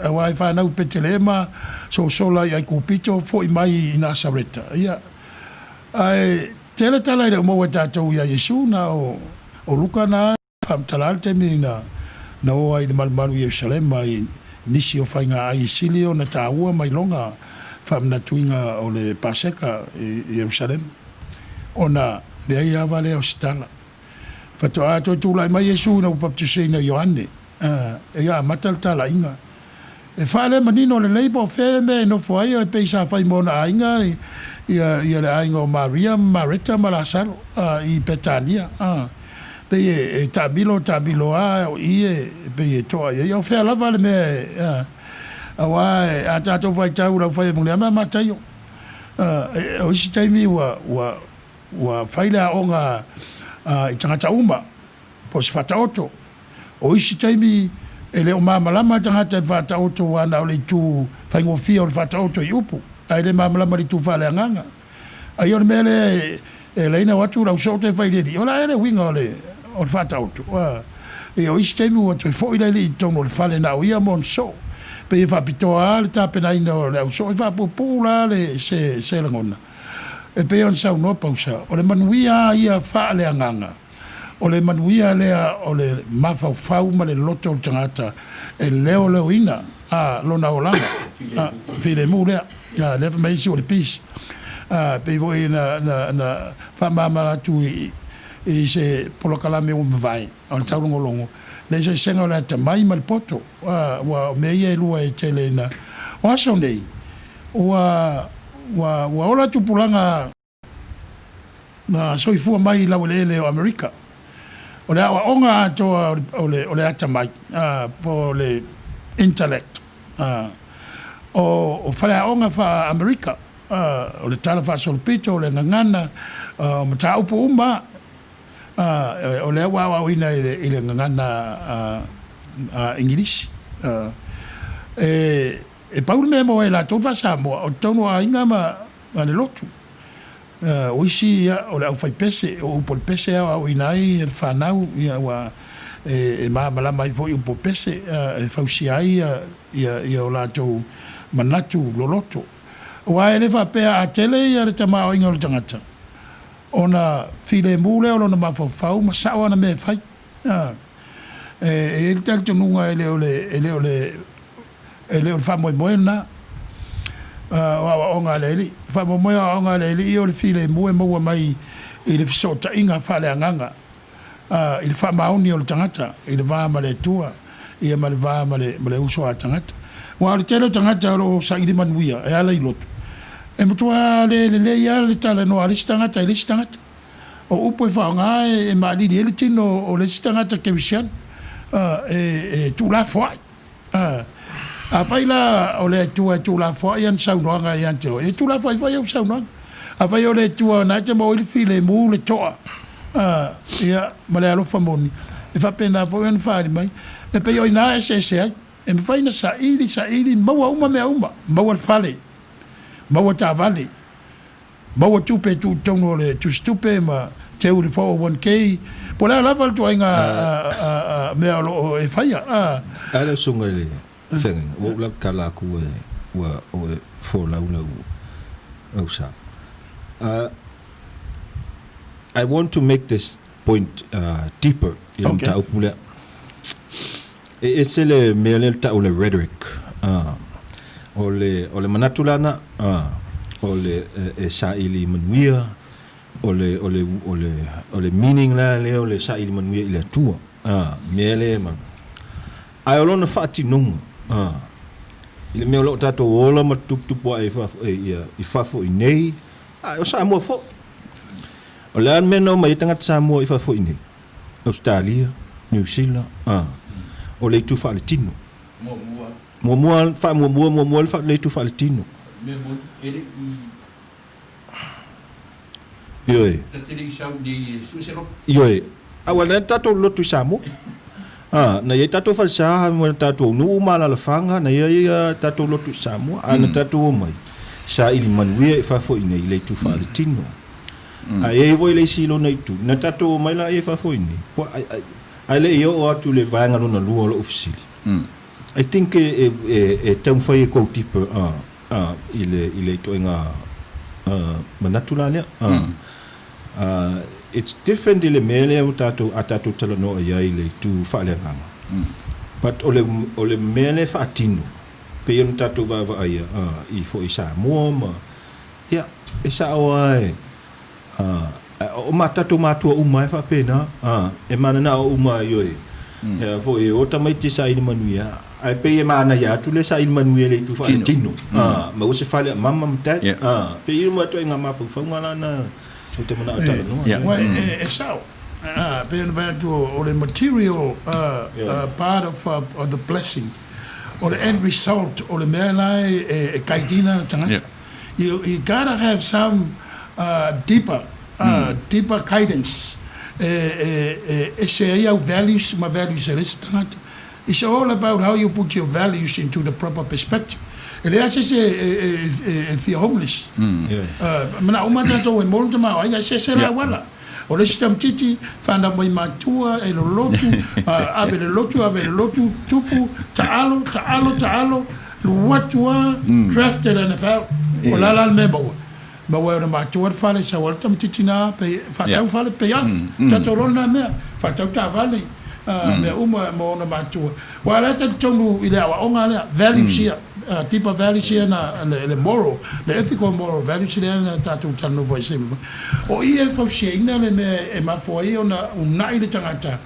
aua e fanau i Petelema, sosola i Aikupito, foi mai i Nasareta. Ia, ae tele tala e le o maua e tatou ia Iesu na o Luka na Faamatala le taimi na na o ai i le malumalu i Ierusalema i nisi o faiga-ai e sili ona taua mai lona faamanatuina o le Paseka i Ierusalema, ona leai lava lea o se tala. Faatoa toe tulai mai Iesu ina ua baptiseina e Ioane, e ia amata le talaiga. E faalemanino lelei po o fea le mea e nofo ai, e pei sa fai ma ona aiga ia ia le aiga o Maria ma Mareta ma Lasalo i Petania. Pei e taamilo taamilo lava o i e pei e toa i ai. A o fea lava le mea e, aua a tatou faitau i lau fai Evangeliama ia Mataio, o isi taimi ua ua ua fai le aoga i tagata uma. po o se faataoto. O isi taimi e le o malamalama le tagata i le faataoto aua na o le itu faigofie o le faataoto i upu, ae le malamalama i le itu faaleagaga. Ai o le mea lea e ala ai ona o atu lau soo toe fai i le alii, o le a ea le uiga o le o le faataoto? Ia o isi taimi ua toe foi le alii i totonu o le fale na o ia ma ona soo. Pei e faapitoa lava le tapenaina o le au soo, e faapuupuu la le se se lagona. E pei ona saunoa Pausa, o le manuia lava ia faaleagaga. O le manuia lea o le mafaufau ma le loto o le tagata e leoleoina a lona olaga, a, filemu lea. A, lea fai mai isi o le peace. A, pei foi na, na, na faamamala atu i, i se polokalame ua mavae, o le taulogologo, le eseesega o le atamai ma le poto. A, ua o mea ia e lua e tele ina. O aso nei, ua, ua, ua ola tupulaga na soifua mai i laueleele o Amerika. O le aoaoga atoa o le, o le atamai, a, po o le intellect, a, o, o faleaoga faa-Amerika, a, o le tala faasolopito, o le gagana, a, o mataupu uma a, o lea ua aoaoina i le, i le gagana a, a Igilisi. A, e, e pau le mea e maua ai e latou le faa-Samoa, o totonu o aiga ma, ma le lotu. O isi, ia, o le aufaipese, o upu o le pese e aoaoina ai le fanau, ia, ua e malamalama ai foi i upu o pese, e fausia ai ia o latou manatu loloto. Aua e le faapea a tele ia le tamaoaiga o le tagata, ona filemu lea o lona mafaufau ma sao ana mea e fai. E i ai le talitonuga e le o le, e le o le E le o le faamoemoe lena o aoaoga a le Alii. O le faamoemoe o aoaoga a le Alii o le filemu e maua mai i le fesootaiga faaleagaga, i le faamaoni o le tagata i le va ma le Atua ia ma le va ma le, ma le uso a tagata. Aua o le tele o tagata o lo o saili manuia e ala i lotu, e matua le lelei lava le talanoa a le isi tagata i le isi tagata. O upu e faaaoga e maalili ai le tino o le isi tagata kerisiano, e tuulafoai. Afai la o le Atua e tuulafoai ana saunoaga ia te oe, e tuulafoai foi au saunoaga. Afai o le Atua na e te maua ai le filemu, le toa, ia, ma le alofa moni, e faapena foi ona faaali mai. E pei o i ina e eseese ai. E mafai ona saili, saili, maua uma mea uma, maua le fale, maua taavale, maua tupe e tuu i totonu o le tusitupe ma teu i le 401k, po o le a lava le ituaiga mea o lo o e faia. A lau susuga i le feagaiga, ua ou lavitala atu ua e folau lau sa. I want to make this point deeper i le mataupu lea. E ese le mea lea e tau o le rhetoric. O le, o le manatu lana, o le e saili manuia, o le, o le, o le, o le meaning la lea o le saili manuia i le Atua. Mea lea e Ae o lona faatinoga, i le mea o lo o tatou ola ma tuputupu ae i fafo i nei, a o Samoa foi. O le a le mea na omai ai tagata Samoa i fafo i nei? Ausetalia, Niu Sila, a. O le itu faaletino. Muamua. Muamua, faamuamua, muamua le itu faaletino. Mea moni, e le i. Ioe. Ta te le i sau nei e sue se loto. Ioe. Aua na tatou lotu i Samoa. A, na i ai tatou falesa ma tatou nuu ma alaalafaga, na i ai tatou lotu i Samoa, ae na tatou omai, saili manuia i fafo i nei i le itu faaletino. Ae i ai foi le isi lona itu, na tatou omai laia i fafo i nei, ae le i oo atu i le vaega lona lua o lou fesili. I think e taumafai e go deeper i le ituaiga manatu la lea. It's different i le mea lea ua tatou, a tatou talanoa i ai i le itu faaleagaga. But o le, o le mea lea e faatino, pei ona tatou vaavaaia i foi i Samoa ma, ia, e sao lava e, o ma tatou matua uma lava e faapena, e mananao uma ioe, e foi e o tamaiti e saili manuia, ae pei e manaia atu le saili manuia i le itu faaletino, maua se fale a mama ma dad, pei uma ituaiga mafaufauga la na ou te manao e talanoa. Ua e sao, pei ona fai atu o le material part of the blessing, o le end result o le mea la e guide ina le tagata. You gotta have some deeper deeper guidance e ese ai au values ma values a le isi tagata. It's all about how you put your values into the proper perspective. E leai se isi e fia homeless. Manao uma tatou e moa le tamaoaiga, e eseese le auala. O le isi tamaitiiti, fanau mai matua, e lolotu, ave le lotu, ave le lotu, tupu, taalo, taalo, taalo, luatu lava, draft e le NFL. O le a la le mea e maua? Maua e ona matua le fale, sau ai le tamaitiiti na pe faatau fale, pay off. Tatou iloa lena mea, faatau taavale, mea uma mo ona matua. Aua o la e talitonu i le aoaoga lea, values ia, deeper values ia na, le moral, le ethical moral values lea na tatou talanoa foi i se taimi ua mavae. O i e fausiaina le mea e mafua ai ona uunai le tagata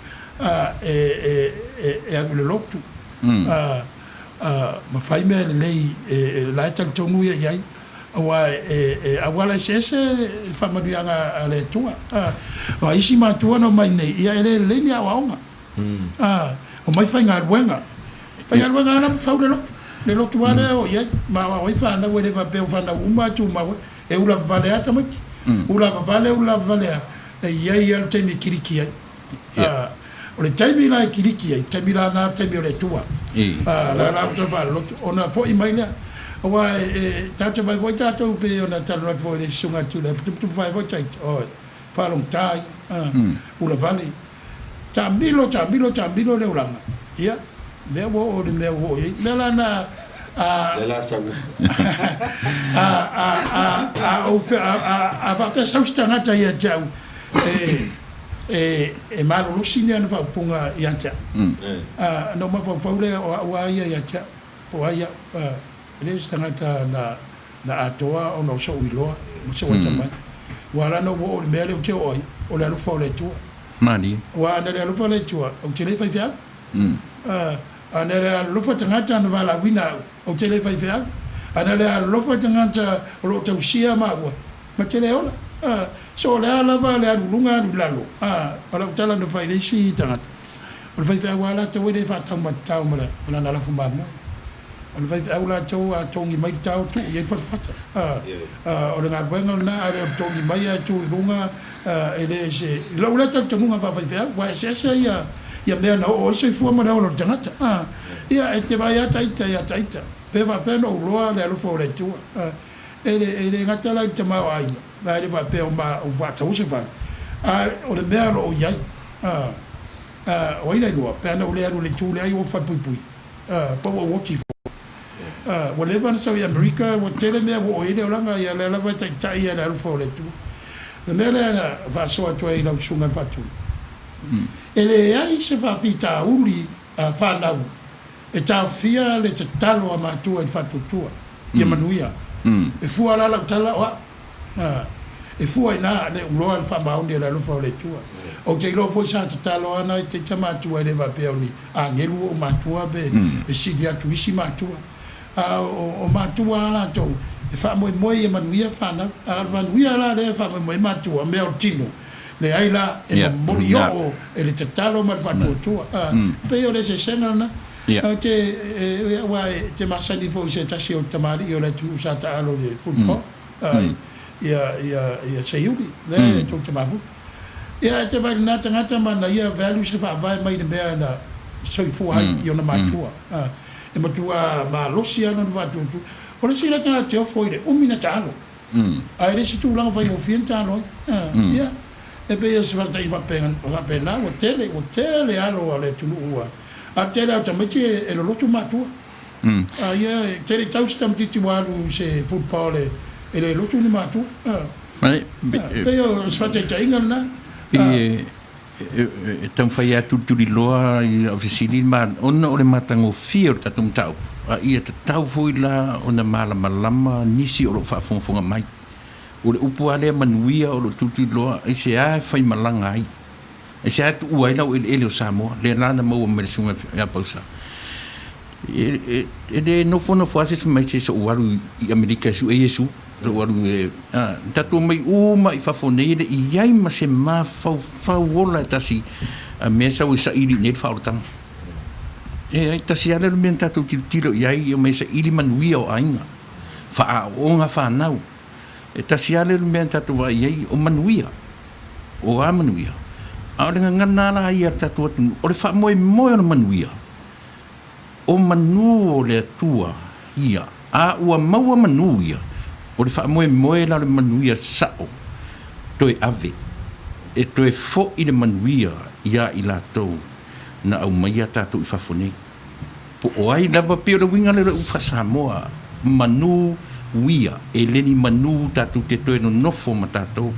e alu i le lotu ma fai mea lelei, la e talitonu ia i ai. Aua e auala eseese le faamanuiaga a le Atua. O isi matua na omai nei, ia e le lelei ni aoaoga. Omai faigaluega. Faigaluega lava la ma fau le lotu. Le lotu lava lea e o i ai ma aoao ai fanau, e le faapea o fanau uma e tumau ai. E ulavavale lava tamaiti. Ulavavale, ulavavale lava, e i ai lava le taimi e kiliki ai. O le taimi la e kiliki ai, taimi la na o le taimi o le Atua. La la ua faaloto, ona foi mai lea. Aua e tatou vaai foi tatou pei ona talanoa atu foi i le isi susuga atu lea, putuputupu fae foi taita, oi, faalogota ia, ulavale. Taamilo, taamilo, taamilo le olaga, ia, lea ua oo i le mea ua oo i ai. O le mea la na, a, Lea la sau. a, a, a, a, ou, a, a, a faapea sau se tagata ia te au, e, e, e malolosi ni ana faaupuga ia te au. Ā, ona ou mafaufau lea, o au lava ia ia te au, po o ai au, ā, e le o se tagata na, na atoa ona o so'u iloa ma so'u atamai. Ua ala ona ou oo i le mea lea ou te oo ai, o le alofa o le Atua. Malie. Aua ana le alofa le Atua, ou te le faifeau. Ā, ana le alofa tagata na valaauina au, ou te le faifeau. Ana le alofa tagata o lo o tausia maua, Ma te le ola. A, so o le a lava le alu i luga alu i lalo, a, o lau tala na fai i le isi tagata, o le faifeau lava latou e le faatau matatao ma lana lafo mamoe. O le faifeau latou a togi mai le tao tuu i ai le fatafata. A, a, o le galuega lena, ae le o le togi mai ae tu i luga, a, e le se, i lou lea talitonuga faafaifeau, aua e eseese ia, ia mea na oo ai le soifua ma le ola o le tagata. A, ia, e te vaai lava taita ia taita, pe faapea ona ou iloa le alofa o le Atua. A. E le gata la i le tamaoaiga, ae le faapea o ma ua faataua se fale, a o le mea o lo o i ai, a, o ai la iloa, pe ana ua le alu i le itu lea ai ua falepuipui, a, pa ua oti foi. A, ua leva ona sau i Amerika, ua tele mea ua oo i ai le olaga, ia lea lava e taitai ia le alofa o le Atua. O le mea lea na faasoa atu ai i lau susuga i le Faatonu, e leai se faafitauli a fanau E taofia le tatalo a matua i le faatuatua, ia manuia. E fua la lau tala o au. A, e fua ina le uloa le faamaoni o le alofa o le Atua. Ou te iloa foi sa tatalo a nai taita matua e le faapea o ni agelu ou matua pe e sili atu isi matua. A o matua a latou e faamoemoe ia manuia fanau. A o le manuia la lea e faamoemoe ai matua, mea o le tino, Leai la, e momoli oo e le tatalo ma le faatuatua. E pei o le eseesega lena. Ou te, aua e te masani foi i se tasi o tamalii o le atunuu sa taalo i le football, ia, ia, ia Seiuli, lea e tou te mafuta. Ia, e te vaai i lena tagata ma ana ia values e faavae mai i le mea na soifua ai i ona matua. E matua malosi lava lona faatuatua. O le isi lea tagata te ofo i le umi na taalo. Ae le isi tulaga faigofie na taalo ai. Ia, e pei o se faataitaiga faapena, ua tele, ua tele alo a le atunuu ua, a o le tele lava o tamaiti e lolotu matua. Ia, e tele tau se tamaitiiti ua alu i se football e le lotu ni matua. E pei o se faataitaiga lena. E taumafai lava e tulituliloa i lau fesili ma ona o le matagofie o le tatou mataupu, a ia tatau foi la ona malamalama nisi o lo o faafogafoga mai. O le upu lava lea manuia o lo o tulituliloa i se a e faimalaga ai, i se a e tuua ai lau eleele o Samoa, lea la na maua mai le Susuga ia Pausa. E le nofonofo lava se isi fai mai se i ou alu i Amerika e sue Iesu, se i ou alu e, a, tatou omai uma i fafo nei e le i i ai ma se mafaufau ola e tasi a mea e sau e saili i inei le faaolataga. E ai, tasi lava lea o le mea na tatou tilotilo i ai, e omai e saili manuia o aiga, faaaooga fanau. E tasi lava lea o le mea na tatou vaai i ai, o manuia, o a manuia. A o le gagana lava la ia a le tatou atunuu, o le faamoemoe o le manuia, O manū o le Atua ia, a ua maua manū ia, o le faamoemoe la o le manuia sao toe ave, e toe foʻi le manuia iā i latou na aumaia tatou i fafo nei. Po o ai lava, pei o le uiga lea o le upu faa-Samoa, manū uia, e le ni manū tatou te toe nonofo ma tatou.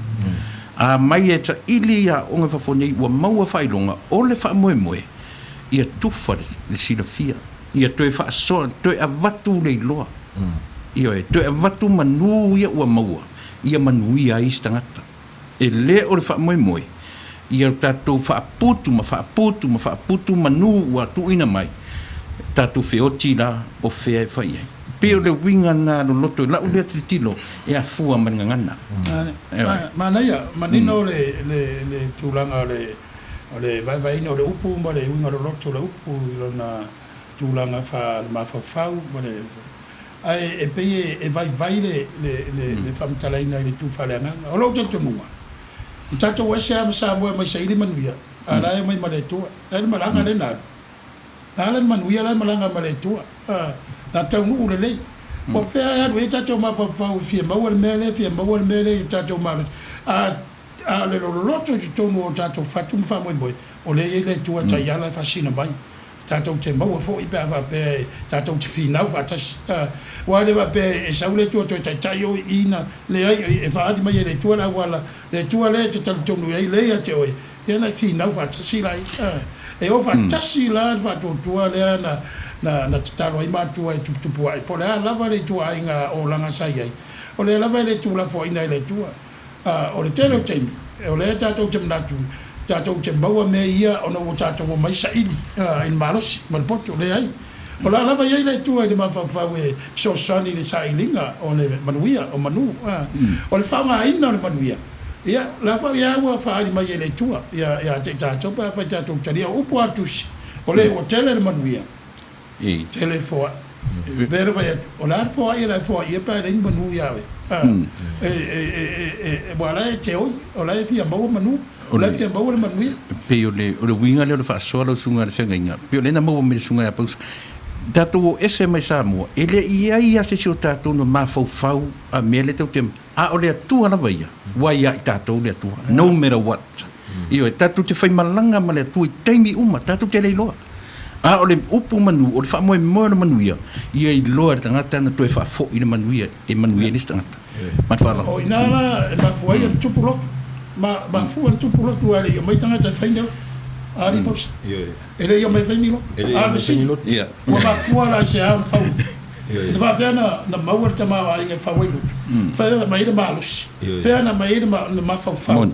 A mai e saili i aoga i fafo nei ua maua faailoga o le faamoemoe ia tufa le silafia, ia toe faasoa, toe avatu le iloa, ioe, toe avatu manū ia ua maua ia manuia ai isi tagata. E le o le faamoemoe ia tatou faaputu ma faaputu ma faaputu manu ua tuuina mai, tatou feoti la o fea e fai ai. Pei o le uiga lena loloto i lau lea tilotilo e afua mai le gagana. Manaia, manino le le tulaga o le o le vaevaeina o le upu ma le uiga loloto o le upu i lona tulaga faale-mafaufau ma le Ae e pei e vaivai le le faamatalaina i le itu faaleagaga. O lou talitonuga, na tatou ese lava ma Samoa e omai saili manuia, a o la e omai ma le Atua. E le malaga lea na alu. Na ala le manuia la e malaga ma le Atua. Na taunuu lelei. Po o fea e alu ai tatou mafaufau e fia maua le mea lea, fia maua le mea lea i o tatou malosi. A a o le loloto i totonu o tatou fatu ma faamoemoe, o lea e i ai le Atua e taiala e faasina mai. Tatou te maua foi pe a faapea e tatou te finau faatasi. Aua e le faapea e sau le Atua toe taitai oe i na, leai, e faaali mai e le Atua le auala, le Atua lea e te talitonu i ai, lea ia te oe, ia na e finau faatasi la ia. E o faatasi la le faatuatua lea na, na, na tatalo ai matua e tuputupu ae, po o le a lava le ituaiga olaga sa i ai, o lea lava e le tuulafoaiina e le Atua. A, o le tele o taimi, o lea tatou te manatu, tatou te maua mea ia ona ua tatou omai saili i le malosi ma le poto. Leai. O la lava e i ai le Atua i le mafaufau e fesoasoani i le sailiga o le manuia, o manu. O le faaaogaina o le manuia, ia, o la foi lava ua faaali mai e le Atua ia te i tatou pe afai tatou talia. O upu lava a le Tusi, o le ua tele le manuia, Tele foai. Pei ona fai atu, o le a le foai e la e foai ia pe a leai ni manu ia oe. E, e, e, e, e, aua o la e te oi, o la e fia maua manu, o la e fia maua le manuia. Pei o le, o le uiga lea o le faasoa lau susuga i le feagaiga, pei o lea na maua mai le susuga ia Pausa. Tatou o ese mai Samoa, e le i i ai lava se isi o tatou na mafaufau a mea lea tatou te A o le Atua lava ia, ua ia i tatou le Atua, no matter what. Ioe, tatou te faimalaga ma le Atua i taimi uma, tatou te le iloa. A o le upu manu, o le faamoemoe o le manuia, ia iloa e le tagata ona toe faafoi le manuia e manuia ai le isi tagata. Ma le faaaloalo. O i ina la e mafua ai ona tupu lotu. Ma, mafua ona tupu lotu aua e le i omai tagata e fai ni lotu. A alii Pausa? E le i omai e fai ni lotu. A o le fesili, ua mafua la i se a ona fau lotu? E faapefea na maua le tamaoaiga e fau ai lotu? Fea na aumai ai le malosi? Fea na aumai ai le mafaufau?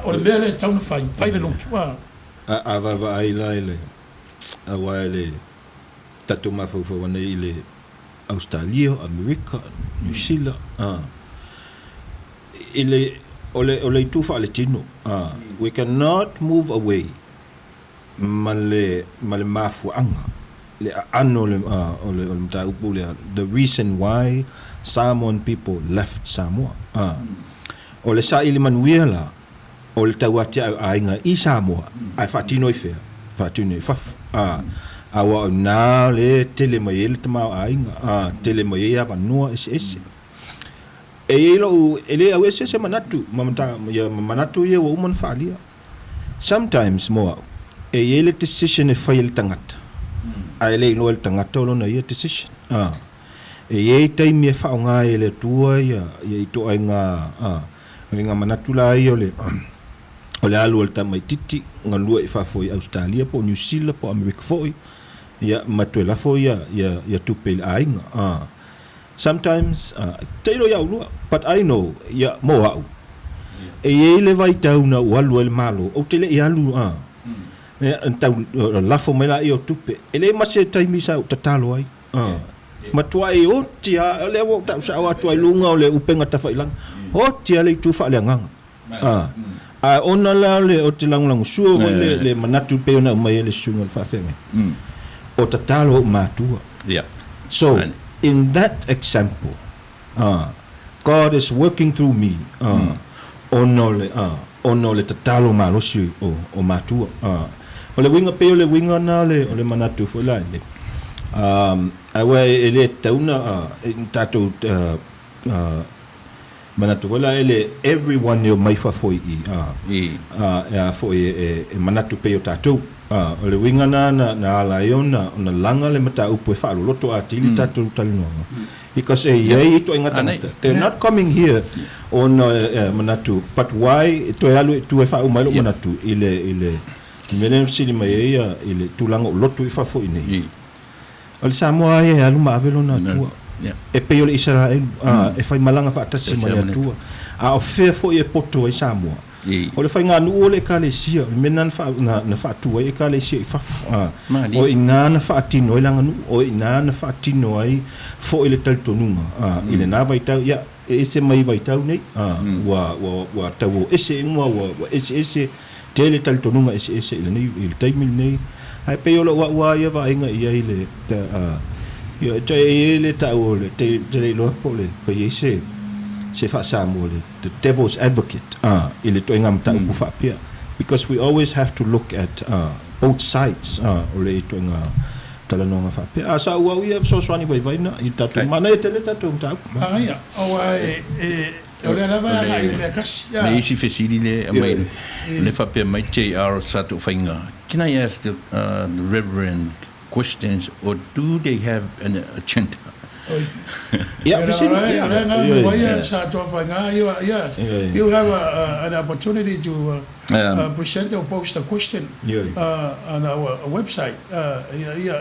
O le mea lea e tatau ona fai, fai le lotu. A vaavaai la i le, aua e le tatou mafaufau ane i le Ausetalia, Amerika, Niu Sila, i le, o le, o le itu faaletino, we cannot move away ma le, ma le mafuaaga, le aano o le, o le, o le mataupu lea, the reason why Samoan people left Samoa. O le saili manuia la, o le tauatiae o aiga i Samoa, ae faatino i fea? Faatino i fafo. Aua o i ina lea e tele mai ai le tamaoaiga, tele mai ai avanoa eseese. E i ai lou, e le auese se manatu ma manatu ia ua uma ona faaalia. Sometimes mo au, e i ai le decision e fai e le tagata, ae le iloa e le tagata o lona ia decision. E i ai taimi e faaaoga ai e le Atua ia ituaiga ituaiga manatu la ia o le o le alu a le tamaitiiti galue i fafo i Ausetalia po o Niu Sila po o Amerika foi, ia ma toe lafo ia ia tupe i le aiga. Sometimes, tailo ia ulua, but I know, ia, mo au, e i ai le vaitau na ou alu ai le Malo, ou te le i alu, a, ia, tau lafo mai laia o tupe, e leai ma se taimi sa ou tatalo ai, a, matuai oti lava, o lea ua ou tau sao atu ai i luga o le upega tafailagi, oti lava le itu faaleagaga, a, ae ona la o le, ou te lagolagosua foi le, le manatu pei ona aumai e le susuga i le faafeagaiga, o tatalo ou matua. So, in that example, God is working through me, ona o le, ona o le tatalo malosi o, o matua. O le uiga, pei o le uiga na o le, o le manatu foi la le, aua e le tatau ona tatou, Manatu foi la e le everyone e omai fafo i i, a, a, e a foi e, e, e manatu pei o tatou. A, o le uiga na na, na ala ai ona, ona laga le mataupu e faaloloto atili tatou talanoaga. Because e iai ituaiga tagata, they're not coming here ona e manatu, but why e toe alu i tua e faauma ai lou manatu i le, i le mea lea na fesili mai ai ia i le tulaga o lotu i fafo i nei. O le Samoa lava ia e alu ma ave lona Atua. E pei o le Isaraelu, a, e faimalaga faatasi ma le Atua. A o fea foi e poto ai Samoa? O le faiganuu o le Ekalesia, o le mea lena na, na faatu ai Ekalesia i fafo. A, o i ina na faatino ai le aganuu, o i ina na faatino ai foi le talitonuga, a, i lena vaitau, ia, e ese mai vaitau nei, a, ua, ua, ua tau o ese uma, ua, ua eseese tele talitonuga eseese i lenei, i le taimi lenei. Ae pei o lou au lava ia vaaiga i ai le, a, ia, e i ai le tau o le, te, te le iloa po o le, pe i ai se, se faa-Samoa le, the devil's advocate, a, i le ituaiga mataupu faapea. Because we always have to look at, a, both sides, a, o le ituaiga talanoaga faapea. A sa ou au ia e fesoasoani vaivai na i le tatou, manaia tele le tatou mataupu. Manaia, aua e, e, O lea lava e agai i le mea tasi. Le isi fesili lea e aumai, o lea e faapea mai JR sa tou faiga, Can I ask the Reverend questions or do they have an agenda? Ia, fesili, ia. O lea na mua ia sa tou faiga, yes, you have an opportunity to present or post a question on our website,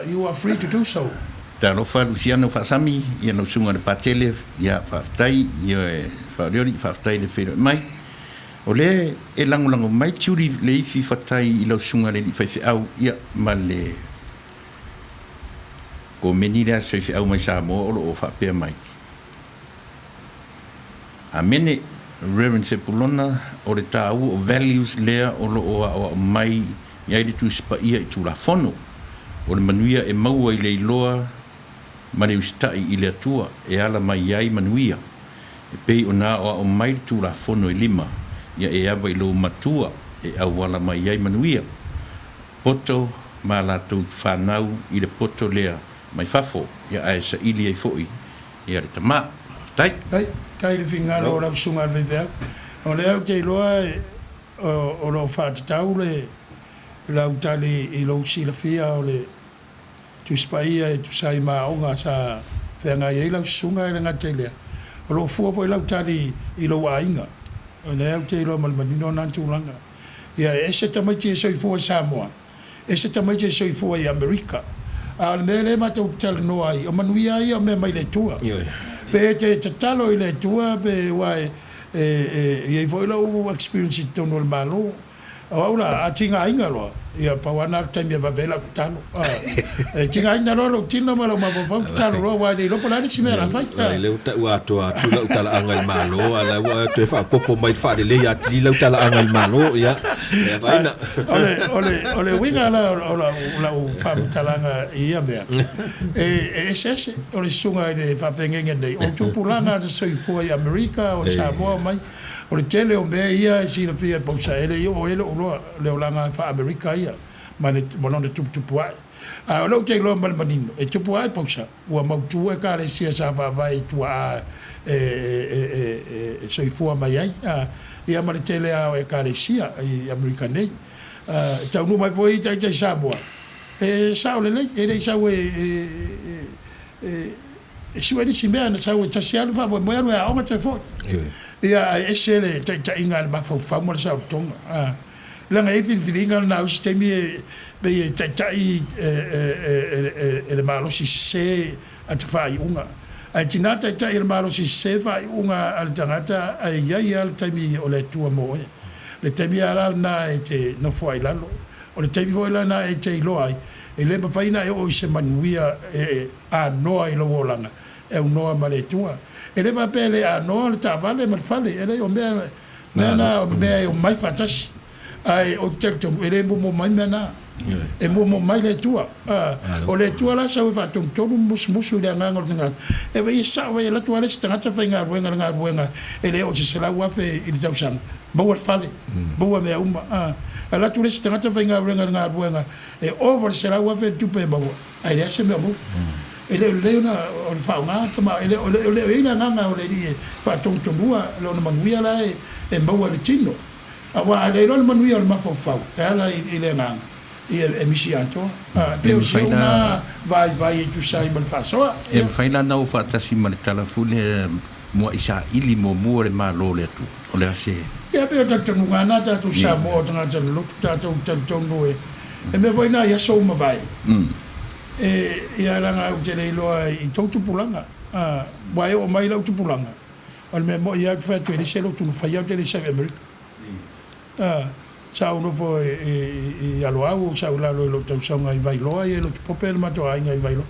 you are free to do so. Talofa Luciano Faasami, ia lau susuga i le Patele, ia faafetai, ia e Faaolioli, faafetai le feiloai mai. O lea e lagolago mai Julie Leifi Fatai i lau susuga i le alii faifeau, ia ma le komeni lea a se faifeau mai Samoa o lo o faapea mai. Amene. Rev. Sepulona, o le taua o values lea o lo o aoao mai i ai le Tusi Paia i Tulafono. O le manuia e maua i le iloa ma le usitai i le Atua e ala mai ai manuia. E pei ona aoao mai le Tulafono e lima, ia e ava i lou matua e auala mai ai manuia. Poto ma latou fanau i le poto lea mai fafo, ia ae saili ai foi Ia le tama. Faafetai. Faafetai. Faafetai i le finagalo o lau susuga i le faifeau. O lea ou te iloa o lo o faatatau le lau tali i lou silafia o le Tusi Paia e tusa ai ma aoga sa feagai ai lau susuga e le gata i lea, o lo o fua foi lau tali i lou aiga. O lea ou te iloa ma le manino na tulaga. Ia e ese tamaiti e soifua i Samoa, Ese tamaiti e soifua i Amerika. A o le mea lea matou te talanoa ai, o manuia ia o mea mai le Atua. Pe e te tatalo i le Atua pe aua e i ai foi lou experience i totonu o le Malo. O au la, a tigaina loa, ia pau lava lena o le taimi e vave ai lau tatalo. E tigaina loa lou tino ma lou mafaufau tatalo loa aua e le iloa po o le a le isi mea o le a fai. O lea ua tau atoa atu lau talaaga i le Malo, a o la ua toe faaopoopo mai i le faaleleia atili lau talaaga i le Malo, ia, ia vaai. O le, o le, o le uiga la o lau, lau faamatalaga i ia mea, e, e eseese. O le susuga i le faafeagaiga nei, o tupulaga na soifua i Amerika, o Samoa mai, o le tele o mea ia e silafia e Pausa, e le i oo ai lou iloa le olaga faa-Amerika ia ma le, ma lona tuputupu ae. A o lea ou te iloa ma le manino, e tupu ae Pausa, ua mautu Ekalesia sa vaavae i tuaa e soifua mai ai, ia ma le tele lava o Ekalesia i Amerika nei. E taunuu mai foi i Taitai Samoa, e sao lelei, e le i sau e sue nisi mea, na sau e tasi lava le faamoemoe alu e aoga toe foi. Ia, ae ese le taitaiga a le mafaufau ma le saolotoga. Leaga e i ai filifiliga lena o isi taimi e pei e taitai e le malosi sese ata faaiuga. Ae tina taitai e le malosi sese faaiuga a le tagata ae i ai lava le taimi o le Atua mo oe. Le taimi lava la lena e te nofo ai i lalo. O le taimi foi lena e te iloa ai e le mafai ona e oo i se manuia e anoa i lou olaga e aunoa ma le Atua. E le faapea e le anoa le taavale ma le fale, e leai o mea Mea na o mea e omai faatasi. Ae ou te talitonu, e le muamua mai mea na. E muamua mai le Atua. O le Atua la sau e faatonutonu ma musumusu i le agaga o le tagata. E vaai e sao ai, e alu atu lava le isi tagata faigaluega i le galuega e le oo i se 100,000 i le tausaga, maua le fale, maua mea uma. Alu atu le isi tagata faigaluega i le galuega e ova i le 100,000 le tupe e maua, ae leai se mea o maua. E le o lelei ona o le faaaoga le tama, e le o le o i ai le agaga o le Alii e faatonutonua lona manuia la e maua i le tino. Aua a le iloa le manuia o le mafaufau e ala i le agaga, ia e misi atoa. E pei o si ou na vaivai e tusa ai ma le faasoa. E mafai la ona o faatasi ma le tala foi lea mua'i saili muamua le Malo o le Atua. O le a se. Ia pei o le talitonuga lava na tatou Samoa o tagata loloto tatou te talitonu e mea foi na i aso ua mavae. E ia leaga ou te le iloa i tou tupulaga, a, ua e oo mai i lau tupulaga, o le mea moi lava ou te fai atu e leai se lotu na faia ou te le sau i Amerika. A, sa ou nofo i Aloau, sa ou i lalo i lou tausaga i Vailoa, ia i Lotupope le matou aiga i Vailoa.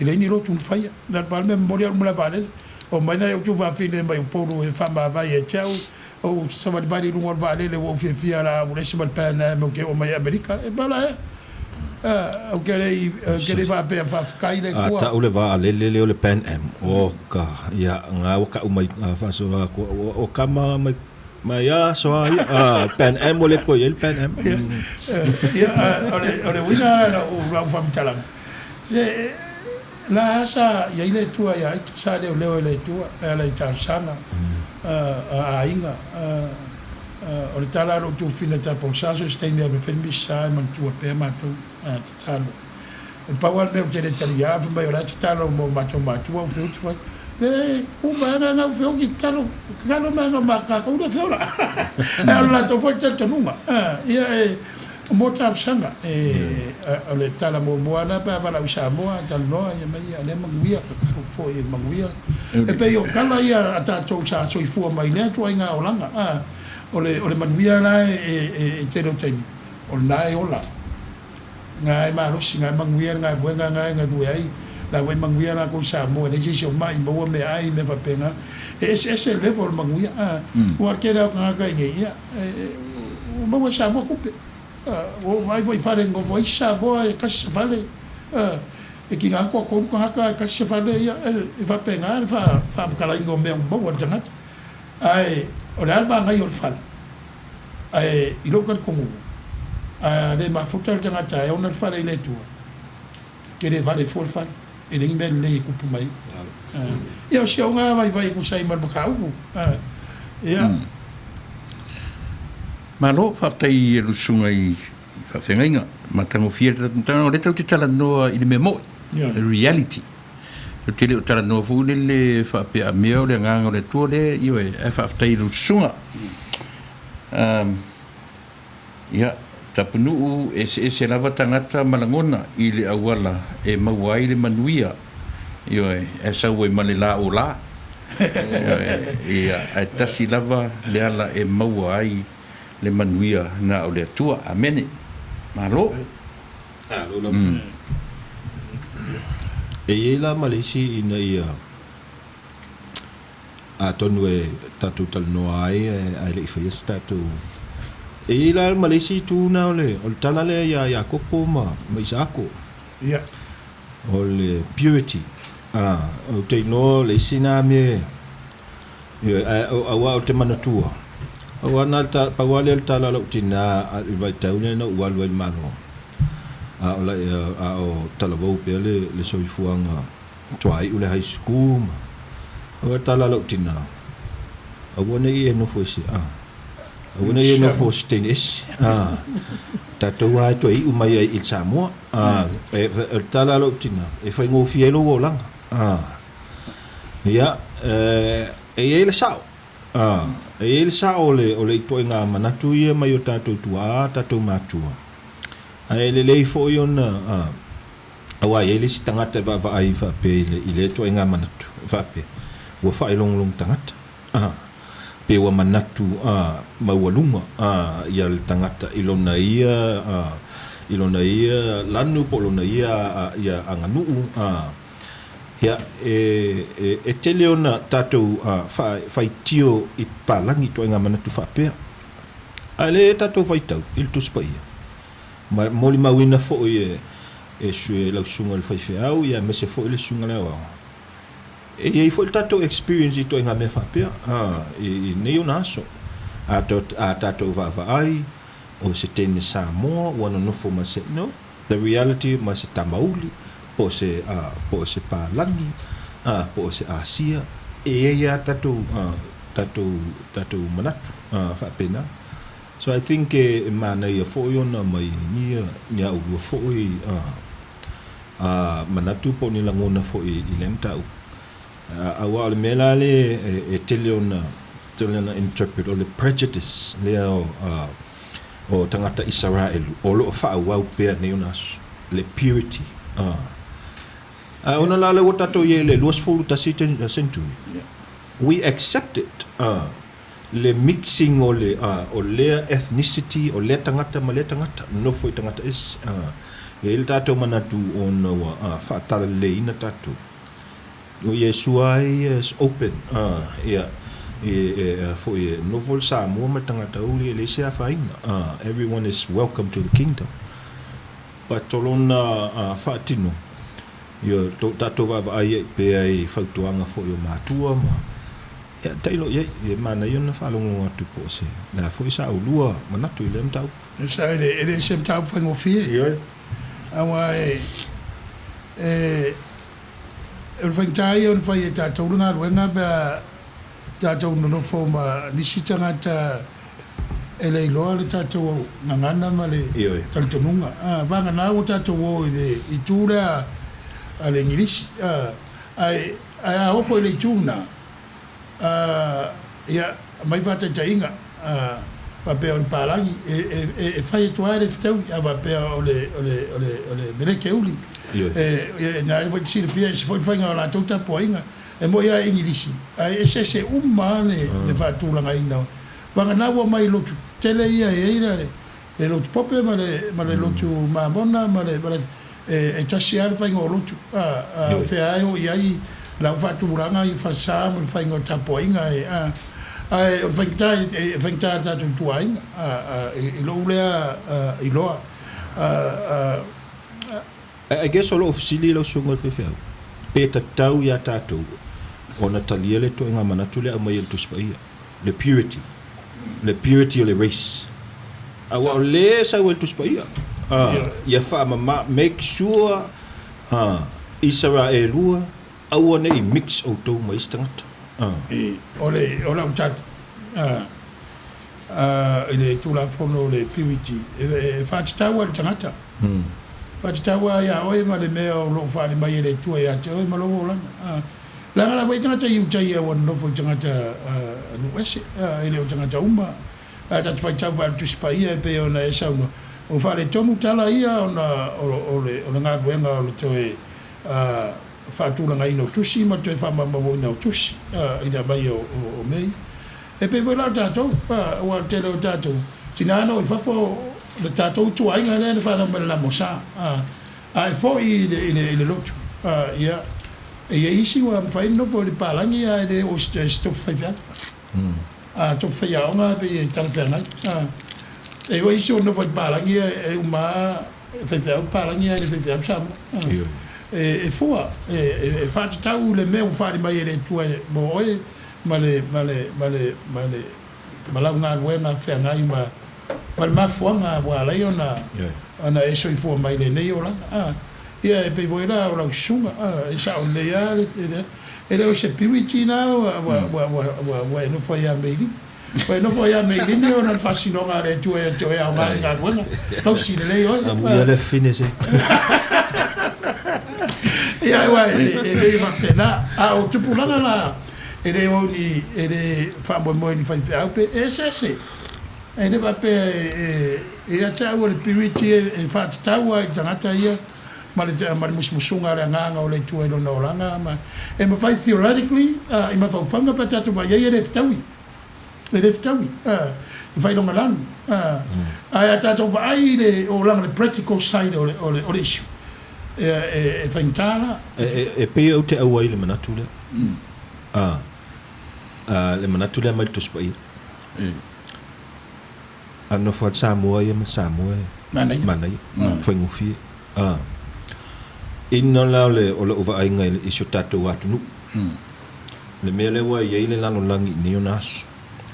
E leai ni lotu na faia. Na o le pau le mea momoli au i le malae vaalele. Omai nai ou tuafafine mai Upolu e faamavae ia te au, ou savalivali i luga o le vaalele ua ou fiafia o le a ou ese ma le Pan Am ou te oo mai i Amerika. E pau la ea. Ou te le i, ou te le i faapea faafetai i le A Atua. tau le vaalele lea o le Pan Am, oka, ia, nga ua kau mai, a faasoa atu, o kama mai, mai aso lava ia, a, Pan Am ua le toe i ai le Pan Am. Ia, ia, o le, o le uiga lena o lau faamatalaga, se, La sa i ai le Atua ia ita, sa leoleo e le Atua e ala i talosaga a aiga. O le tala a lou tufina i Tapausā, so se taimi ave fai le misa e manatua pea matou tatalo. E pau lava le mea ou te le taliā, fai mai o la e tatalo mo matou matua ou feoti fai, le ku vaega nga ou feoti tatalo, tatalo mai nga ma kakou le feola. Ae o le latou foi talitonuga. Ia e Mo talosaga, e, o le tala muamua lava pe a valaau i Samoa, e talanoa ia mai ia lea manuia, tatalo foi i le manuia. E pei o tala ia a tatou sa soifua mai lea ituaiga olaga, a, o le, o le manuia la e, e, e tele o taimi, o lena e ola. Na e malosi, na e manuia le galuega na e galue ai, la ua e manuia latou i Samoa, e leai se isi o mai, maua meaai, mea faapena. E eseese le level o le manuia, a, aua o le tele lava o tagata i inei, ia, Ua maua e Samoa tupe. Ua ou vaai foi i fale e nonofo ai isi Samoa e tasi se fale. E tiga atu toatolu tagata e tasi se fale, ia e faapena le faamatalaina o mea ua maua e le tagata. Ae o le a le manaia o le fale? Ae i lou talitonuga, a le mafuta le tagata e ona le fale i le Atua, tele vale fua le fale, e leai ni mea lelei e tupu mai ai. Ia o si ou lena vaivai e tusa ai ma le mataupu. Ia. Malo, faafetai i lou susuga i faafeagaiga matagofie le tatou mataupu. O lea tatou te talanoa i le mea moi, le reality. Ou te le o talanoa foi lele faapea a mea o le agaga o le Atua lea, ioe, ae faafetai i lou susuga. Ia, Tapunuu, eseese lava tagata ma lagona i le auala e maua ai le manuia, ioe, ae sau ai ma le la o la. Ioe, ia, ae tasi lava le ala e maua ai le manuia na o le Atua. Amene. Malo. Malo lava. E i ai la ma le isi ina ia Atonu e tatou talanoa ai ae le i faia se tatou. E i ai la ma le isi itu na o le, o le tala lea ia Iakopo ma, ma Isaako. Ia. O le purity. A, ou te iloa o le isi na mea, ioe, ae, aua ou te manatua, aua na o le ta, pau lava lea o le tala a lou tina i le vaitau lea na ou alu ai i le Malo, a o, a o talavou pea le, le soifuaga Tuaiu le high school ma aua tala lou tina aua ne i e nofo i se a aua ne i e nofo i se teine ese a tatou lava e toe iu mai ai i le Samoa a e o le tala a lou tina e faigofie ai lou olaga a ia e i ai le sao a e i ai le sao o le o le ituaiga manatu ia mai o tatou tuaa tatou matua ae lelei foi ona a Aua e i ai le isi tagata e vaavaai faapea i le, i lea ituaiga manatu, e faapea, ua faelogologo tagata, a, pe ua manatu, a, maualuga, a, ia le tagata i lona ia, a, i lona ia lanu po o lona ia, a, ia aganuu, a, ia, e, e, e tele ona tatou, a, fa, faitio i papalagi ituaiga manatu faapea. Ae le tatou faitau i le Tusi Paia. Ma molimauina foi e e lau susuga i le faifeau ia aemaise foi le susuga i le aoao. E i ai foi le tatou experience i ituaiga mea faapea a i nei ona aso. A a tatou vaavaai o se teine Samoa ua nonofo ma se no the reality ma se tamauli po. po o se, po o se palagi, po o se Asia, e i ai lava tatou, tatou, tatou manatu faapena. So I think e manaia foi ona aumai ni ni a ulua foi manatu po o ni lagona foi i lea mataupu. Aua o le mea la lea e tele ona tele ona interpret o le prejudice lea o o tagata Isaraelu o lo o faaauau pea nei ona aso, le purity. A ona la lea ua tatou i ai i le 21 century, we accept it le mixing o le o lea ethnicity o lea tagata ma lea tagata, nofo i tagata ese. E i ai le tatou manatu ona ua faatalaleiina tatou. O Iesu lava ia is open, ia, e foi e nofo le Samoa ma le tagata uli e leai se afaina, everyone is welcome to the kingdom. But o lona faatino, ia tatou vaavaai ai pea i fautuaga foi o matua ma, ia tailo i ai, e manaia ona faalogologo atu po o se, le a foi sa ulua manatu i lea mataupu. E le o se mataupu faigofie. Ioe. Aua e, e, o le faigata ia ona fai e tatou le galuega pe a tatou nonofo ma nisi tagata e le iloa le tatou gagana ma le talitonuga. Vagana ua tatou o i le itu lea a le Igilisi, ae a oo foi i le itu lena, Ia, aumai faataitaiga, faapea o le palagi, e fai atu lava e le fetaui, a faapea o le, o le, o le, o le meleke uli. E, na foi te silafia, e ese foi le faiga o latou tapuaiga. E moni lava e Igilisi, ae eseese uma lava le, le faatulagaina. Vagana ua omai i lotu tele ia e i ai le, le lotu Pope ma le, ma le lotu Mamona ma le, ma le, e tasi lava le faiga o lotu, a, o fea lava e oo i ai lau faatulaga i falesa ma le faiga o tapuaiga e, a, ae o le faigata, e faigata i le tatou ituaiga, a, a, i lou lea iloa, a, a. I guess o lou fesili lau susuga i le faifeau, pe tatau iā tatou ona talia le ituaiga manatu lea aumai e le Tusi Paia, le purity, le purity o le race. Aua o lea e sau ai le Tusi Paia, ia faamama, make sure Isaraelua aua ne i mix outou ma isi tagata. O le, o lau tali, i le Tulafono o le purity, e faatatau lava i le tagata. Faatatau lava ia oe ma le mea o lo o faaali mai e le Atua ia te oe ma lou olaga. Leaga lava i tagata Iuta ia ua nonofo i tagata nuu ese, e le o tagata uma. A tatou faitau faale Tusi Paia e pei ona e saunoa, ua faaletonu tala ia ona o le galuega o le toe faatulagaina o tusi ma le toe faamaumauina o tusi i le aumai o mea ia. E pei foi la o tatou, aua o le tele o tatou, tina na o i fafo le tatou ituaiga lea na fanau mai le lamosa, a e foi i le lotu, ia, e i ai isi ua mafai ona nofo i le palagi ae le oo i se tofi faifeau, tofi faiaoga pei e talafeagai. E i ai foi isi ua nofo i le palagi e uma lava e faifeau palagi ae le faifeau Samoa. E fua, e faatatau i le mea ua faaali mai e le Atua mo oe, ma le, ma le, ma le, ma le, ma lau galuega feagai ma, ma le mafuaga ua ala ai ona, ona e soifua mai i lenei olaga. A, ia e pei foi la o lau susuga, a, e sao lelei lava le, le, e le o se purity na ua, ua, ua, ua, ua, ua e nofo ai ia Meilini. Ua e nofo ai ia Meilini ona o le faasinoga a le Atua ia te oe e aoga i galuega, tausi lelei oe. Amuia le fine se. Ia, aua e, e le faapena. A o tupulaga la, E le o ni, e le faamoemoe i ni faifeau pe e eseese. E le faapea e, e ia te au o le purity e faatatau lava i le tagata ia ma le, ma le musumusuga a le Agaga o le Atua i lona olaga ma e mafai theoretically i mafaufauga pe a tatou vaai ai e le fetaui. E le fetaui, e failoga lanu. Ae a tatou vaai i le olaga, le practical side o le, o le, o le issue, e faigata la. E pei ou te auai i le manatu lea. A, le manatu lea mai le Tusi Paia. A nofo atu Samoa ia ma Samoa e. Manaia. Manaia. Faigofie. A. Ina la o le, o lou vaaiga i si o tatou atunuu. Le mea lea ua i ai le lalolagi i nei ona aso.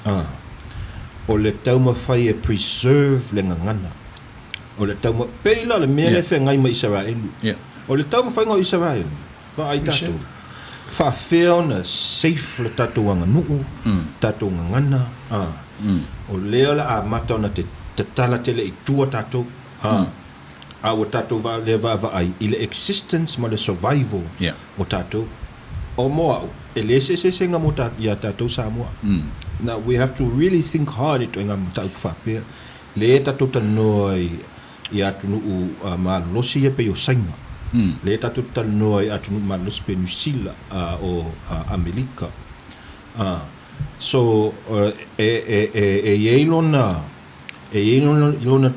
A. O le taumafai e preserve le gagana. O le tauma, pei la o le mea lea e feagai ma Isaraelu. O le taumafaiga o Isaraelu, vaai tatou, faafefea ona safe le tatou aganuu, tatou gagana, a. O lea o le a amata ona te tatala tele i tua tatou, a. A ua tatou le vaavaai i le existence ma le survival o tatou. O mo au, e le se eseesega mo iā tatou Samoa. Now, we have to really think hard i ituaiga mataupu faapea. Lea tatou talanoa i i atunuu malolosi ia pei o Saina. Lea tatou te talanoa i atunuu malolosi pei o Niu Sila, o Amelika. So, e e i ai lona e i ai lona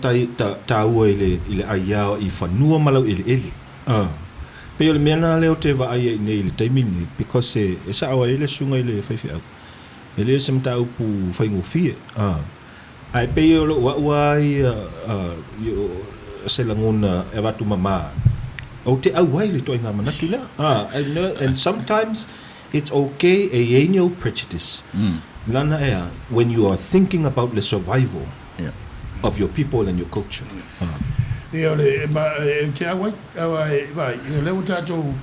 taua i le ʻaiā i fanua ma laueleele. Pei o le mea lena lea ou te vaai ai nei i le taimi lenei because e sao ai le susuga i le faifeau, e le o se mataupu faigofie. Ae pei o lou au lava ia se lagona e avatu mama, ou te ʻauai i le ituaiga manatu lea. And sometimes it's okay e i ai ni ou prejudice, lana ea, when you are thinking about le survival of your people and your culture. Ia o le, ou te ʻauai, aua e, vaai, o lea ua tatou,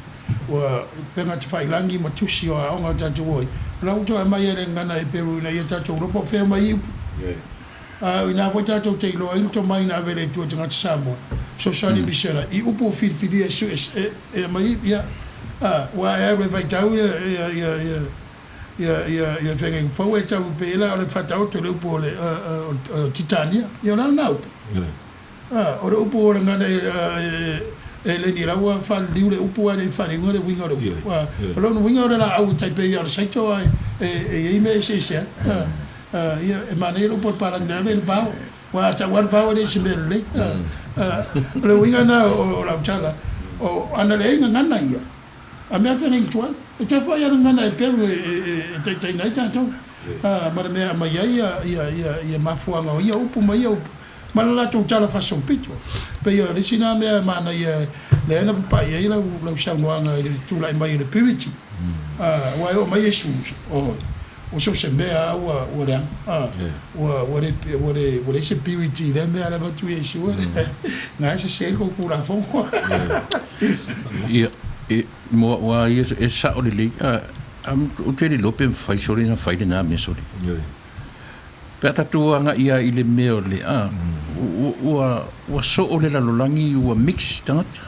ua upega tafailangi ma tusi o aoga o tatou o ai, o la ua toe aumai e le gagana Heperu ina ia tatou iloa po o fea mai upu. A o ina foi tatou te iloa ai le tomai na ave e le Atua i tagata Samoa, fesoasoani misela i upu ua filifilia e sue e e aumai ia, a, ua ae alu e faitau ia ia ia ia ia ia ia feagaiga fou e tau pei la o le faataoto i le upu o le o Titania. Ia o le a lena upu? A, o le upu o le gagana e e le ni lau faaliliu le upu ae le i faaliliuina le uiga o le upu. A, o lona uiga o le laau e tai pei o le saito ae e i ai mea eseese ai. A, a, ia, e manaia le upu o le palagi le ave i le vao. Aua a tau lava le vao e le o se mea lelei. A, a, o le uiga lena o lau tala, o, ana leai gagana ia, A mea fea nei i tua? E toe foi a le gagana Heperu e taitaina ai tatou, ma le mea e aumai ai ia mafuaaga o ia upu ma ia upu, ma le latou tala faasolopito. Pei o le isi lena mea e manaia lea na papai ai lau saunoaga i le tulai mai o le purity, aua e oo mai Iesu, oi, ua so o se mea lava ua leaga, ua leai se purity i lea mea, a le avatu Iesu, na e sese ai le tou Tulafono. Ia, e, mo au lava ia, e sao lelei, a, a, ou te le iloa pe mafai sole ona fai lena mea sole. Pe a tatou agai lava i le mea o le, a, ua, ua soo le lalolagi, ua mix tagata.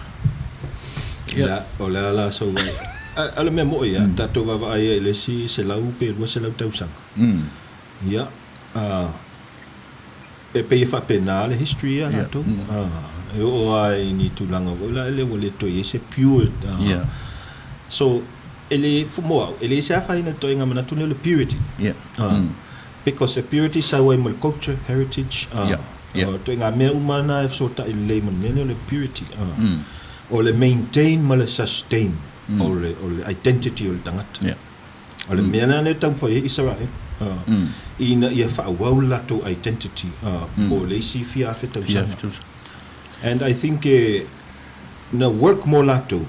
Ia, o le a la sau ai. A, o le mea moi ia, tatou vaavaai ai i le isi 100 pe 200 tausaga. Ia, a, E pei e faapena le history ia latou. E oo lava i ni tulaga foi la ele ua le toe i ai se pure. So, e le, mo au, e leai se afaina i le ituaiga manatu lea o le purity. Because e purity sau ai ma le culture, heritage, o ituaiga mea uma na e fesootai lelei ma le mea lea o le purity. O le maintain ma le sustain o le identity o le tagata. O le mea lena lea e taumafai ai Isaraelu, ina ia faaauau le latou identity mo le isi fia afe tausaga. And I think e, na work mo latou,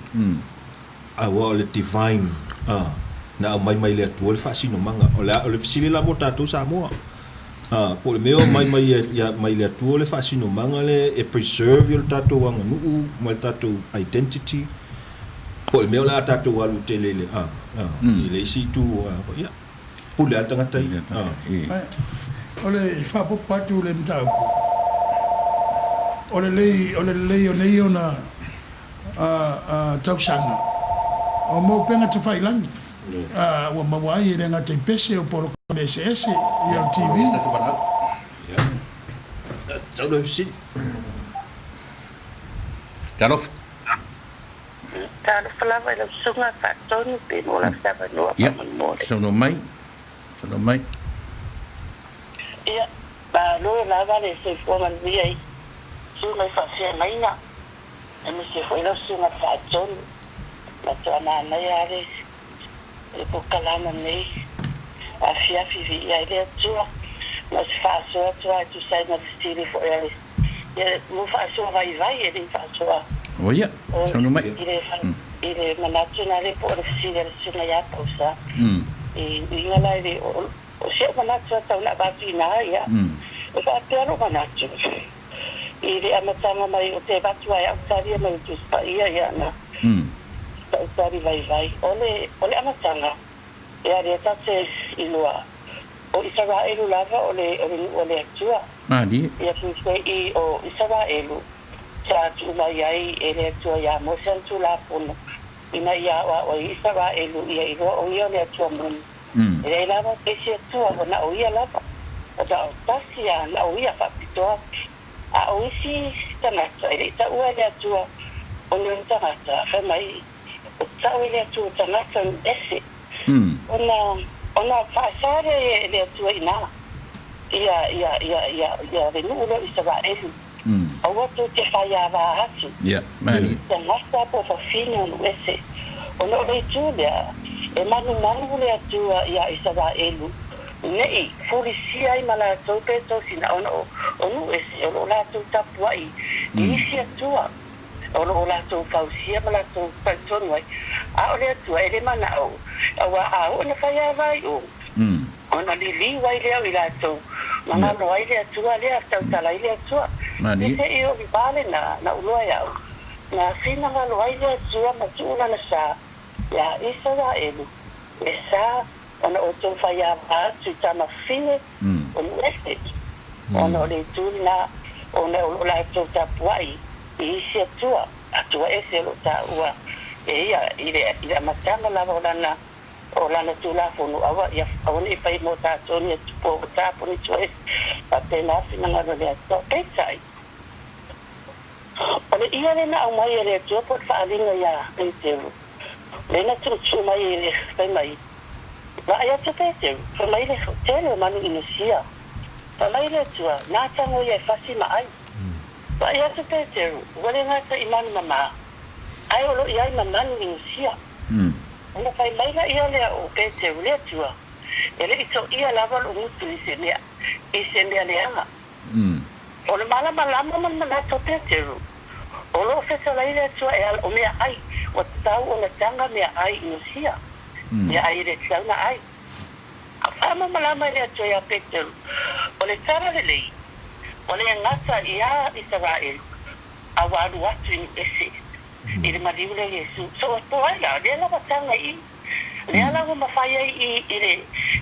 aua o le divine, na aumai mai le Atua le faasinomaga. O le, o le fesili la mo tatou Samoa, po o le mea o aumai mai, ia, mai le Atua le faasinomaga lea e preserve le tatou aganuu ma le tatou identity, Po o le mea o le a tatou alu tele i le, a, a, i le isi itu, a, foi, ia, pule lava le tagata ia. A. Ae, o le faaopoopo atu i le mataupu, o le lelei, o le lelei o nei ona a, a, tausaga, o mau upega tafailagi, a, ua maua ai e le gata i pese o polokalame eseese, ia o le TV. Ia, tau le fesili. Talofa. Talofa lava i lau susuga Faatonu pe mo lau savanua faamolemole. Ia, saunoa mai, saunoa mai. Ia, malo lava le soifua manuia i susuga i faafeagaiga, aemaise foi lau susuga Faatonu. Matua manaia lava le polokalame nei afiafi viia ai le Atua. Ma o se faasoa atu lava e tusa ai ma le fesili foi a le Ia, mo faasoa vaivai e le i faasoa. O ia, saunoa mai. I le, i le manatu na le po o le fesili a le susuga ia Pausa. I uiga la i le, o, o si au manatu a tau na avatu i ina, ia, e faapea lou manatu. I le amataga mai o te avatu ai au tali mai o Tusi Paia ia na sa'u tali vaivai. O le o le amataga ia lea tatou te iloa o Isaraelu lava o le o le nuu o le Atua. Malie. Ia peise'i o Isaraelu sa tuu mai ai e le Atua iā Mose ana Tulafono ina ia aoao ai Isaraelu ia iloa o ia o le Atua moni. E leai lava se isi Atua ua na o ia lava, o na o tasi a na o ia faapitoa. A o isi tagata e le i taua e le Atua o ni ona tagata, fai mai, o tau e le Atua o tagata o ni ese. Ona, ona faasa lea e le Atua i ina ia, ia, ia, ia, ia le nuu lea o Isaraelu. Aua tou te faiava atu i tagata po o fafine o nuu ese, ona o le itu lea e manumanu le Atua iā Isaraelu neʻi fulisia ai ma latou pe tosina ona o nuu ese o lo o latou tapuaʻi i isi atua o lo o latou fausia ma latou talitonu ai. A o le Atua e le manaʻo, auā a oo ina faiava ai o Ona liliu ai lea o i latou, ma galo ai le Atua lea, tautala ai le Atua. Peiseai o le va lena, na ou loa e au, na finagalo ai le Atua ma tuu lana sa iā Isaraelu, e sa ona outou faiava atu i tamafine o Nuese, ona o le itu lena, ona o lo o latou tapuai i isi Atua, Atua ese o lo o taua e ia i le amataga lava o lana O lana Tulafono, aua ia aua ne i fai mo tatou ni atu po o tapo ni tua ese, faapena finagalo o le Atua. Peitai, o le ia lea na aumai e le Atua po o le faaaliga iā Peteru, lea na tuutuu mai e le, fai mai, Vaai atu Peteru, fai mai le tele o manu inosia. Fai mai le Atua, Na tago ia e fasi ma ai. Vaai atu Peteru, ua le gata i manu mamā, ae o lo i ai ma manu inosia. Ona fai maila ia lea o Peteru, Le Atua, e le i toʻia lava loʻu gutu i se mea, i se mea leaga. O le malamalama ma le manatu o Peteru, o lo o fetalai le Atua e ala o meaai, ua tatau ona taga meaai inosia, meaai e le tatau ona ai. A faamalamalama e le Atua iā Peteru, o le tala lelei, ua le gata iā Isaraelu, a ua alu atu i nuu ese. i le maliu lea Iesu. So, po ai la, lea lava taga i i. Lea la ua mafai ai i, i le,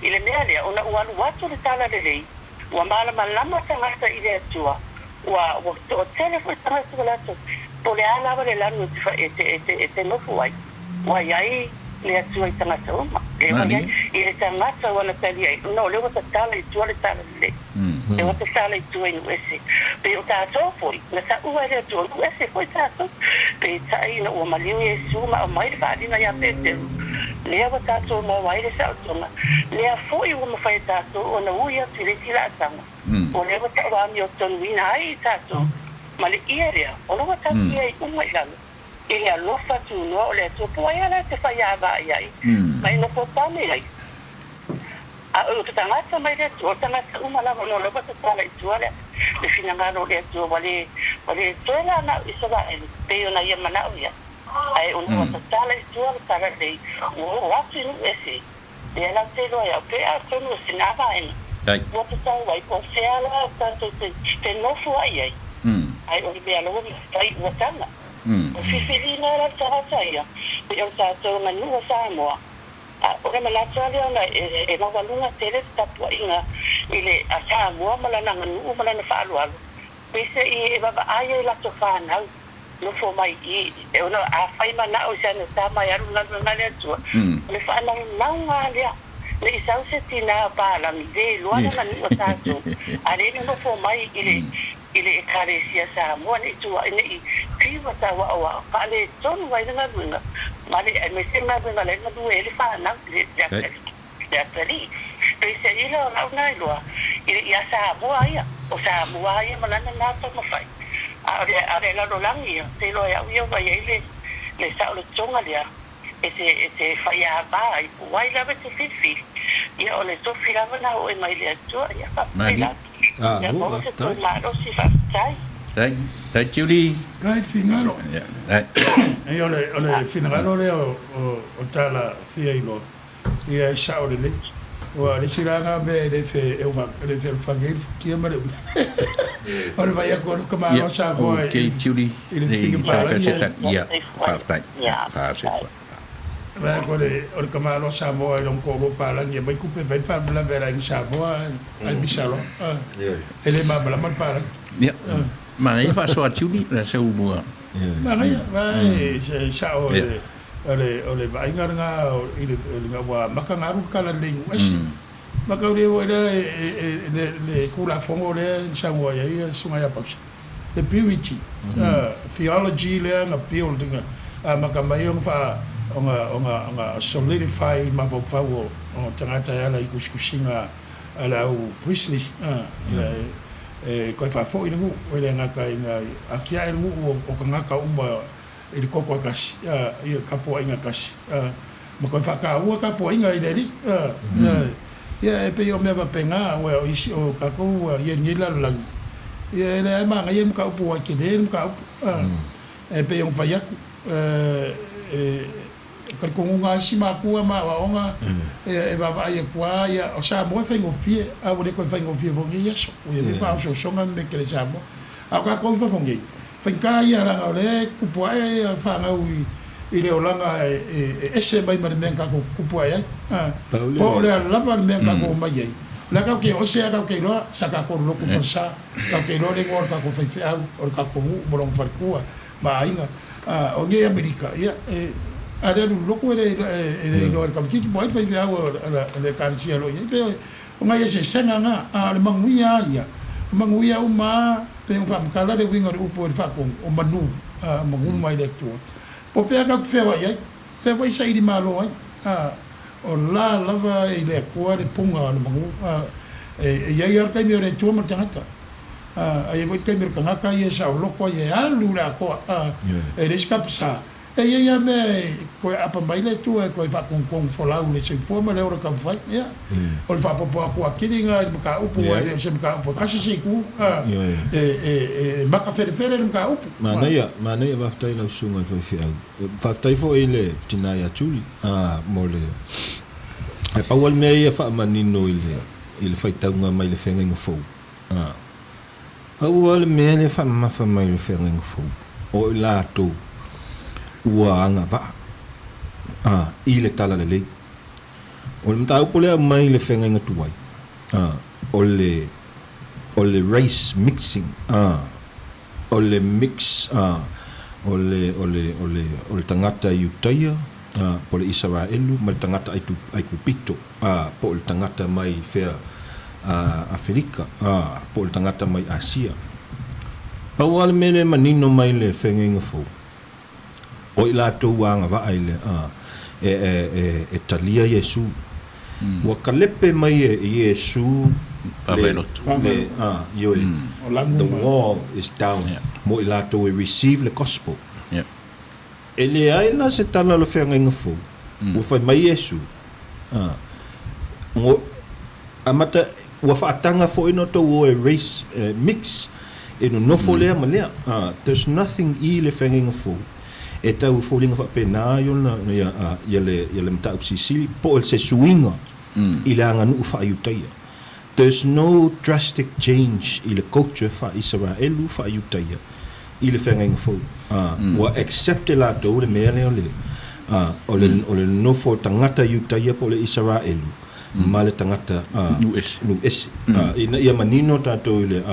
i le mea lea, ona ua alu atu le tala lelei, ua malamalama tagata i le Atua, ua, ua toatele foi tagata ua latou, po o le a lava le lanu e te, e te, e te, e te nofo ai, ua i ai le Atua i tagata uma. Lea ua i ai i le tagata ua na tali ai, ona o lea ua tatala i tua le tala lelei. E o te tala i tua i nuu ese. Pei o tatou foi, na taua e le Atua o nuu ese foi tatou. Peitai ina ua maliu Iesu ma aumai le faaaliga iā Peteru, lea ua tatou maua ai le saotoga, lea foi ua mafai e tatou ona ui atu i le isi laasaga, o lea ua tauamiotonuina ai i tatou ma le ie lea, o lo ua tatou i ai uma i lalo i le alofa tunoa o le Atua. Po o ai lava la e te faiava i ai ma e nofo tane ai. A o te tagata mai le Atua, o tagata uma lava ona o lea ua tatala i tua le finagalo o le Atua, ua le, ua le toe la na o Isaraelu, pei ona ia manao ia, ae ona ua tatala i tua le talalelei, ua oo atu i nuu ese, lea la ou te iloa ai au, pe atonu o sina vaega ua tatau ai, po o fea la tatou te, te nofo ai ai, ae o le mea lava ua fai ua taga. O filifiliga la le tagata ia, pei o tatou aganuu a Samoa, A o le manatu lava lea ona e maualuga tele le tapuaiga i le a Samoa ma lana aganuu ma lana faaaloalo, peiseai e vaavaai ai latou fanau nofo mai i i, ona afai manao i se ana tama e alu i galuega a le Atua, o le faanaunauga lava lea, ne i sau se tina palagi le iloa le aganuu a tatou, a lea e nonofo mai i le i le Ekalesia Samoa ne i tuua'i ne i fiu a tauaoao faaletonu ai le galuega ma le aemaise le galuega la e galue ai le fanau le le atalii. Peiseai la o la'u na iloa i le ia Samoa ia, o Samoa ia ma lana na taumafai a o le a le lalolagi ia, te iloa e a'u ia ua i ai le le saolotoga lea e te e te faiava ai po o ai lava e te filifili, ia o le tofi lava na oo mai le Atua, ia faafetai lava. Ia maua se tou malosi, faafetai. Faafetai. Faafetai Julie. Kai finagalo. Ia o le o le finagalo lea o o Tala fia iloa, ia e sao lelei. Ua o le isi la lena mea e le fe e fealofani ai le futia ma le umele. O le vaai atu a le tamaloa Samoa i le figi palagi. Ia, faafetai. Faafetai. Vaai atu o le tamaloa Samoa i lona toalua palagi e aumai tupe e fai le faalavelave a le aiga Samoa ae misa loa. E le malamalama le palagi. Ia, manaia faasoa a Julie, la sau lua. Manaia, vaai e sao le O le, o le vaaiga lena i le, ina ua amata ona alu le talalelei i nuu ese. Mataulia foi lea e, e, e, le, le Tulafono lea na saunoa i ai le Susuga ia Pausa, le purity, theology lea na build, na amata mai ona faa, ona, ona, ona solidify i mafaufau o, o tagata e ala i tusitusiga a le au Priestley, e, e toe faafoi le nuu, e le gata ina atiae le nuu o, o tagata uma i le toto e tasi, i le tapuaiga e tasi, ma toe faataua tapuaiga i le Alii. Ia, e pei o mea faapena, aua o isi o tatou ua i ai i lenei lalolagi, ia e leai manaia le mataupu ua tele le mataupu. E pei ona fai atu, e talitonuga lava isi matua ma aoaoga, e vaavaai atu lava, ia, o Samoa e faigofie, a ua le toe faigofie foi i lenei aso, ua i ai foi faaosoosoga ma mea tele i Samoa. A o tatou i fafo nei, Faigata ia leaga o lea e tupu ae fanau i le olaga e ese mai ma le mea na tatou tupu ae ai. Po o le a lava le mea na tatou omai ai, o lea tatou te o ese lava tatou te iloa sa tatou lotu falesa, tatou te iloa le igoa o le tatou faifeau, o le tatou nuu ma lona faletua ma aiga. O nei Amerika, ia, a le alu i le lotu e le iloa e le tamaititi po o ai le faifeau a le ekalesia o lo o i ai. Pe O nai eseesega na, a o le manuia a ia, o manuia uma a, pei ona faamatala le uiga o le upu e le faatonu, o manu, a, o manu mai le Atua. Po o fea tatou te feoai ai, fea foi saili malo ai, a, o la lava i le Atua le puna o le manu, a, e i ai lava le taimi o le Atua ma le tagata, a, a i ai foi le taimi o le tagata ia e saoloto ai e alu i le atoa, a, e leai se tapasa. E i ai lava mea e toe aapa mai le Atua e toe faatonutonu folau i le soifua ma le ola taumafai. Ia, o le faaopoopo atu atili lena i le mataupu, aua e le o se mataupu e tasi se itu, e matafelefele le mataupu. Manaia, manaia, faafetai i lau susuga i le faifeau. Faafetai foi i le tina ia Julie mo le, ae pau lava le mea ia e faamanino i le, i le faitauga mai le feagaiga fou. Pau lava le mea lea e faamamafa mai i le feagaiga fou, o i latou ua agavaa i le talalelei. O le mataupu lea e aumai i le feagaiga tuai, o le, o le race mixing, o le mix, o le, o le, o le, o le tagata Iutaia po o le Isaraelu ma le tagata Aikupito. ā, po o le tagata mai fea, ā, Aferika, ā, po o le tagata mai Asia. Pau lava le mea lea e manino mai le feagaiga fou, o i latou ua agavaa i le, ā, e, e, e, e talia Iesū. Ua kalepe mai e Iesū le, le, ā, ioe, the wall is down, mo i latou e receive le gospel. E leai la se tala o le feagaiga fou, ua fai mai Iesu, a, ngo, amata, ua faataga foi na outou o e race, e mix, e nonofo lea ma lea, a, there's nothing i le feagaiga fou e tau e foliga faapena ai ona, ia, a, ia le, ia le mataupu silisili, po o se suiga i le aganuu faa-Iutaia. There's no drastic change i le culture faa-Isaraelu, faa-Iutaia i le feagaiga fou. Ua accept e latou le mea lea o le, o le, o le nofo tagata Iutaia po o le Isaraelu ma le tagata nuu ese. Ina ia manino tatou i le,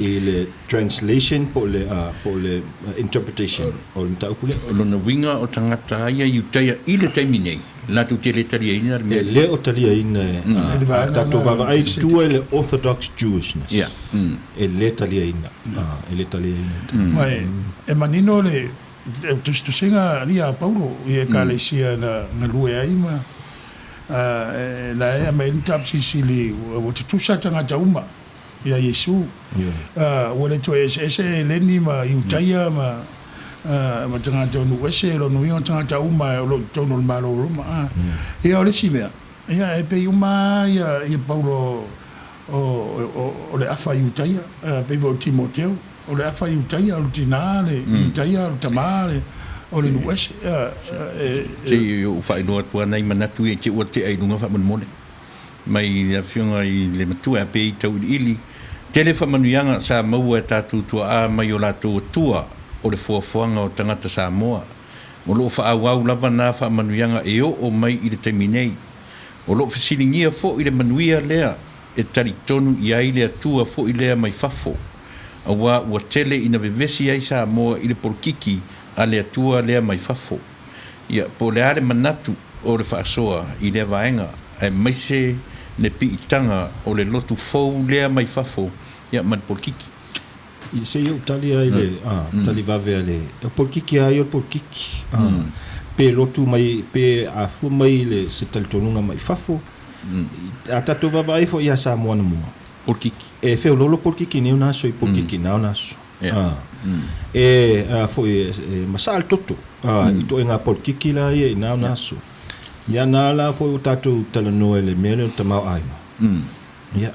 i le translation po o le, po o le interpretation o le mataupu lea. O lona uiga o tagata ia Iutaia i le taimi nei, Latou te le taliaina le mea. E le o taliaina e a tatou vaavaai i tua i le Orthodox Jewishness. E le taliaina. E le taliaina. Ma e manino le tusitusiga alii a Paulo i Ekalesia na galue ai ma la e aumai ai le mataupu silisili ua tutusa tagata uma ia Iesu. Ua le toe eseese Eleni ma Iutaia ma ma tagata o nuu ese, lona uiga o tagata uma o lo o i totonu o le Malo o Roma. Ia o le isi mea, ia e pei uma lava ia Paulo o le afa Iutaia, pei foi o Timoteo, o le afa Iutaia, o le tina le Iutaia, o le tama o le nuu ese. Se i ou faailoa atu lava nai manatu ia i te i ua tea i luga faamolemole. mai le Afioga i le Matua ia Pei Tauiliili, tele faamanuiaga sa maua e tatou tuaa mai o latou atua o le foafoaga o tagata Samoa. O lo o faaauau lava na faamanuiaga e oo mai i le taimi nei. O lo o fesiligia foi le manuia lea e talitonu i ai le Atua foi lea mai fafo, auā ua tele ina vevesi ai Samoa i le polokiki a le Atua lea mai fafo. Ia, po o le a le manatu o le faasoa i lea vaega, aemaise le piitaga o le lotu fou lea mai fafo, ia, ma le polokiki. Ia, se i ou tali lava i le tali vave a le, o polokiki lava ia o le polokiki. Pe lotu mai, pe afua mai i le, se talitonuga mai fafo. A tatou vaavaai foi ia Samoa anamua, Polokiki. E feoloolo polokiki i nei ona aso i polokiki i na ona aso. E a foi e masaa le toto i ituaiga polokiki la ia i na ona aso. Ia na la foi ua tatou talanoa i le mea lea o le tamaoaiga. Ia,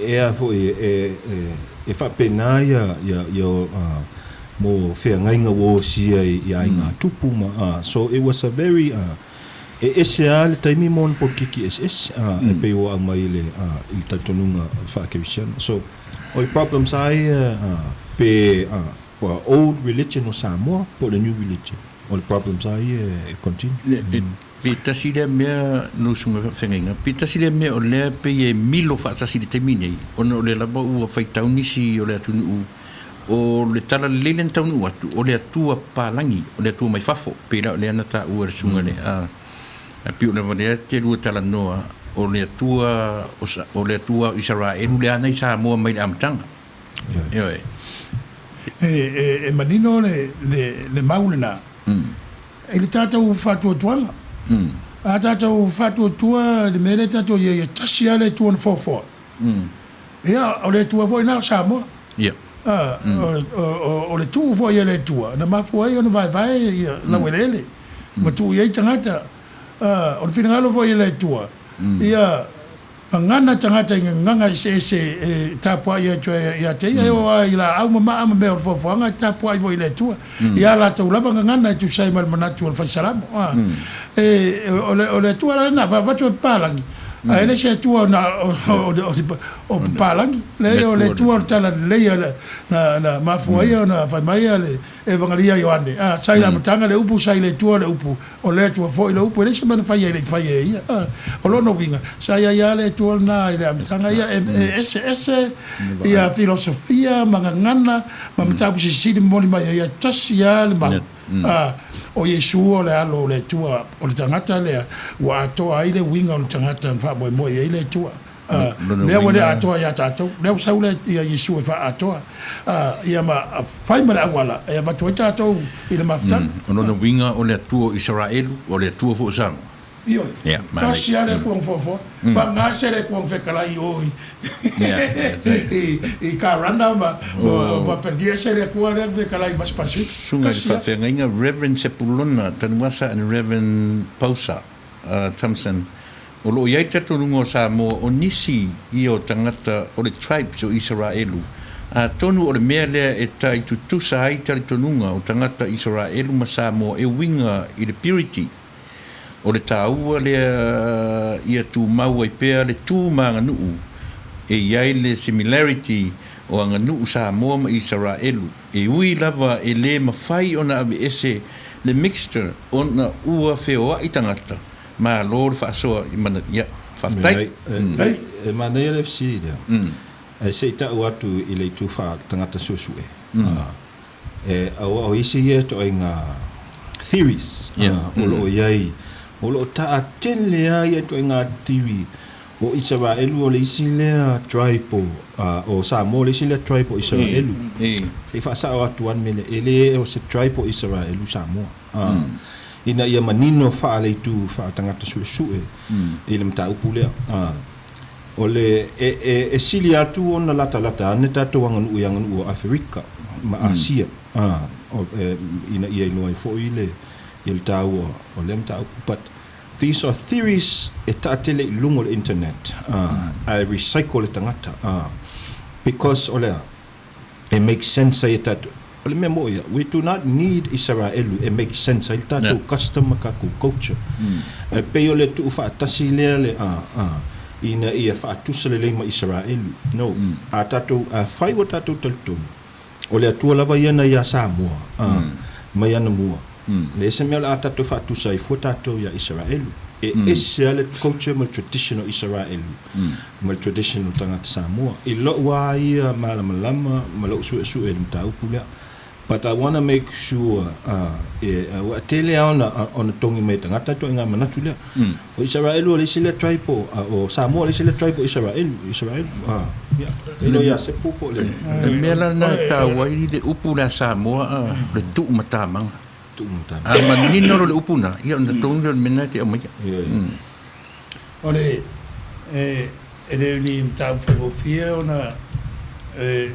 e a foi e e faapena ia ia ia mo feagaiga ua osia i aiga tupu ma so it was a very E ese lava le taimi mo ona polokiki eseese e pei ua aumai i le i le talitonuga faa-kerisiano. So, o le problems lava ia pe ua old religion o Samoa po o le new religion. O le problems lava ia e continue. Pe tasi lea mea no usuga faafeagaiga, pe tasi lea mea o lea pei e milo faatasi i le taimi nei, ona o lea lava ua faitau nisi o le atunuu O le tala lelei lea na taunuu atu, o le Atua papalagi, o le Atua mai fafo, pei la o lea na taua e le susuga le a, a pei o lava lea te lua talanoa, o le Atua o, o le Atua o Isaraelu lea ana i Samoa mai le amataga. Ioe. E, e, e manino le, le, le mau lena. I le tatou faatuatuaga. A tatou faatuatua i le mea lea tatou i ai, e tasi lava le Atua na foafoa. Ia, o le Atua foi lena o Samoa. Ia. O le tuu foi e le Atua, na mafua ai ona vaevae ia laueleele, ma tuu i ai tagata. O le finagalo foi e le Atua, ia gagana tagata i gagaga eseese e tapuai atu ai ia te ia, e oo lava i laau ma maa ma mea o le foafoaga e tapuai foi i le Atua, i a latou lava gagana e tusa ai ma le manatu o le Fai Salamo. O le Atua la lena, avatu e papalagi, ae le se Atua na o papalagi. Leai, o le Atua o le talalelei na mafua ai ona fai mai le Evangelia a Ioane, sa i le amataga le upu, sa i le Atua le upu, o le Atua foi le upu, e leai se mea na fai ai e le i fai e ia. O lona uiga, sa i ai lava le Atua lena i le amataga ia, e eseese ia filosofia ma gagana ma mataupu silisili momoli mai ai, ae tasi lava le mau. Ā, o Iesu o le Alo o le Atua, o le tagata lea ua atoa ai le uiga o le tagata na faamoemoe i ai le Atua. Ā, lea ua le atoa iā tātou, lea ua sau le ia Iesu e faaatoa, ā, ia ma fai ma le auala e avatu ai tātou i le mafutaga. O lona uiga o le Atua o Isaraelu, o le Atua foi o Samoa. Ioe. Tasi lava le Atua na foafoa. Paga se le Atua na fetalai i o i i Karana ma ma Pergia se le Atua lea na fetalai i West Pacific. Susuga i le Faafeagaiga Reverend Sepulona Tanuasa and Reverend Pausa Thompson, o lo o i ai talitonuga o Samoa o nisi ia o tagata o le tribes o Isaraelu, atonu o le mea lea e tai tutusa ai talitonuga o tagata Isaraelu ma Samoa e uiga i le purity. O le tāua lea ia tumau ai pea le tū ma aganuu e i ai le similarity o aganuu Samoa ma Isaraelu, e ui lava e lē mafai ona aveese le mixture ona ua feoai tagata, malo le faasoa i mana, ia, faafetai. Leai, e manaia le fesili lea, ae se i tau atu i le itu faa-tagata suesue. E aua o isi ia ituaiga theories o lo o i ai, o lo o taatele lava ia ituaiga theory o Isaraelu o le isi lea tribe o, o Samoa o le isi lea tribe o Isaraelu. Se i faasao atu lava le mea lea, e le o se tribe o Isaraelu Samoa. Ina ia manino faa-le-itu faa-tagata suesue i le mataupu lea. O le, e, e, e sili atu ona latalata ane tatou aganuu i aganuu o Aferika ma Asia, a, o, e, ina ia iloa ai foi le, ia le taua o lea mataupu. But these are theories e taatele i luga o le internet, a, ae recycle e tagata, a, because o le a? E make sense ai e tatou. O le mea moʻi ia, we do not need Isaraelu e make sense ai le tatou custom ma tatou culture. E pei o le tuufaatasi lea le, a, a. ina ia faatusa lelei ma Isaraelu. No. A tatou, afai ua tatou talitonu, o le Atua lava ia na iā Samoa, a, mai anamua, leai se mea o le a tatou faatusa ai fua tatou iā Isaraelu. E ese lava le culture ma le tradition o Isaraelu ma le tradition o tagata Samoa. I lou lava ia malamalama ma lou suesue i le mataupu lea. But I wanna make sure ua tele lava ona togi mai e tagata ituaiga manatu lea. O Isaraelu o le isi lea tribe po o Samoa o le isi lea tribe o Isaraelu, Isaraelu. Ia, e iloa ia Sepu po o le. Le mea la lena e taua ai le upu lea Samoa le tuumatamaga. Tuumatamaga. A manino loa le upu lena, ia ona tonu lea o le mea lena e te aumaia. O le, e, e le o ni mataupu faigofie ona e,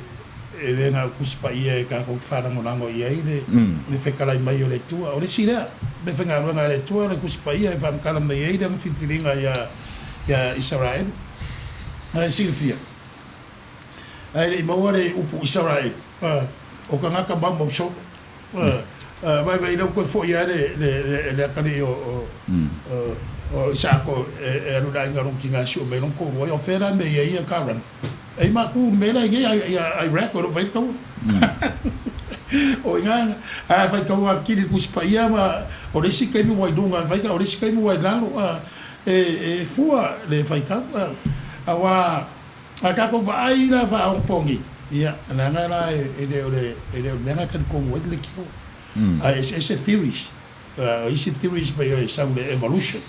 e le na o Tusi Paia e tatou te faalagolago i ai le, le fetalai mai o le Atua. O le isi lea mea faigaluega a le Atua o le Tusi Paia e faamatala mai ai lana filifiliga iā, iā Isaraelu. Ae silafia, ae le i maua le upu Isaraelu, o tagata maumau solo. Vaivai lea ua toe foi lava le atalii o Isaako e alu i le aiga o lona tina e sue mai lona toalua ia. O fea la mea i ai ia Karan? E i matou i le mea la i nei ia Iraq o lo o fai le taua. O i ina a faitau atili i le Tusi Paia ma o le isi taimi ua i luga e faitau o le isi taimi ua i lalo. E fua le faitau aua A tatou vaai la faaopogi, ia, leaga la e le o le, e le o le mea lena e talitonu ai le leitio. Ae eseese theories. O isi theories pei e sau i le evolution.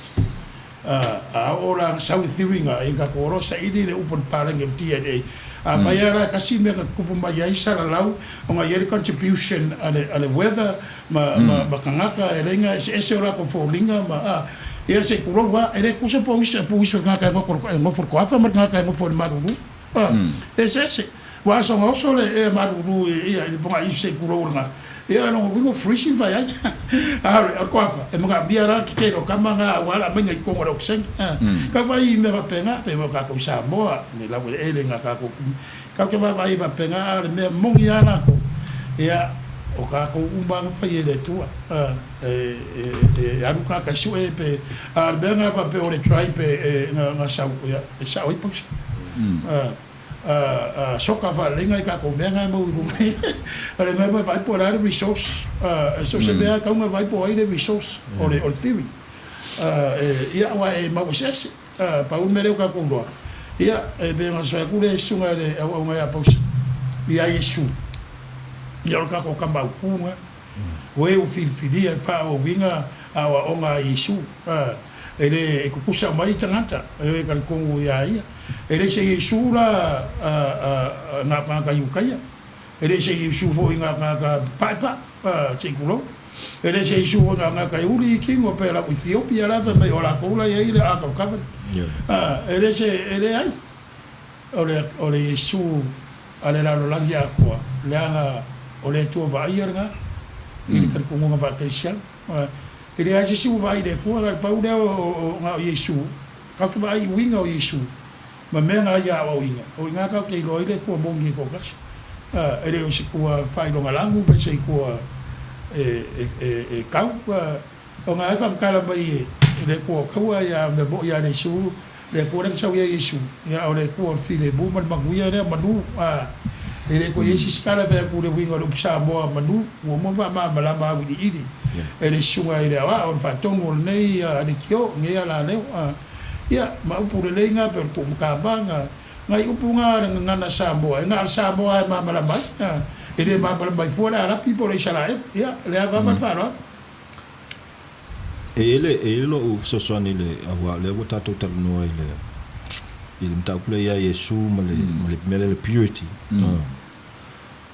A oo la ina sau le theory na, ia tatou o loa saili le upu a le palagi o le DNA. Afai lava la e tasi mea na tutupu mai ai salalau ona e i ai le contribution a le, a le weather ma, ma, ma tagata e leai na eseese o latou foliga ma, a, ia se i tulou lava, e le tusa po o isi, po o isi o le tagata e nofo, e nofo i le toafa ma le tagata e nofo i le malulu, a, eseese. Ua aso na oso le ea malulu i, ia, i le pogai se i tulou o le tagata, ia, lona uiga o freezing fai ai. A o le, o le toafa, e manaomia la le tetele o tama na aua le aumaiga i totonu o le okesene, a. Tau vaai i mea faapena, pei o tatou i Samoa, le laueleele na tatou Tatou te vaavaai faapena, a o le mea moni lava latou, ia, o tatou uma lava na fai e le Atua. E alu tagata e sue pe, a o le mea lena faapea o le tribe e, na sau, ia, e sao ai pausa. A soka faaleleiga i tatou mea na e mau i luga nei. O le mea e vaai po o le a le resource, so o se mea lava e tatau ona vaai po o ai le resource o le theory. Ia, aua e mau eseese. A, pau le mea lea ua tatou iloa, ia, e pei ona fai atu le susuga i le auauna ia Pausa, ia Iesu, ia o le tatou Tama autu lena, o e ua filifilia e faaauauina aoaoga a Iesu, a, e le, e tutusa uma ai tagata, e talitonu ia ia. E le se Iesu la a, a, a, na o tagata Iutaia. E le se Iesu foi na tagata paepae, se i tulou. E le se Iesu foi na tagata e uli i kino pei o lau Ethiopia la fai mai o latou la e i ai le Ark of Covenant. E le se, e leai. O le, o le Iesu a le lalolagi atoa, leaga o le Atua vaaia lena i le talitonuga faa-kerisiano. E leai se isi ua vaai i le Atua, na o le pau lea o, na o Iesu, tatou te vaai i uiga o Iesu. Ma mea na ia aoaoina, o ina tatou te iloa ai le Atua moni e toatasi. A, e le o se tua faailogalanu pe se tua e kau. A, o na e faamatala mai e le Atua o kaua ia mea moi ia Iesu, le Atua lea na sau ia Iesu, ia o le Atua o le filemu ma le manuia lea, manu. A, e le toe i ai se isi tala e fai atu i le uiga o le upu Samoa manu, ua uma ona faamalamalama auiliili e le Susuga i le Aoao, le Faatonu o lenei Alekio, lenei alaleo. A. Ia, ma upu lelei nga pe o le tuumatama nga, ngai upu nga le gagana Samoa, e na o le Samoa lava e malamalama ai, a, e le malamalama ai fua le Arapi po o le Isaraelu. Ia, le ava ma le faaaloalo. E i ai le, e i ai lou fesoasoani i le, aua o lea ua tatou talanoa i le, i le mataupu lea ia Iesu ma le, ma le mea lea le purity.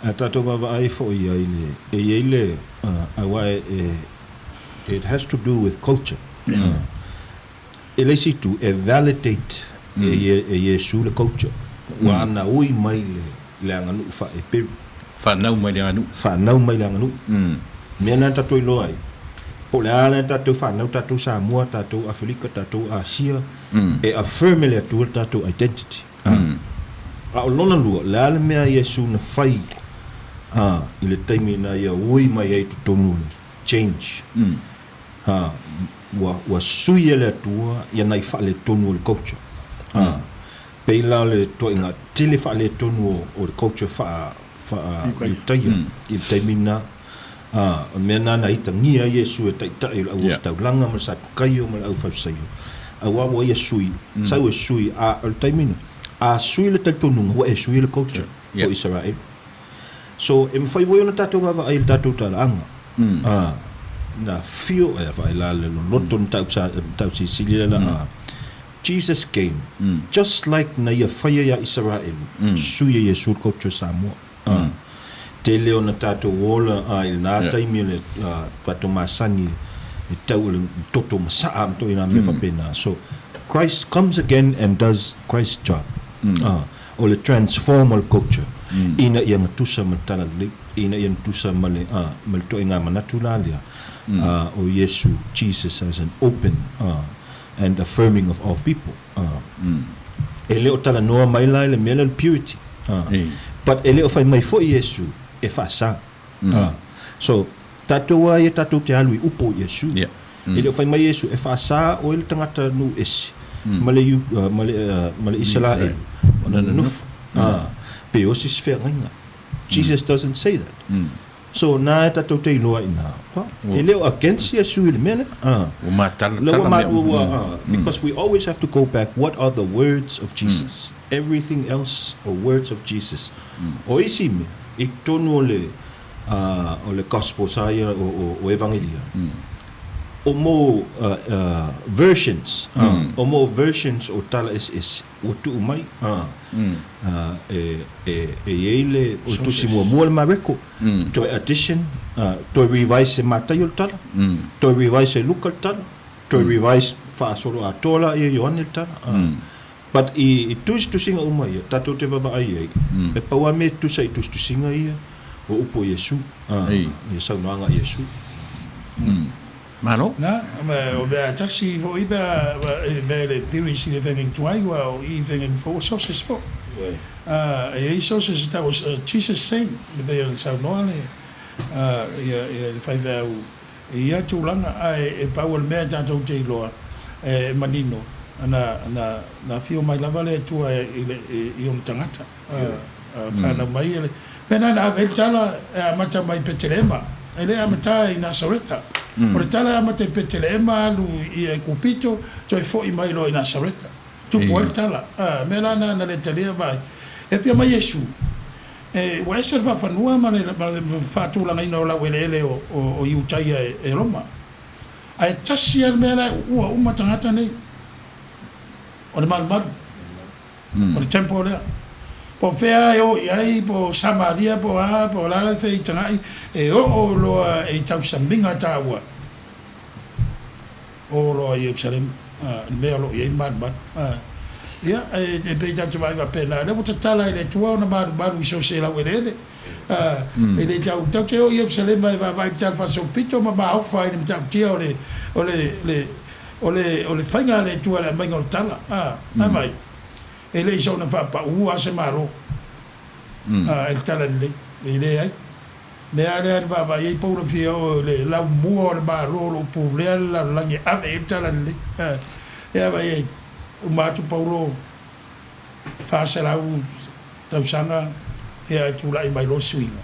A tatou vaavaai foi i ai i le, e i ai le, aua e, e, it has to do with culture. I le isi itu, e validate e, e Iesu le culture. Ua ana ui mai le, le aganuu faa-Eperu. Whanau mai le aganuu. Whanau mai le aganuu. Mea na tatou iloa ai, po o le a le tatou whanau, tatou Samoa, tatou Afelika, tatou Asia, e affirm e le Atua le tatou identity. A o lona lua, o le a le mea a Iesu na fai i le taimi na ia ui mai ai i totonu o le change? Ua, ua sui e le Atua ia nai faaletonu o le culture. Pei la o le toaiga tele faaletonu o, o le culture faa, faa Iutaia i le taimi lena. Ā, o le mea lena na itagia ai Iesu e taitai o le auositaulaga ma le Satukaio ma le aufaisaio, auā ua ia sui, sau e sui, a o le taimi lena, a sui le talitonuga, ua e sui le culture o Isaraelu. So, e mafai foi ona tatou vaavaai i le tatou talaaga, ā, na fio, e vaai la le loloto na tau sa, tau silisili lea la, ā, Jesus came, just like na ia faia iā Isaraelu, sui e Iesu le culture o Samoa. Ā, tele ona tatou ola, ā, i lenā taimi o le, ā, tatou masani e tau o le toto masaa ma toʻi nā mea faapena. So, Christ comes again and does Christ's job. Ā, o le transform o le culture ina ia gatusa ma le talalelei, ina ia gatusa ma le, ā, ma le toʻi ngā manatu la lea, ā, o Iesu, Jesus as an open, ā, and affirming of all people. E le o talanoa mai la i le mea lea o le purity. But e le o fai mai foi Iesu e faasa. So, tatou a ia tatou te alu i upu o Iesu. E le o fai mai Iesu e faasa oe le tagata nuu ese ma le ma le ma le Isaraelu ona nonofo. Pe osi se feagaiga. Jesus doesn't say that. So, na e tatou te iloa ina, well, e le o against Iesu i le mea lea. Ua matalatala mea uma. Because we always have to go back, what are the words of Jesus? Everything else are words of Jesus. O isi mea, i totonu o le, o le Gospel sa ia, o Evangelia, o mo versions, o mo versions o tala eseese. Ua tuu mai, ā, ā, e, e, e i ai le, o le tusi muamua le Mareko, toe addition, ā, toe revise e Mataio le tala, toe revise e Luka le tala, toe revise faasolo atoa la ia Ioane le tala, ā. But i, i tusitusiga uma ia, tatou te vaavaai ai, e pau lava mea e tusa i tusitusiga ia, o upu o Iesu, ā, ia saunoaga a Iesu. Malo. Na, o mea tasi foi mea e mea le theories i le fegeng tuai ua o i fegeng fou o sources fo. A e iai sources e tau o Jesus saying le pei ona saunoa le ia ia le faifeau i ia tulaga ae e pau o le mea tatou te iloa e manino na na na afio mai lava le Atua i le i ona tagata. Fanau mai e le mea na ave ai le tala e amata mai Petelehema, e le amata i Nasareta. O le tala e amata i Petelehema alu i Aikupito, toe foi mai loa i Nasareta. Tupu ai le tala. A mea la na na le talia vaai. E pia mai Iesu, e ua ese le faafanua ma le faatulagaina o laueleele o Iutaia e Roma. Ae tasi lava le mea la e uua uma tagata nei, o le malumalu. O le temple lea. Po o fea e o i ai, po o Samaria, po o a, po o le a le feitagai, e oo loa i tausamiga taua, oo loa i Ierusalema, le mea o lo o i ai le malumalu. Ia, e pei tatou te vaai faapena, o lea ua tatala e le Atua ona malumalu i so o se laueleele. E le tau, tatou te o i Ierusalema e vaavaai i le Tala Faasolopito ma maofa ai le matautia o le, o le, le, O le, o le faiga a le Atua i le aumaiga o le tala, ā, a mai, e le i soona faapaū lava se Malo, ā, i le tala lelei. E leai. Mea lea na vaavaai ai Paulo fia oo i le laumua o le Malo o lo o pulea le lalolagi e ave i ai le tala lelei. Ā, e a vai ai, uma atu Paulo 400 tausaga ia e tulai mai loa suiga.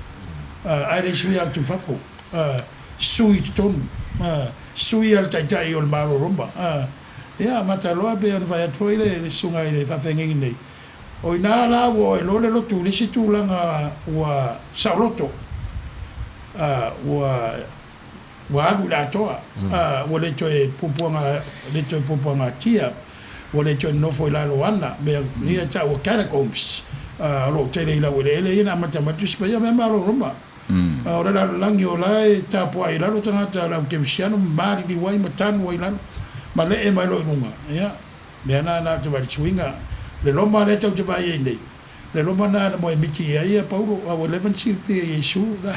Ae le i suia atu i fafo, sui i totonu, sui a le taitai o le Malo o Roma. Ia amata loa pei ona fai atu foi le susuga i le faafeagaiga nei, o ina la ua oo ai loa le lotu i le isi tulaga ua saoloto, ua ua alu i le atoa, ua le toe puapuaga, le toe puapuagatia, ua le toe nofo i lalo o ana mea ia e taua catacombs, o lo o tele i laueleele ia na amata mai le Tusi Paia mea Malo o Roma. O le lalolagi o la e tapuai i lalo tagata o le au kerisiano ma maliliu ai ma tanu ai i lalo ma lee mai loa i luga. Ia, mea na na te vaai i le suiga. O le Roma lea tou te vaai ai nei, Le Roma na na moe miti i ai ia Paulo, a ua leva ona silafia e Iesu la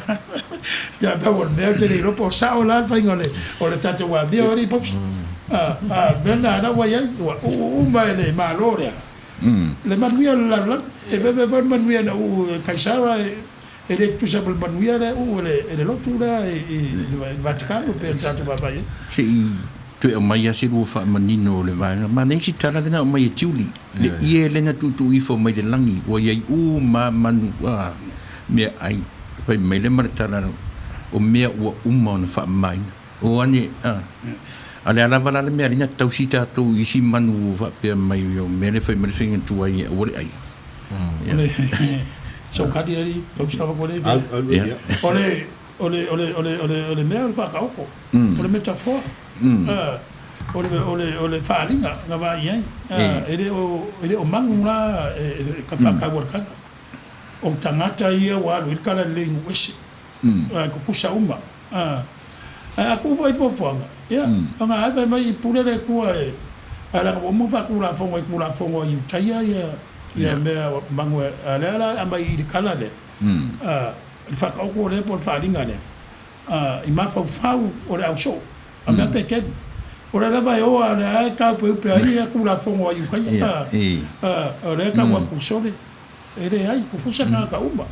te pau o le mea ou te le iloa po o sao la le faiga o le o le tatou amio alii Pausi. A a o le mea lena na ua i ai, ua uu uma e le Malo lea le manuia o le lalolagi. E veve foi le manuia na uu e Kaisara e e le tutusa ma le manuia lea e uu e le e le lotu lea i i le Vatikano pei ona tatou vaavaai ai. Se i. Toe aumai lava se lua faamanino o le vaega. Manaia si tala lea na aumai e Tiuli, le ie lea na tuutuu ifo mai le lagi, ua i ai uma lava manu a meaai. Fai mai lea ma le tala, o mea ua uma ona faamamaina. O ane, a. A o le a lava la le mea lea na tausi tatou i isi manu faapea mai o mea lea fai mai le faiga tuai e aua le ai. O le saukali ai, lau sava ko le. O le O le, o le, o le, o le, o le mea o le faataoto, o le metafoa, o le, o le, o le faaaliga na vaai ai. E le o, e le o manu la e ka faatau a le tala. O tagata ia ua alu i le tala lelei i nuu ese, e tutusa uma. Ae a tuu foi i le fuafuaga, ia, ona a fai mai i pule le Atua e, ae leaga ua uma ona faatulafono i Tulafono a Iutaia ia, ia mea manu e, a o lea la e aumai i le tala lea, le faataoto lea po o le faaaliga lea i mafaufau o le ausoo a mea Petelu. O lea lava e o a o lea lava e taupeupe ai ia Tulafono a Iutaia, o lea e tau atu sole, e leai, tutusa tagata uma.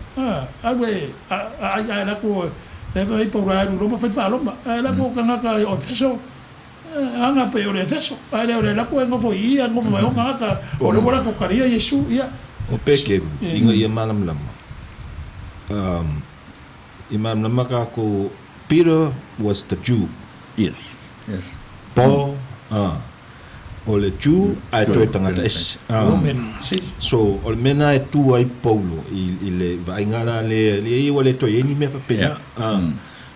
Alu e aai ae alu atu e fai Paula e alu i Roma fai le faa-Roma, ae alu atu o tagata o Efeso, aga pei o le Efeso, ae le o le alu atu e nofo i i ae nofo mai o tagata o lea ua latou talia Iesu, ia. O Petelu, ina ia malamalama, i malamalama kākou, Peter was the Jew. Yes, yes. Paul, o le Jew ae toe tagata ese. Roman citizen. So, o le mea lena e tu ai Paulo i le vaaiga la lea, ia ua le toe i ai ni mea faapena. O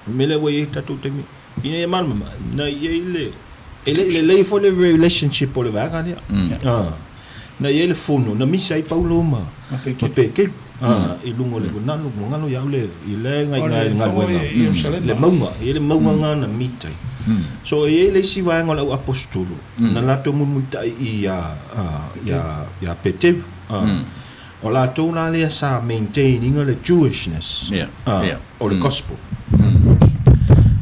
le mea lea ua i ai tatou taimi. Ina ia malamalama, na i ai le, e le i lelei foi le relationship o le vaega lea. Na i ai le fono, na misa ai Paulo ma, ma Petelu i luga o le galo, ua galo ia au le, i le ga i le galuega, le mauga, e i ai le mauga ga na meet ai. So e i ai le isi vaega o le au aposetolo, na latou mulimulitai ia, ia, ia Petelu. O latou la lea sa maintain ina le Jewishness o le Gospel.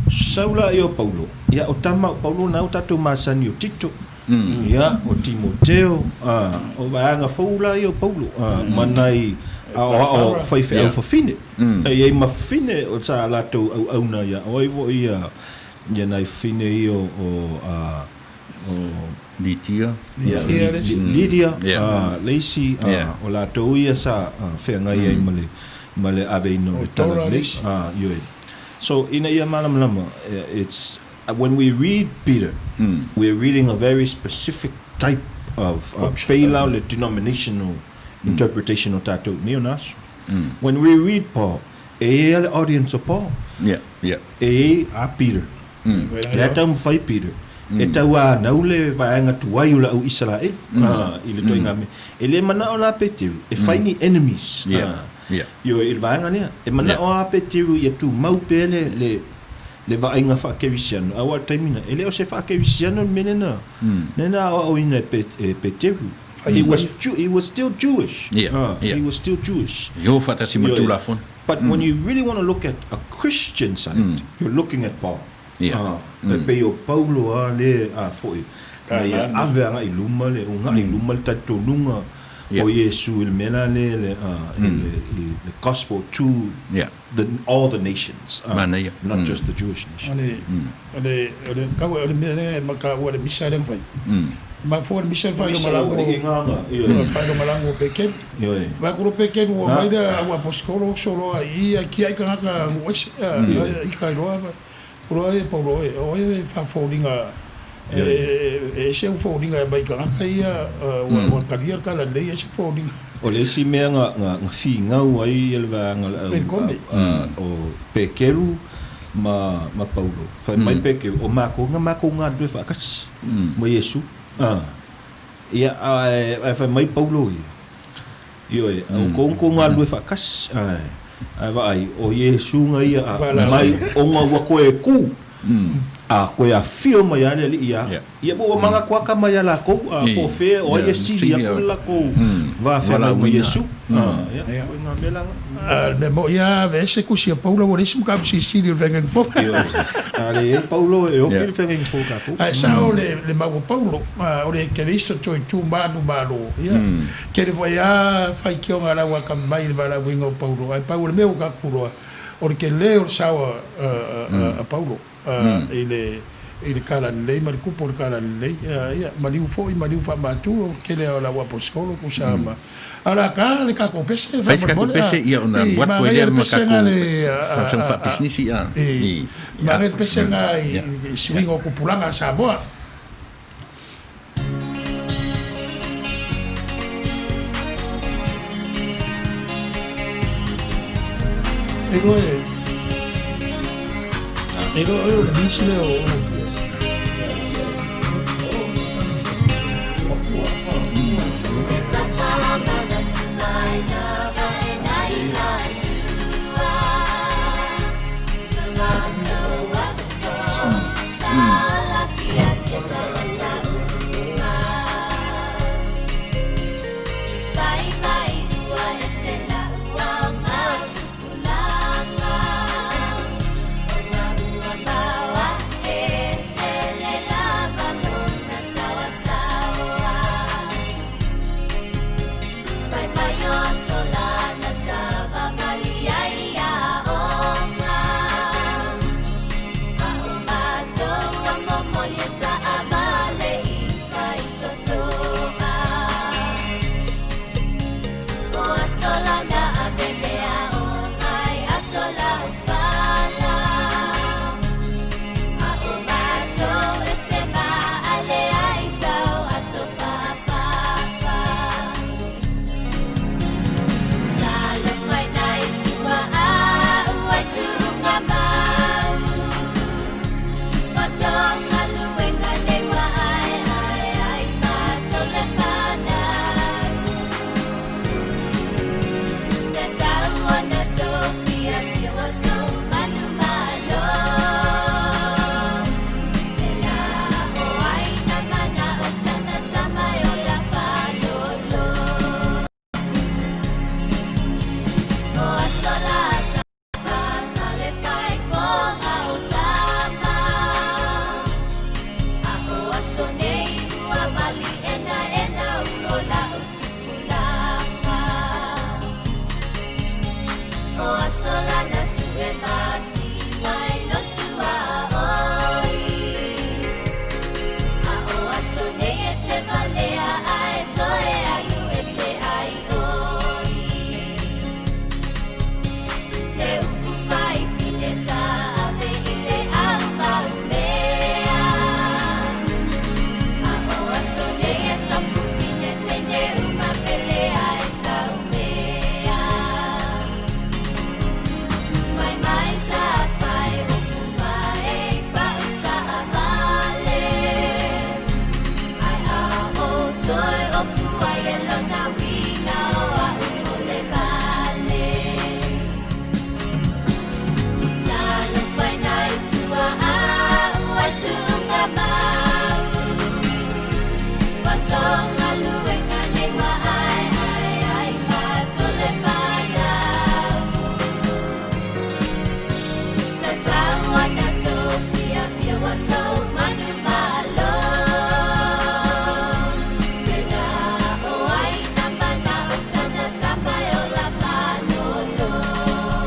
Sau la ia o Paulo, ia o tama o Paulo na ua tatou masani o Tito, ia o Timoteo, o vaega fou la ia o Paulo, ma nai aoao faifeau fafine. E i ai ma fafine o sa latou auauna ia o ai foi ia ia nai fafine ia o o Litia. Lidia, le isi o latou ia sa feagai ai ma le ma le aveina o le tala lelei. Ioe. So, ina ia malamalama, it's, when we read Peter, we are reading a very specific type of pei la o le denominational interpretation o tatou nei o na aso. When we read Paul, e i ai le audience o Paul. E i ai a Peter. Lea e taumafai Peter e tauanau le vaega tuai o le au Isaraelu i le ituaiga mea. E le manao la Peteru e fai ni enemies ioe i le vaega lea. E manao lava Peteru ia tumau pea le le le vaaiga faakerisiano aua o le taimi lena e le o se faakerisiano le mea lena lena na aoaoina e Peteru. He was he was still Jewish. He was still Jewish. I o faatasi ma le Tulafono. But when you really want to look at a Christian side, you're looking at Paul. E pei o Paulo a le a foi, na ia ave agai i luma le, ugaʻi i luma le talitonuga o Iesu i le mea la lea le, i le, i le gospel to the, all the nations, not just the Jewish nation. O le, o le, o le, tau, o le mea lea e mataua le misa lea na fai. Mafua le misa le faailogalanu o, faailogalanu o Petelu. Vaai atu loa Petelu ua omai le au aposetolo oso loa i i ae tiai tagata nuu ese, ita ai loa ku loa e Paulo e, o oe e faafoliga e ese au foliga e aumai i tagata ia ua talia le tala lelei ese foliga. O le isi mea na finau ai le vaega o Petelu ma Paulo, fai mai Petelu, o makou na makou galulue faatasi ma Iesu. Ia, ae fai mai Paulo ia, Ioe, o kou na kou galulue faatasi, ae vaai, o Iesu na ia a mai ona ua toe ku, a toe afio mai lava le Alii ia, ia po ua manatu lava tama ia lakou, a po o fea, o ai e sili atu le lakou va feagai ma Iesu. Ia, o ituaiga mea la na. A o le mea moi lava, aveese kusi a Paulo ua leai se mataupu silisili o le feagaiga fou. Ioe, a leai Paulo e oki le feagaiga fou a tatou. Ae sao le mau a Paulo, o le Keriso toe tu manumalo. Ia, tele foi lava faitioga a lau atamamai i le valaauina o Paulo, ae pau o le mea ua tatou iloa, o le tele o le sao a Paulo i le. i le Talalelei ma le tupu o le Talalelei, ia, maliu foi, maliu faamatu, o le tele lava o le au aposetolo tusa ma, a o le a ta le tatou pese Fai se tatou faamolemole, pese, ia, ona i, alu atu ai manaia lea le ma pese na tatou le, talosaga faapisinisi, a, i, i, ia, manaia le pese na ia, i suiga o tupulaga a Samoa. E iloa e, e iloa o le lisi lea o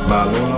Malo la.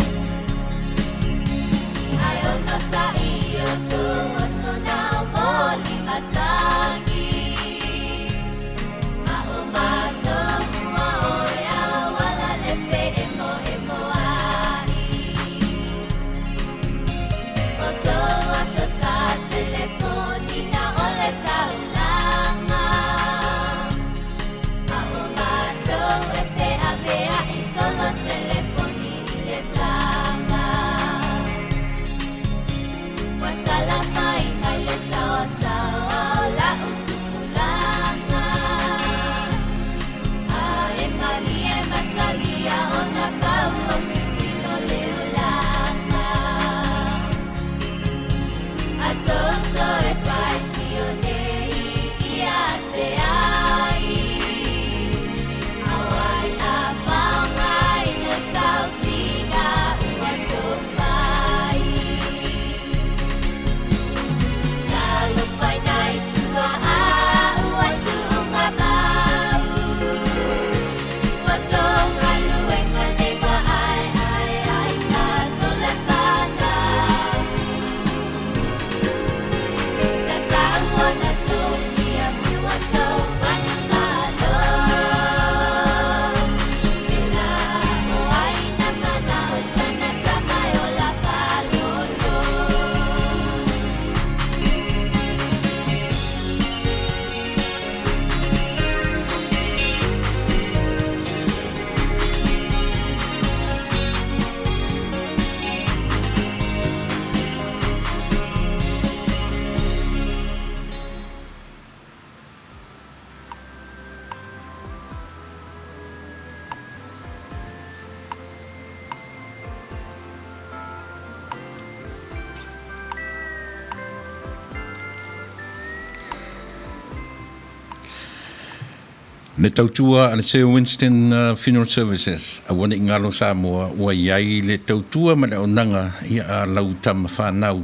Le tautua a le Sir Winston Funeral Services, aua ne i galo Samoa, ua i ai le tautua ma le auaunaga ia a lau tama fanau,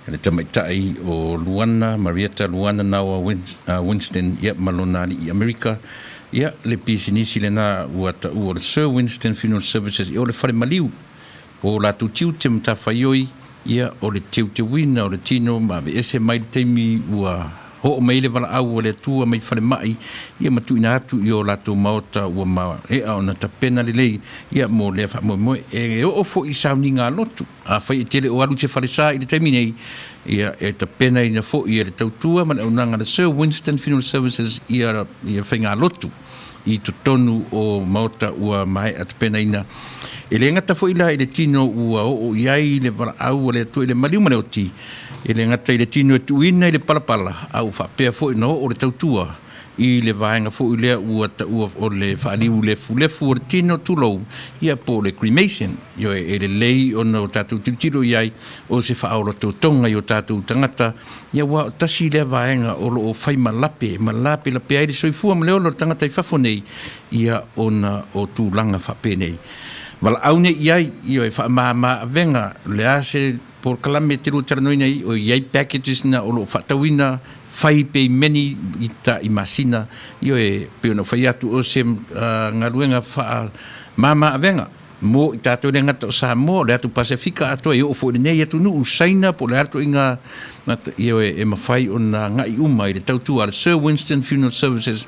le tamaitai o Luana, Marietta Luana Naoa Winston, ia ma lona alii Amerika, ia le pisinisi lena ua taua o le Sir Winston Funeral Services, ia o le fale maliu O latou tiute ma matafaioi, ia, o le teuteuina o le tino ma aveese mai le taimi ua oo mai ai le valaau a le Atua mai falemai, ia ma tuuina atu i o latou maota ua maea ona tapena lelei, ia, mo lea faamoemoe. E oo foi i sauniga a lotu. Afai e te le o alu i se falesa i le taimi nei, ia, e tapenaina foi e le tautua ma le auaunaga a le Sir Winston Funeral Services ia, ia faigalotu. i totonu o maota ua maea tapenaina. E le gata foi la i le tino ua oo i ai le valaau a le Atua i le maliu ma le oti, e le gata i le tino e tuuina i le palapala, a ua faapea foi ona oo le tautua i le vaega foi lea ua taua o le faaliu lefulefu o le tino, tulou, ia po o le cremation. Ioe, e lelei ona o tatou tilotilo i ai o se faaolatotoga i o tatou tagata, Ia aua o tasi lea vaega o lo o fai ma lape, ma lapelapea ai le soifua ma le ola o le tagata i fafo nei, ia ona o tulaga faapenei. Valaau nei i ai, ioe, faamama avega, o le a se polokalame e te lua talanoaina ai, o i ai packages na o lo o faatauina, fai peimeni i ta i masina, ioe, pei ona ou fai atu o se galuega faamama avega. Mo i tatou e le gata o Samoa, o le atu Pasefika atoa e oo foi i lenei atunuu, Saina po o le a ituaiga ioe e mafai ona agai uma i le tautua a le Sir Winston Funeral Services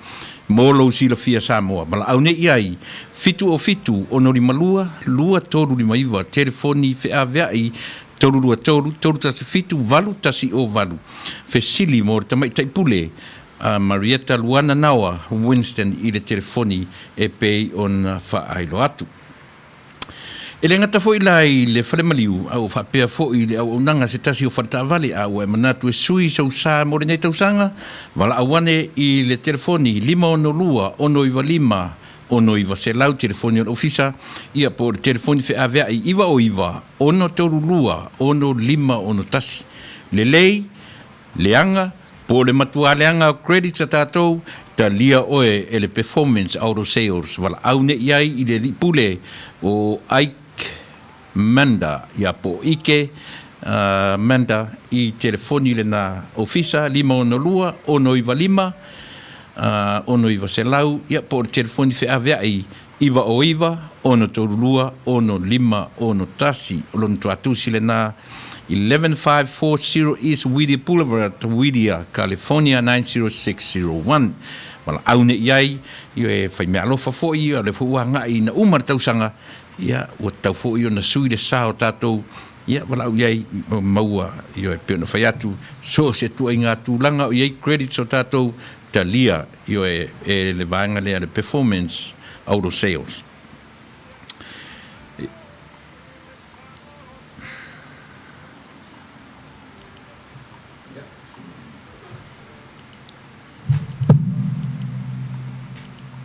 mo lou silafia Samoa. Valaau nei i ai, 707 652 2359, telefoni feaveai 323 317 8108. Fesili mo le Tamaitai Pule a Marietta Luana Naoa Winston i le telefoni e pei ona faailoa atu. E le gata foi la i le fale maliu, a ua faapea foi i le auaunaga a se tasi o faletaavale, a ua e manatu e sui sou sa mo lenei tausaga, valaau ane i le telefoni 562 695 6900, telefoni o le ofisa, ia po o le telefoni feaveai 909 632 6561. Lelei, Leaga, po o le matua leaga o credits a tatou, talia oe e le Performance Auto Sales, valaau nei i ai i le alii pule o Ike Manda, ia po o Ike Manda i telefoni lena ofisa 562 695 6900, ia po o le telefoni feaveai 909 632 6561. O lona tuatusi lena, 11540 East Whittier Boulevard, Whittier, California 90601. Valaau nei i ai, e fai meaalofa foi, o lea foi ua agai ina uma le tausaga, ia, ua tatau foi ona sui le sa o tatou, ia, valaau i ai, maua, ioe, pei ona fai atu, so o se tuaiga tulaga o i ai credits o tatou, talia, ioe, e le vaega lea le Performance Auto Sales.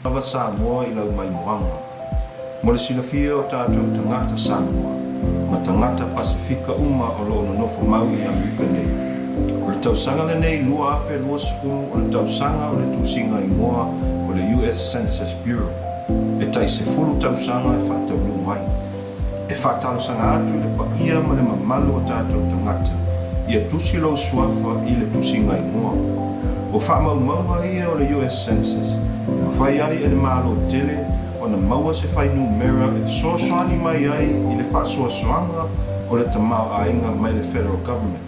Lava Samoa i lau maimoaga. Mo le silafia o tatou tagata Samoa ma tagata Pasefika uma o lo o nonofo mau i Amerika nei. O le tausaga lenei 2020 o le tausaga o le tusiga igoa o le US Census Bureau e tai 10 tausaga e faataunuu ai. E faatalosaga atu i le paia ma le mamalu o tatou tagata, ia tusi lou suafa i le tusiga igoa. O faamaumauga ia o le US Census, e mafai ai e le Malo tele ona maua se fuainumera e fesoasoani mai ai i le faasoasoaga o le tamaoaiga mai le Federal Government,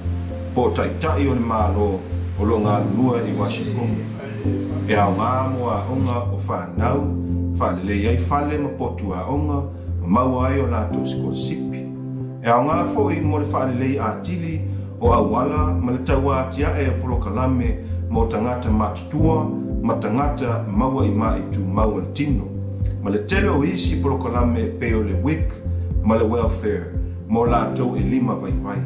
po o taitai o le Malo o lo o galulue i Washington. E aoga mo aoga o fanau, faalelei ai fale ma potu aoga, ma maua ai o latou sikolasipi. E aoga foi mo le faalelei atili o auala ma le tauatiae o polokalame mo tagata matutua ma tagata maua i maʻi tumau a le tino, ma le tele o isi polokalame e pei o le WIC ma le Welfare mo latou e lima vaivai.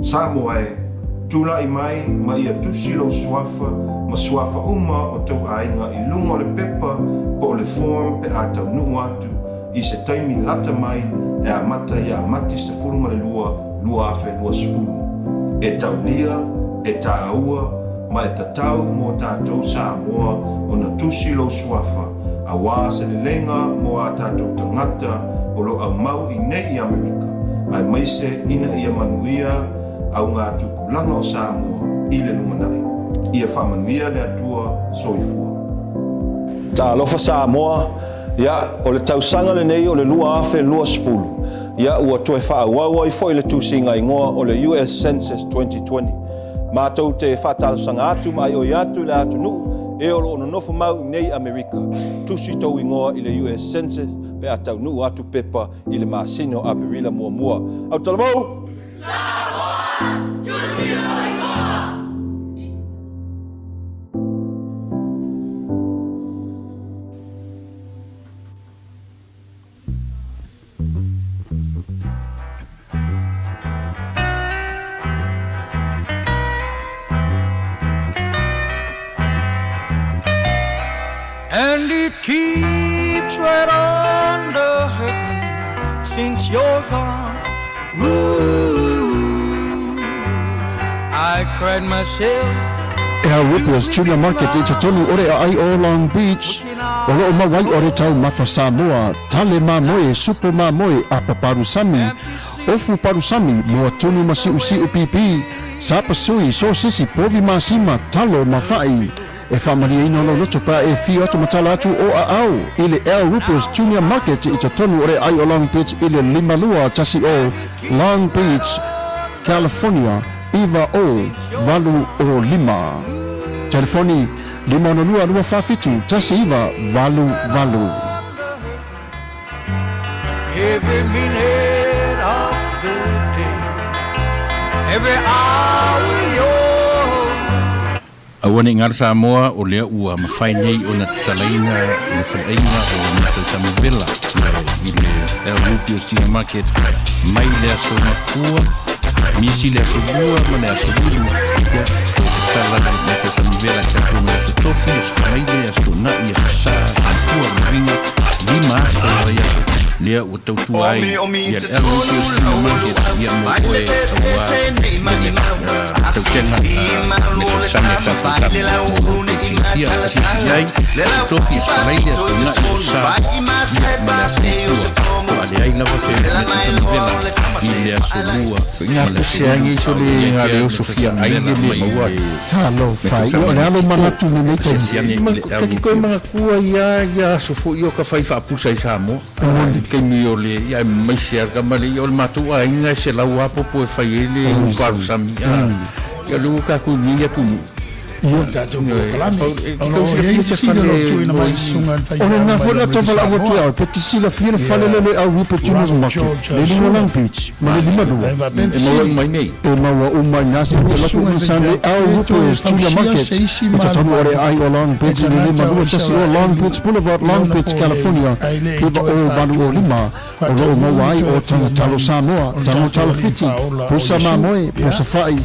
Samoa e, tulai mai ma ia tusi lou suafa ma suafa uma o tou aiga i luga o le pepa po o le form pe a taunuu atu i se taimi lata mai e amata ia Mati 12, 2020. E taulia, e tāua, ma e tatau mo tatou Samoa ona tusi lou suafa auā se leleiga mo a tatou tagata o lo aumau i nei i Amerika, aemaise ina ia manuia augatupulaga o Samoa i le lumanai. Ia faamanuia le Atua. Soifua. Talofa Samoa, ia, o le tausaga lenei o le 2020, ia, ua toe faaauau ai foi le tusiga igoa o le US Census 2020. Matou te faatalosaga atu ma aioi atu i le atunuu e o lo o nonofo mau i nei Amerika, tusi tou igoa i le US Census pe a taunuu atu pepa i le masina o Aperila muamua. Autalavou! Samoa! Tusi lou igoa! And it keeps right on the hurting since you're gone. Ooh, I cried myself Al Rippers Junior Market i totonu o le aai o Long Beach, o loo mau ai o le taumafa Samoa, tale mamoe, supo mamoe, apa palusami, ofu palusami, moa tunu ma siusiu pipi, sapasui, sosisi, povi masima, talo ma fa'i. E faamalieina lou loto pe a e afio atu ma tala atu o aao i le Al Rupert's Junior Market i totonu o le aai o Long Beach i le 5210 Long Beach, California 90805. Telefoni, 562 247 1988. Every minute of the day, every hour you're Aua ne i galo Samoa, o lea ua mafai nei ona tatalaina le faleaiga o Matausami Villa i le El Rubio Senior Market mai le aso Gafua, misi le aso Lua ma le aso Lulu. Ia, toe tatala le Matausami Villa i tatou ma le aso Tofi, aso Faraile, aso Toonai, aso Sa, aso Gafua, Lona uiga, lima aso ai aso lea ua tautua ai ia le El Rubio Senior Market ia mo oe aua le tautega me tausami a tatou tama mo lo outou silafia asiasi ai aso tofi aso falaile aso tona'i aso sa ia ma le aso mafua toa leai lava se mea vela i le aso lua ma le aso lulu a o ia tea le mea tausami vela mai le Talofa, ia o le alo manatu lenei taimi. Asiasi ane i le Ta te toe manatua ia ia aso foi o ka fai faapusa i Samoa. I le taimi o le, ia aemaise lava tama le, ia o le matou aiga e selau lava popo e fai ai le ulupalusami, a, ia o lea ua tatou i nei atunuu. Ia o tatou polokalame. O lo o i ai se fale mo i. O lena foi la tau valaau atu ia oe, pe te silafia le fale lea le au Rupert Junior's Market, le lima Long Beach, ma le lima lua. E maua uma i nei. E maua uma i na se te laku uma sa le au Rupert Junior Market, i totonu o le aai o Long Beach i le 521 o Long Beach Boulevard, Long Beach, California, 90805, o lo o maua ai o Taga Talo Samoa, Tago Talo Fiti, Pusa Mamoe, Pusa Fa'i,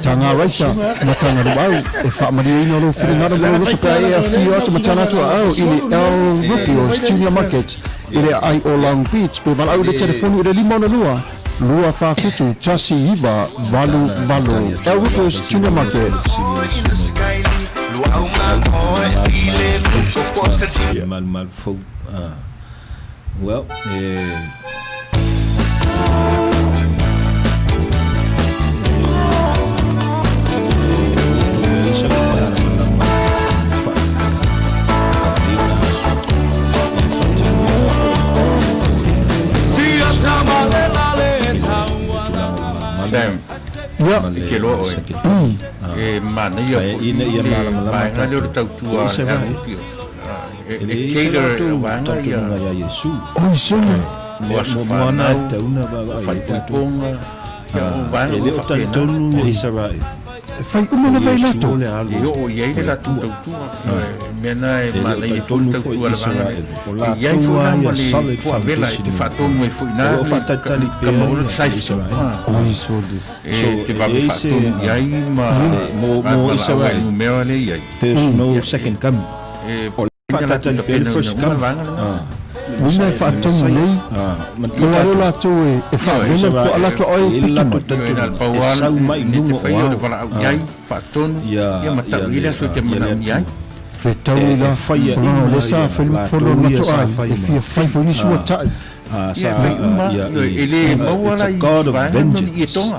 Taga Raisa, ma Taga Luau. E faamalieina lou finagalo ma lou loto pe a e afio atu ma tala atu a au i le El Rubio's Junior Market i le aai o Long Beach pe valaau i le telefoni i le 562 247 1988. El Rubio's Junior Market. Well, e... Sam, Ia. i ke loa oe. E manaia foi le vaega lea o le tautua a le Alupio. E cater e vaega ia. Oi sole. O aso whanau, o whaipuiponga, ia o vaega uma faapena. E fai uma lava i latou. E oo i ai le latou tautua. Mea na e manaia foi le tautua a le vaega lea. E i ai foi la ma le puavela e te faatonu ai foi i ina le kamaola le size. Oi sole. E te vave faatonu i ai ma valaau ai numera lea i ai. There's no second coming. E Faatalitali pea le first coming. Mea e faatonu nei, o lalo latou e faavela le puaa latou ae e piki mai. E sau mai i luga o ao. O faatonu, ia ma tau i le aso e te manaomia ai. Fetaui la, o lea sa fai fono le matou aiga, e fia fai foi nisi ua tai. Ia, fai uma, e le maua la i isi vaega na ni ietoga.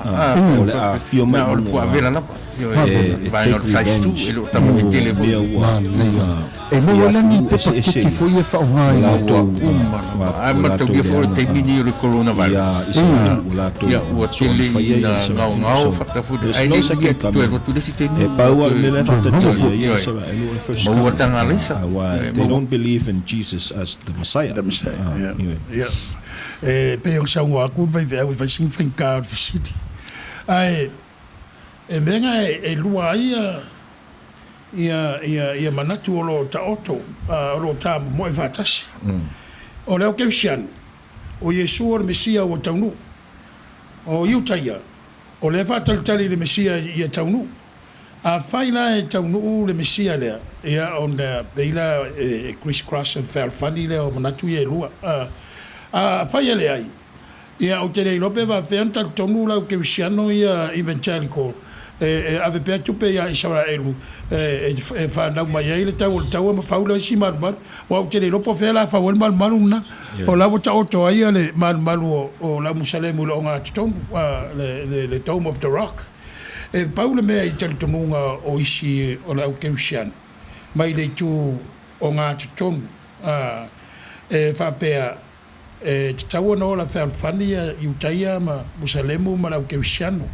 O le afio mai Na o le puaa vela lava. Ioe, vaega o le size 2, e le o tama tetele foi. Manaia. E maua la ni pepa keke foi ia e faaaoga i Ua uma lava. Ae mataulia foi o le taimi lenei o le coronavirus. Ia, ua tele ina gaogao fata foi. Ae le i atu toe alu atu le isi taimi. Ioe, maua tanga alaisa. They don't believe in Jesus as the Messiah. The Messiah, yeah. Yeah. E pei ona saunoa atu le faifeau e fai sina faigata o le fesili. Ae e mea na e lua ai ia ia ia ia manatu o lo o taoto, o lo o tamomoe faatasi. O le ao kerisiano, o Iesu o le Mesia ua taunuu. O Iutaia, o lea e faatalitali i le Mesia ia taunuu. Afai la e taunuu le Mesia lea, ia ona pei la e criss cross e fealofani lea o manatu ia e lua. Afai e leai, ia ou te le iloa pe faapefea ona talitonu lau kerisiano ia evangelical e ave pea tupe ia Isaraelu e fanau mai ai le tau o le taua ma fau le isi malumalu. Aua ou te le iloa po o fea o le a fau ai le malumalu lena. O la ua taoto ai le malumalu o le au Musalemu i le ogatotonu, le Dome of the Rock. E pau le mea i talitonuga o isi o le au kerisiano mai le itu ogatotonu, ā, e faapea e tatau ona ola fealofani ia Iutaia ma Musalemu ma le au kerisiano.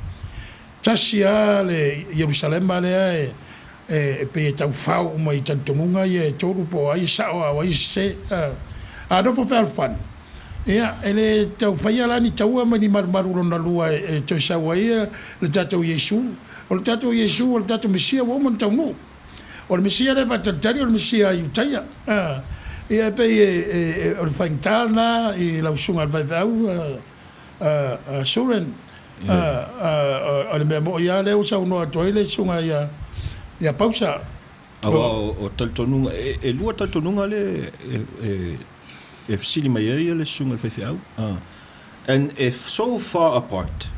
Tasi lava le Ierusalema lea e pei e taufao uma i talitonuga ia e tolu po o ai e sao a o ai e sese. A nofo fealofani, Ia, e le tau faia la ni taua ma ni malumalu lona lua e toe sau ai le tatou Iesu. O le tatou Iesu, o le tatou Mesia ua uma ona taunuu. O le Mesia lea e faatalitali o le Mesia a Iutaia. Ia, e pei o le faigata lena i lau susuga i le faifeau a Suren. O le mea moi lava lea ua saunoa atu ai le susuga ia Pausa. Aua o talitonuga, e lua talitonuga lea e fesili mai ai le susuga i le faifeau. And e so far apart.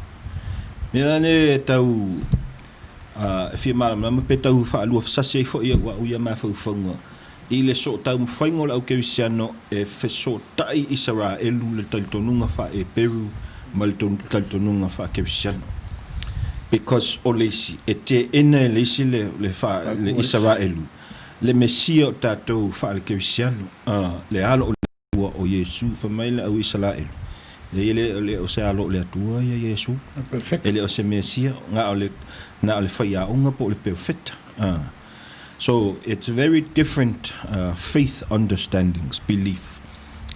Mea la nei e tau e fia malamalama pe tau faaluafesasi ai foi au au ia mafaufauga i le sootaumafaiga o le au kerisiano e fesootai Isaraelu le talitonuga faa-Eperu ma le talitonuga faa-kerisiano. Because o le isi, e teena e le isi le, le, faa, le Isaraelu le Mesia o tatou faa-le-kerisiano, le Alo o le Atua o Iesu. Fai mai le au Isaraelu, Leai, e le, le o se Alo o le Atua ia Iesu. E le o se Mesia, na o le, na o le faiaoga po o le perofeta. So it's very different faith understandings, belief.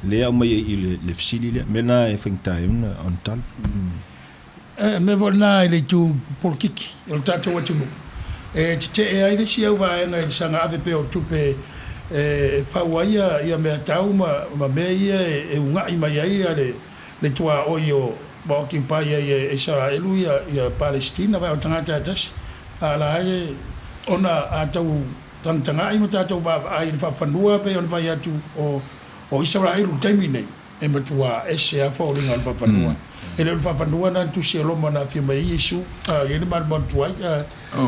Lea aumai ai i le fesili lea. Mea lena e faigata ai ona tali. E mea foi lena i le itu polokiki o le tatou atunuu, e tetee ai le isi au vaega i le saga ave pea o tupe e fau ai ia mea tau ma mea ia e uga'i mai ai le tuaoi o ma occupy ai e Isaraelu ia Palesitina, vaai o tagata e tasi, a la e ona a tau tagatagai ma tatou vaavaai i le faafanua pei ona fai atu o o Isaraelu i le taimi nei, e matua ese lava foliga o le faafanua. E le o le faafanua lena na tusi e Roma na afio mai ai Iesu, a i ai le malumalu tuai.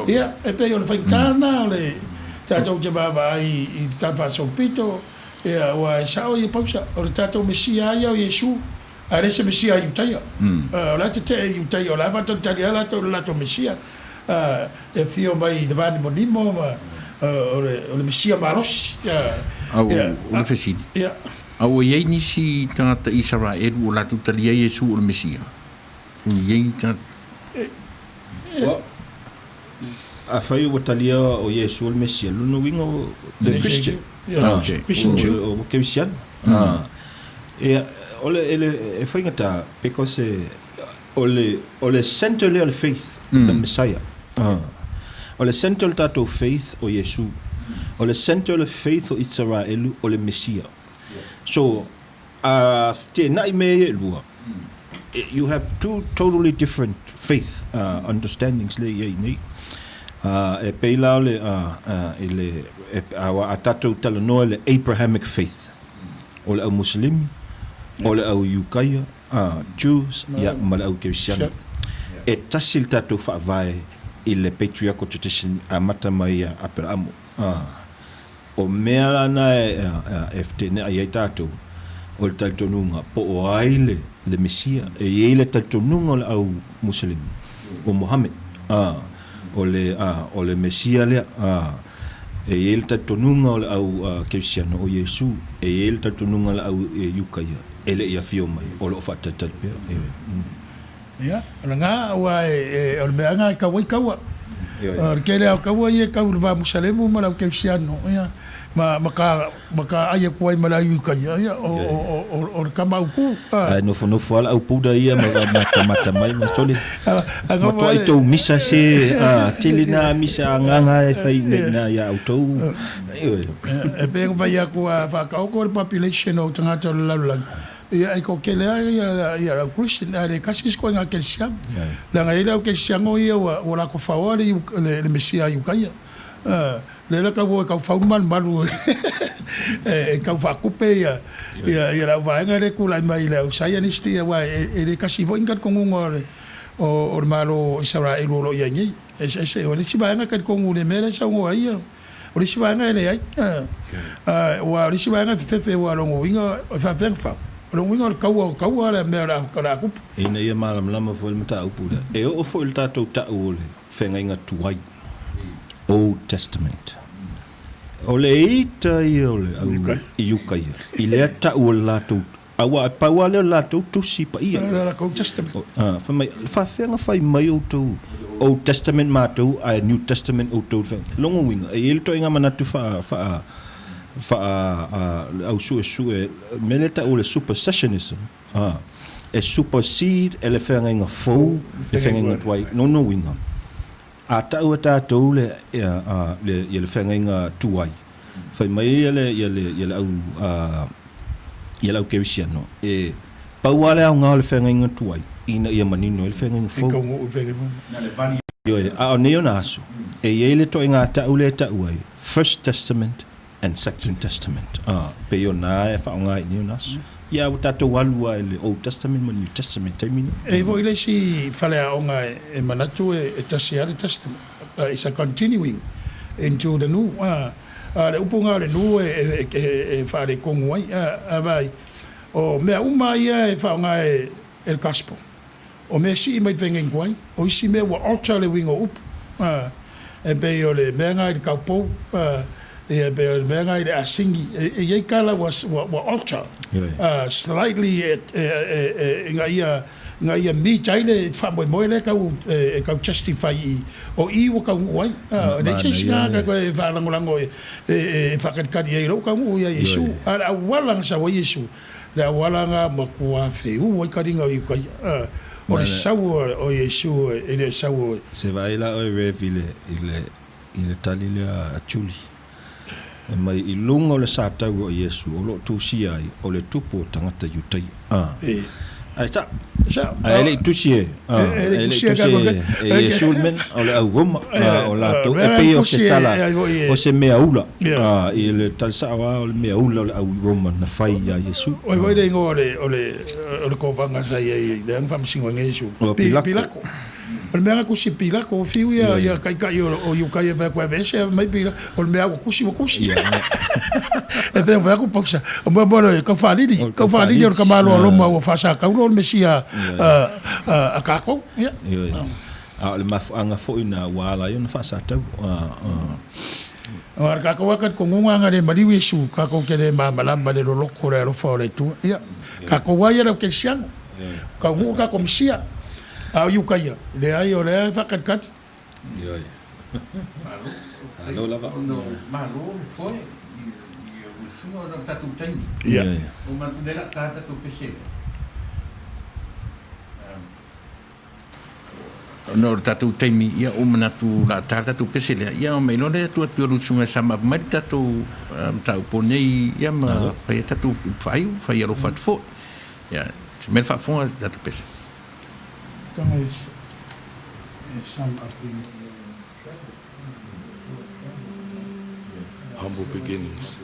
Ia, e pei o le faigata lena o le tatou te vaavaai i le Tala Faasolopito, ia, aua e sao ia pausa, o le tatou Mesia lava ia o Iesu, Ae leai se Mesia a Iutaia. O la e tetee i Iutaia, o la e faatalitali lava latou i le latou Mesia e afio mai i le vanimonimo ma o le Mesia malosi. A o le fesili, a ua i ai nisi tagata Isaraelu o latou talia Iesu o le Mesia? Ua i ai ni tagata? Well, afai ua talia o Iesu o le Mesia, lona uiga o le Christian. Christian Jew. O Kerisiano. Ia, o le, e, le, e faigata, because e, o le, o le center lea o le faith, the Messiah. O le center o le tatou faith o Iesu. O le center o le faith o Isaraelu o le Mesia. So, a feteenai mea ia e lua, you have two totally different faith understandings lea i ai nei. E pei la o le, i le, a, a tatou talanoa i le Abrahamic faith. O le au Muselimi, o le au Iukaia, Jews, ia, ma le au Kerisiano. E tasi le tatou faavae i le patriarchal tradition amata mai ia Aperamo. O mea la na e feteenai ai tatou, o le talitonuga po o ai le Mesia. E i ai le talitonuga o le au Muselimi, o Mohammed, o le, o le Mesia lea. E i ai le talitonuga o le au Kerisiano, o Iesu. E i ai le talitonuga o le au Iukaia, e le i afio mai, o lo o faatalitali pea. Ia, o lena, aua e, o le mea lena e tau ai taua. O le tele lava o taua ia e tau i le va Musalemu ma le au Kerisiano, ia, ma, ma ta, ma ta ai atu ai ma le au Iutaia, ia, o, o, o, o le tama autu. Ae nofonofo lava le au Buddha ia ma matamata mai ma sole. Matuai tou misa se, a, tele na misa agaga e fai nei ina ia outou. Ioe. E pei ona fai atu a faataoto le population o tagata o le lalolagi, Ia, e toatele lava ia, ia le au Christian, ae le tasi isi ituaiga kerisiano. Leaga e i ai le au kerisiano ia ua, ua latou faoa le, le, le Mesia Iutaia. Uh, lea la tau o e tau fau le malumalu e tau faatupe ia, ia, ia le au vaega lea e tulai mai i le au Zionist ia, aua e, e le tasi foi ni talitonuga o le, o, o le Malo o Isaraelu o lo o i ai nei. Eseese, o le isi vaega e talitonu i le mea lea e saunoa ai ia, O le isi vaega e leai. Aua o le isi vaega e fefefe aua o lona uiga e faapefea ona fau. O lona uiga o le taua o taua le mea o le a tupu. Ina ia malamalama foi le mataupu lea, e oo foi i le tatou tau o le feagaiga tuai, Old Testament. O le ita ia o le au Iukaia i lea tau o le latou Aua e pau lava lea o le latou Tusi Paia. O le latou Testament. Fai mai, e faafefea ona fai mai outou Old Testament matou ae New Testament outou. Lona uiga, e i ai le ituaiga manatu faa, faa, faa, le au suesue, mea lea e tau o le supersessionism, e supersede e le feagaiga fou le feagaiga tuai. Lona uiga, a tau e tatou le, le, le feagaiga tuai, Fai mai ia le, ia le, ia le au, ia le au kerisiano, e pau lava le aoga o le feagaiga tuai, ina ia manino ai le feagaiga fou. Ioe, a o nei ona aso, e i ai le ituaiga tau lea e tau ai, First Testament and Second Testament. A, pei o na e faaaoga ai i nei ona aso. Ia, ua tatou alu lava i le Old Testament ma le New Testament i le taimi lenei. E i ai foi le isi faleaoga e manatu e tasi lava le Testament. It's a continuing into the new. A le upu lena o le new e faaletonu ai. A vaai, o mea uma ia e faaaoga e le Gospel, o mea sii mai le feagaiga tuai, o isi mea ua alter le uiga o upu. E pei o le mea lena i le taupou, e pei o le mea lena i le asini, e i ai tala ua alter slightly ina ia ina ia meet ai le faamoemoe lea tau e tau justify i o i ua taunuu ai. E leai se isi tagata e toe faalagolago e faatalitali ai i lou taunuu ia Iesu. A o le auala na sau ai Iesu, le auala na matua feuu ai taliga o Iutaia. O le sau o Iesu e le o sau o. Se vaai la oe Rev i le I le tali lea a Julie, e mai i luga o le sataua o Iesu o lo o tusia ai o le tupu o tagata Iutaia. A. Ae sa. Ae e le i tusi e, a, e le i tusi e Iesu le mea, o le au Roma, a, o latou, e pei o se tala, o se mea ula, a, i le tala sao lava o le mea ula o le au Roma na fai ia Iesu. Oi foi le igoa o le, o le, o le kovana sa i ai i lea na faamasino ai Iesu. O Pilako. O le mea na tusi Pilato, ua fiu ia, ia taitai o Iutai e fai atu e aveese, ave mai Pilato. O le mea ua tusi, ua tusi. E pei ona fai atu Pausa, o mea mo le tau faalili, tau faalili o le tamaloa o Roma ua faasatauro o le Mesia a tatou. Ia. A o le mafuaaga foi na ua ala ai ona faasatauro. Aua o le tatou lava talitonuga ana le maliu Iesu, tatou te le malamalama i le loloto o le alofa o le Atua. Ia, tatou lava ia le au kerisiano, taunuu tatou Mesia. A o Iukaia, leai, o lea e faakalikali. Ioe. Malo lava. Malo le foe i usuga o le tatou taimi. Ia. O manatu nei la ta tatou pese lea. Ona o le tatou taimi, ia ua manatu la ta tatou pese lea. Ia ma iloa lea atu atu i usuga e sama mai le tatou mataupu nei ia ma fai tatou faaiu, fai alofa atu foi. Ia, se mea le faafofoga tatou pese. Humble beginnings.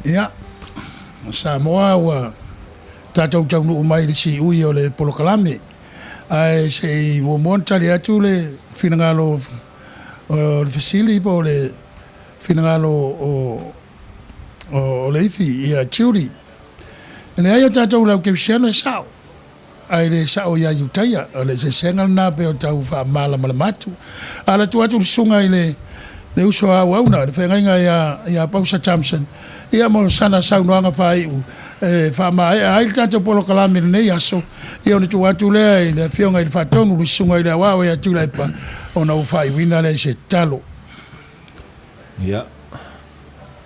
Ia, Samoa ua tatou taunuu mai i le siui o le polokalame, ae se i muamua ona tali atu le finagalo o le fesili po o le finagalo o o le ifi ia Judy. E leai o tatou lau kerisiano e sao, ae le sao ia Iutaia. O le eseesega lena pei o tau faamalamalama atu. A alu atu atu le susuga i le le uso a auauna, le feagaiga ia ia Pausa Thompson, ia mo sana saunoaga faaiu e faamaea ai le tatou polokalame i lenei aso, ia ona tuu atu lea i le Afioga i le Faatonu, le Susuga i le Aoao ia Tuilaepa, ona ou faaiuina lea i se tatalo. Ia,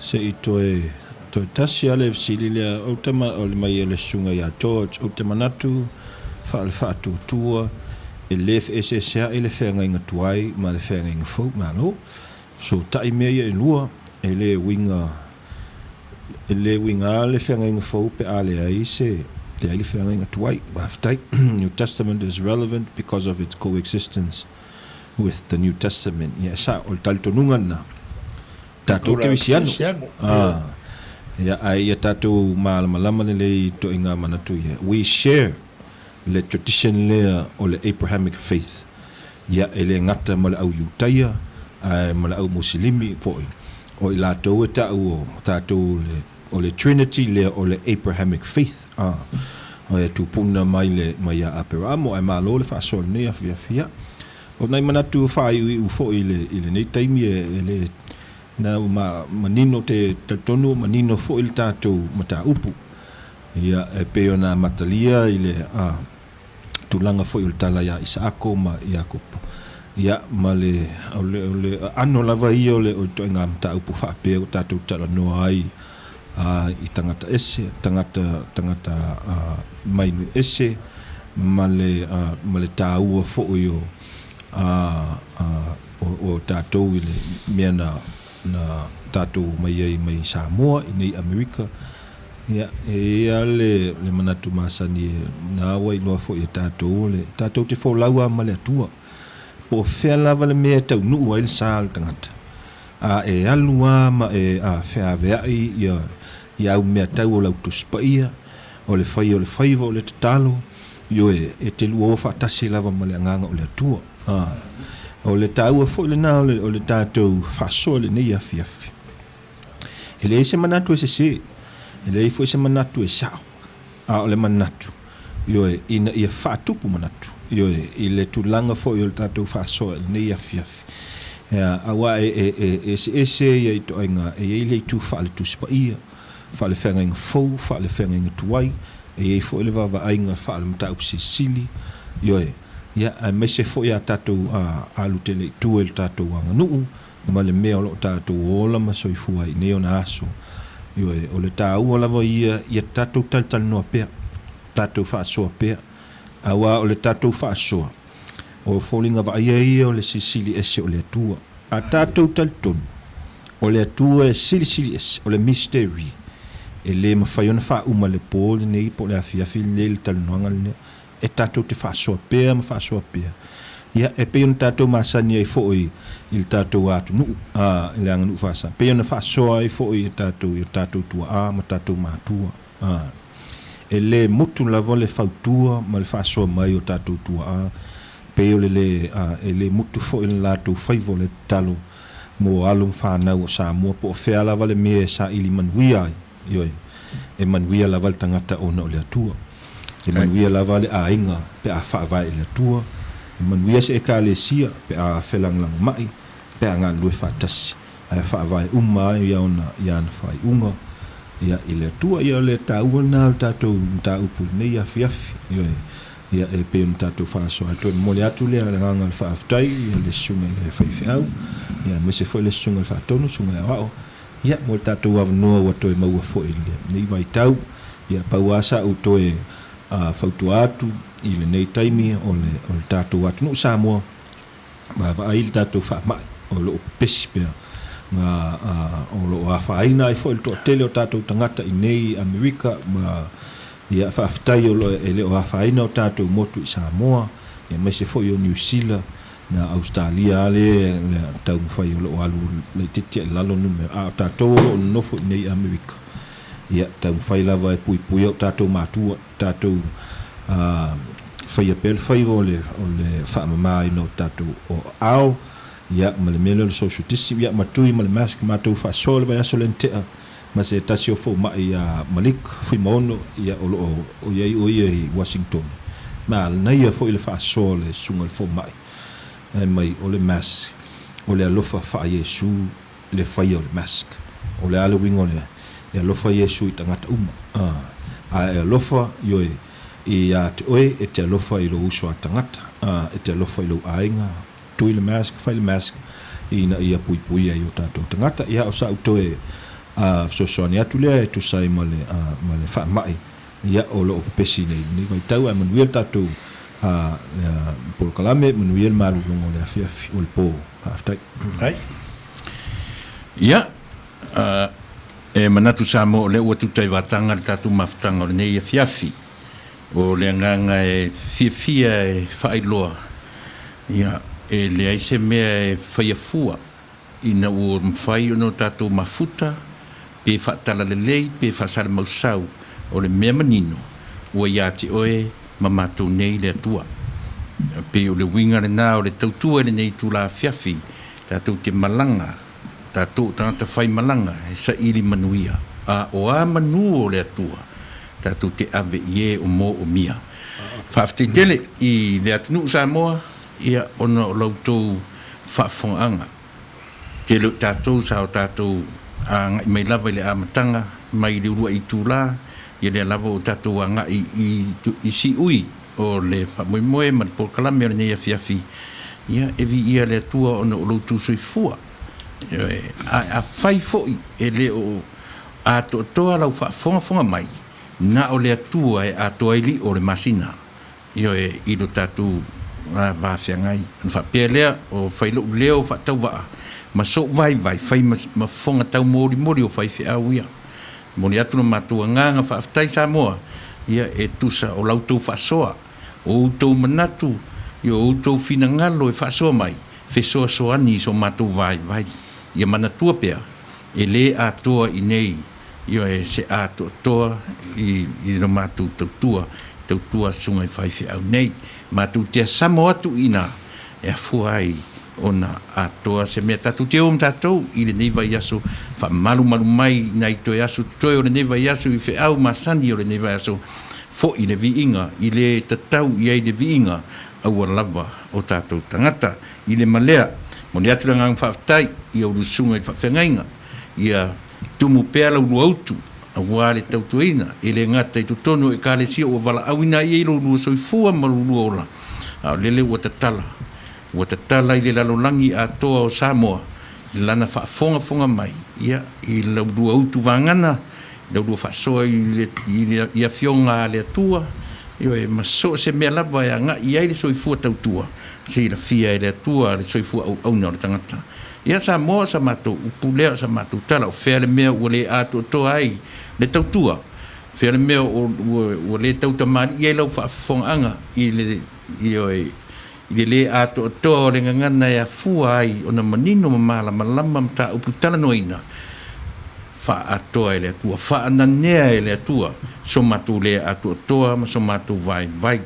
se i toe, toe tasi lava le fesili lea, ou te ma, o le mai o le susuga ia George, ou te manatu faale-faatuatua e le feeseesea'i le feagaiga tuai ma le feagaiga fou. Malo. Fesootai mea ia e lua, e le uiga, e le uiga le feagaiga fou pe a leai se, leai le feagaiga tuai. Faafetai. New Testament is relevant because of its coexistence. with the New Testament. Ia, e sao, o le talitonuga lena. Tatou kerisiano. Ah, ia, ae ia tatou malamalama lelei i toaiga manatu ia. We share le tradition lea o le Abrahamic faith. Ia, e le gata ma le au Iutaia, ae ma le au Musilimi foi. O i latou e ta'u o tatou le, o le Trinity lea o le Abrahamic faith. Ah, e tupuna mai le, mai ia Aperamo, ae malo le faasoa i lenei afiafi. Ia, o nai manatu faaiuiu foi i le, i lenei taimi e, e le, na ua ma, manino te talitonu ua manino foi le tatou mataupu. Ia, e pei ona amatalia i le, ah, tulaga foi o le tala ia Isaako ma Iakopo. Ia, ma le, o le, o le aano lava ia o le, o ituaiga mataupu faapea ua tatou talanoa ai a, i tagata ese, tagata, tagata a, mai nuu ese, ma le, a, ma le taua foi o, a, a, o tatou i le mea na na tatou omai ai mai Samoa i nei Amerika. Ia, e i ai lava le, le manatu masani e na ua iloa foi e tatou, o le, tatou te folau lava ma le Atua. Po o fea lava le mea e taunuu ai le sa o le tagata, a e alu lava ma e a, feaveai ia, ia au meatau o lau Tusi Paia, o le fai o le faiva o le tatalo, ioe, e te luaoa faatasi lava ma le Agaga o le Atua. A, o le taua foi lena o le, o le tatou faasoa i lenei afiafi. E leai se manatu e sesē, e leai foi se manatu e sao, a o le manatu, ioe, ina ia faatupu manatu, ioe, i le tulaga foi o le tatou faasoa i lenei afiafi. Ea, aua e, e, e eseese ia ituaiga, e i ai le itu faale-Tusi Paia, faale-feagaiga fou, faale-feagaiga tuai, e i ai foi le vaavaaiga faale-mataupu silisili, ioe, ia, aemaise foi a tatou a, alu tele i tua i le tatou aganuu, ma le mea o lo o tatou ola ma soifua ai i nei ona aso. Ioe, o le taua lava ia ia tatou talatalanoa pea, tatou faasoa pea, aua o le tatou faasoa, o foliga vaaia ia o le Silisili Ese o le Atua. A tatou talitonu, o le Atua e Silisili Ese, o le misteri, e le mafai ona faauma i le po lenei po o le afiafi lenei le talanoaga lenei. E tatou te faasoa pea ma faasoa pea. Ia, e pei ona tatou masani ai foi i le tatou atunuu, a, i le aganuu faasa, pei ona faasoa ai foi e tatou i o tatou tuaa ma tatou matua. A, e le mutu lava le fautua ma le faasoa mai o tatou tuaa, pei o le le, a, e le mutu foi le latou faiva o le tatalo mo alo ma fanau o Samoa, po o fea lava le mea e saili manuia ai. Ioe, e manuia lava le tagata ona o le Atua. E manuia lava le aiga pe a faavae i le Atua. E manuia se Ekalesia pe a felagolagomai, pe a galulue faatasi, ae faavae uma ai ia ona i ana faaiuga ia i le Atua. Ia o le taua lena o le tatou mataupu i lenei afiafi. Ioe, ia e pei ona tatou faasoa ai. Toe momoli atu le agaga o le faafetai i le Susuga i le Faifeau, ia aemaise foi le Susuga i le Faatonu, Susuga i le Aoao, Ia, mo le tatou avanoa ua toe maua foi i lenei vaitau, ia, pau lava sa'u toe fautua atu i lenei taimi o le, o le tatou atunuu Samoa, vaavaai i le tatou faamai o lo o pepesi pea, ma o lo o afaina ai foi le toatele o tatou tagata i nei Amerika, ma, ia, faafetai o lo o, e le o afaina o tatou motu i Samoa, aemaise foi o Niu Sila, Na Ausetalia lava lea taumafai o lo o alu laitiiti i lalo numera, a o tatou o lo o nonofo i inei i Amerika, ia, taumafai lava e puipuia o tatou matua, tatou faia pea le faiva o le faamamaina o tatou ao, ia, ma le mea lea o le social distancing, ia, ma tui ma le mask, matou faasoa le vaiaso lea na tea ma se tasi o fomai ia Malik Fuimaono, ia, o lo o i ai o ia i Washington. Manaia foi le faasoa o le susuga i le fomai, fai mai, o le mask, o le alofa faa-Iesu le faia o le mask. O le a le uiga o le, e alofa Iesu i tagata uma, a, a e alofa, ioe, ia te oe, e te alofa i lou uso a tagata, a, e te alofa i lou aiga, Tui le mask, fai le mask ina ia puipuia i o tatou tagata. Ia, o sa'u toe fesoasoani atu lea e tusa ai ma le, ma le faamai, ia, o lo o pepesi nei i lenei vaitau. Ae manuia le tatou polokalame, manuia le malologa o le afiafi, o le po. Faafetai. Ia, e manatu Samoa o lea ua tuta i vataga le tatou mafutaga o lenei afiafi. O le agaga e fiafia e faailoa, ia, e leai se mea e faia fua ina ua mafai ona o tatou mafuta, pe faatalalelei pe faasalamausau, o le mea manino, ua ia te oe ma matou nei le Atua. E pei o le uiga lena o le tautua i lenei itula afiafi, tatou te malaga, tatou o tagata faimalaga e saili manuia, a o a manu o le Atua, tatou te ave i e o moomia. Faafetai tele i le atunuu Samoa, ia, ona o la outou faafofogaaga. Tele o tatou sa o tatou agai mai lava i le amataga mai le uluai itula, ia lea lava ua tatou agai i, i siui o le faamoemoe ma le polokalame o lenei afiafi, ia, e viia le Atua ona o lo outou soifua. Ioe, ae afai foi e le o atoatoa lau faafogafoga mai, na o le Atua e atoa ai lio o le masina, ioe, i lo tatou va feagai. Ona faapea lea, o fai lou leo faatauvaa ma sou vaivai, fai ma fofoga taumolimoli o faifeau ia. Momoli atu lo matou agaga faafetai Samoa, ia e tusa o la outou faasoa, o outou manatu, ia o outou finagalo e faasoa mai, fesoasoani i so matou vaivai. Ia manatua pea, e le atoa i nei, ioe, se atoatoa i, i lo matou tautua, tautua susuga i faifeau nei. Matou te asamo atu i ina e afua ai ona atoa se mea tatou te o ma tatou i lenei vaiaso, faamalumalu mai i nai toe aso totoe o lenei vaiaso i feau masani o lenei vaiaso, foi le viiga i le tatau i ai le viiga aua lava o tatou tagata. I le malea, momoli atu le agaga faafetai i a outou susuga i le faafeagaiga, ia tumu pea la ulua utu aua le tautuaina, e le gata i totonu o Ekalesia ua valaauina ai ai lo ulua soifua ma lo ulua ola, a o lele ua tatala, ua tatala i le lalolagi atoa o Samoa i lana faafogafoga mai, ia, i la ulua utu vagana, i la ulua faasoa i le, i le, i Afioga a le Atua, ioe, ma so o se mea lava e agai i ai le soifua tautua, silafia e le Atua le soifua auauna o le tagata. Ia Samoa, o sa matou upu lea, o sa matou tala, o fea le mea ua le atoatoa ai le tautua? O fea le mea ua, ua le tautamalii ai lau faafofogaaga i le, ioe, i le le atoatoa o le gagana e afua ai ona manino ma malamalama mataupu talanoaina? Faaatoa e le Atua, faananea e le Atua so matou le atoatoa ma so matou vaivai.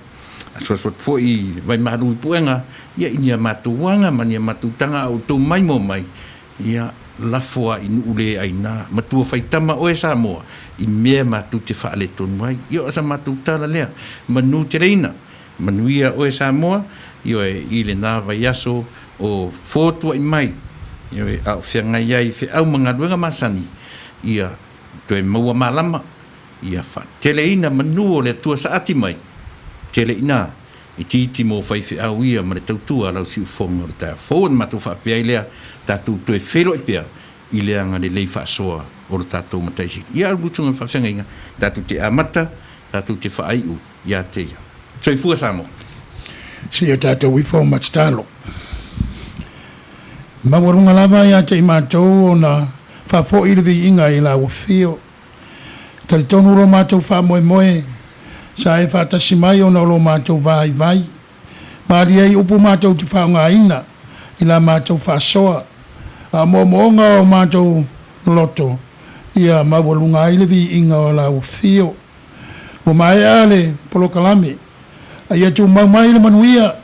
Asuasu atu foi i le vaimalu i puega, ia i ni a matou aga ma ni a matou taga a outou maimoa mai, ia lafo a i nuu le aina. Matua faitama oe Samoa i mea matou te faaletonu ai. Ia o sa matou tala lea, manu teleina, manuia oe Samoa, ioe, i lena vaiaso o fotuai mai, ioe, a o feagai ai feau ma galuega masani, ia toe maua malama Ia faateleina manu o le Atua saati mai, tele ina, itiiti mo faifeau ia ma le tautua a lau siufofoga o le taeao fou ona matou faapea ai lea, tatou toe feiloai pea i le agalelei faasoa o lo tatou Matai Sili. Ia alu usuga faafeagaiga, tatou te amata, tatou te faaiu ia te ia. Soifua Samoa! Seia tatou ifo ma tatalo. Maualuga lava ia te i matou ona faafoi le viiga i lau afio. Talitonu lo matou faamoemoe sa e faatasi mai ona o lo matou vaivai. Malie ai upu matou te faaaogaina i la matou faasoa, a o moomooga o matou loto ia maualuga ai le viiga o lau afio. Ua maea le polokalame, a ia tumau mai le manuia,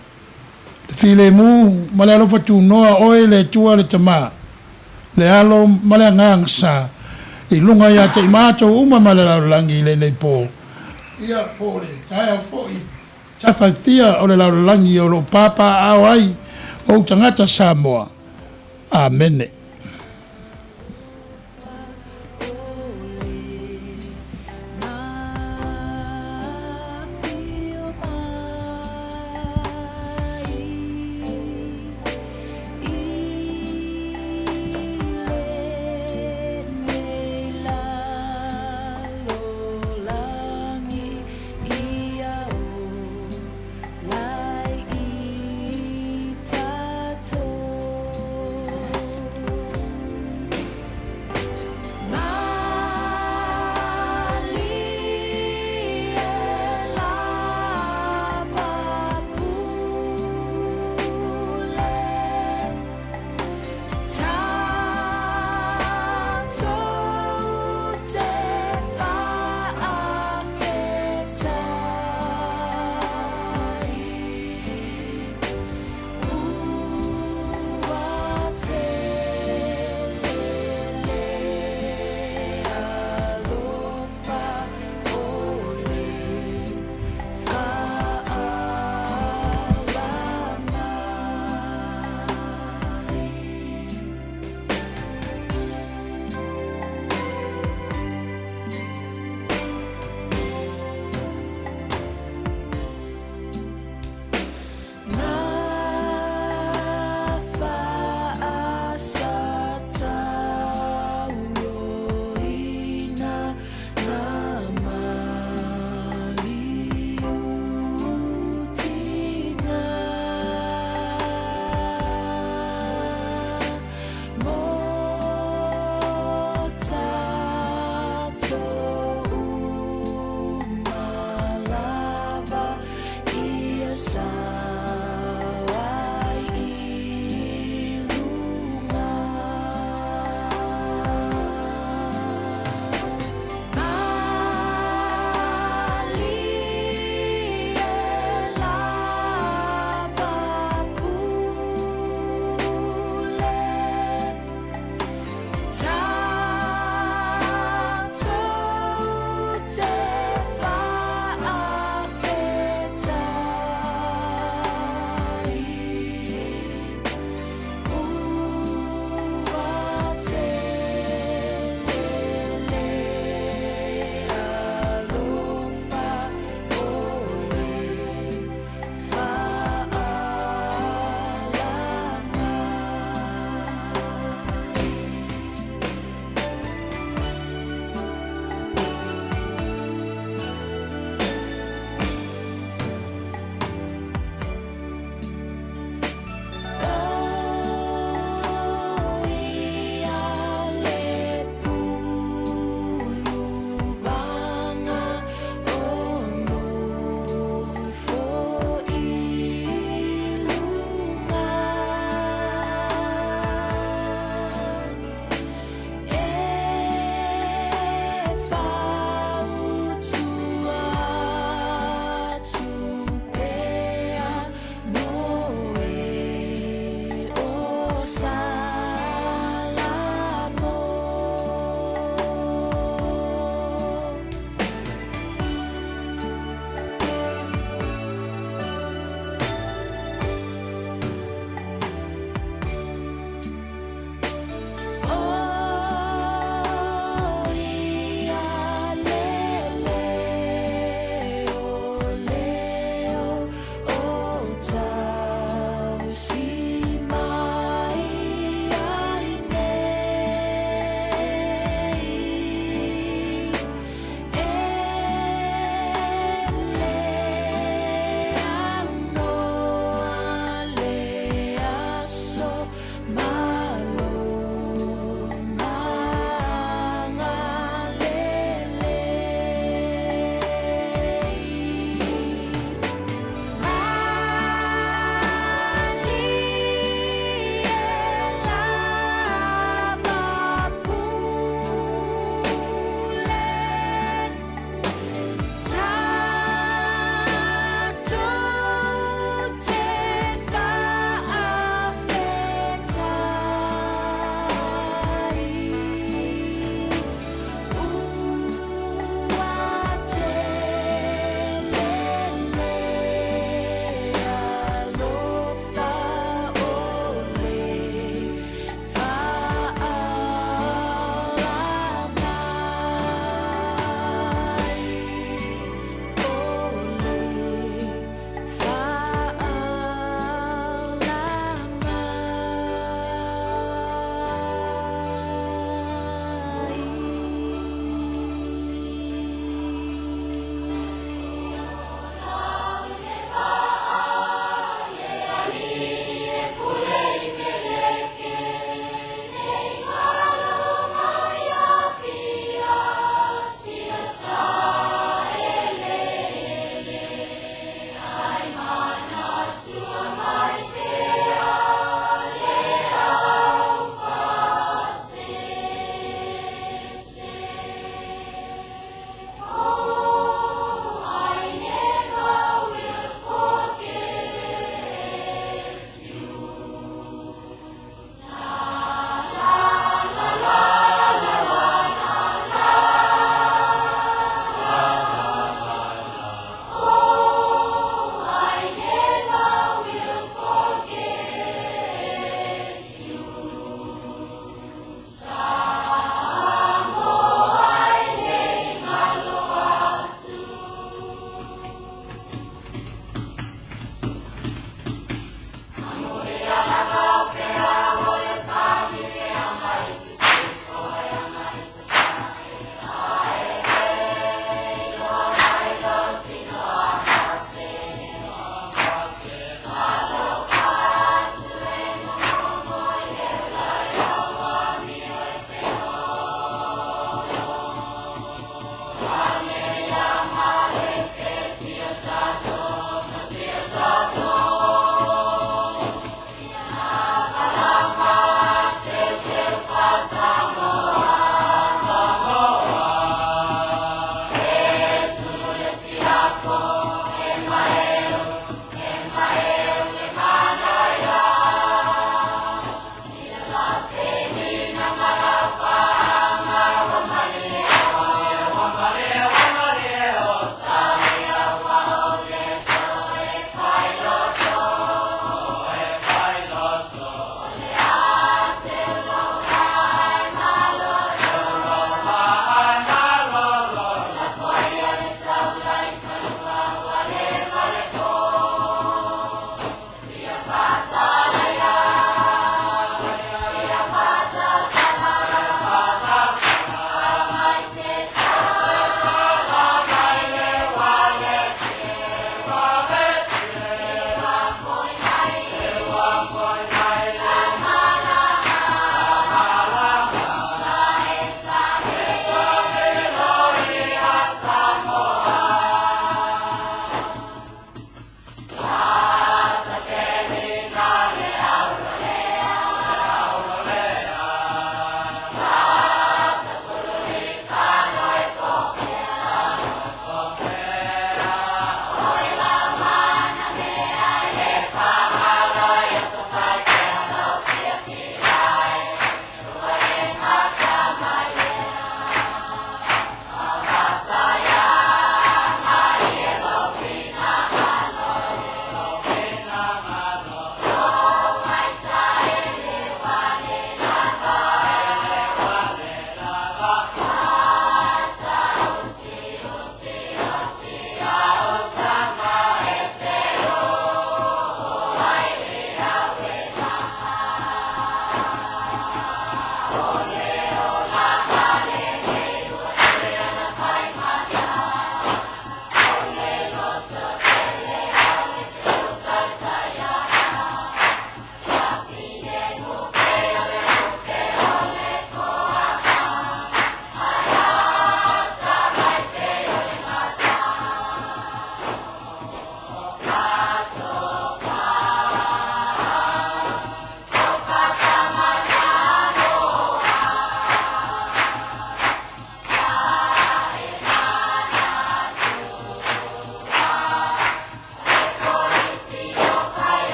le filemu ma le alofa tunoa oe le Atua le Tama, le Alo ma le Agaga Sa, i luga ia te i matou uma ma le lalolagi i lenei po, ia po o le taeao foi tafaifia o le lalolagi o lo o papaaao ai ou tagata Samoa. Amene.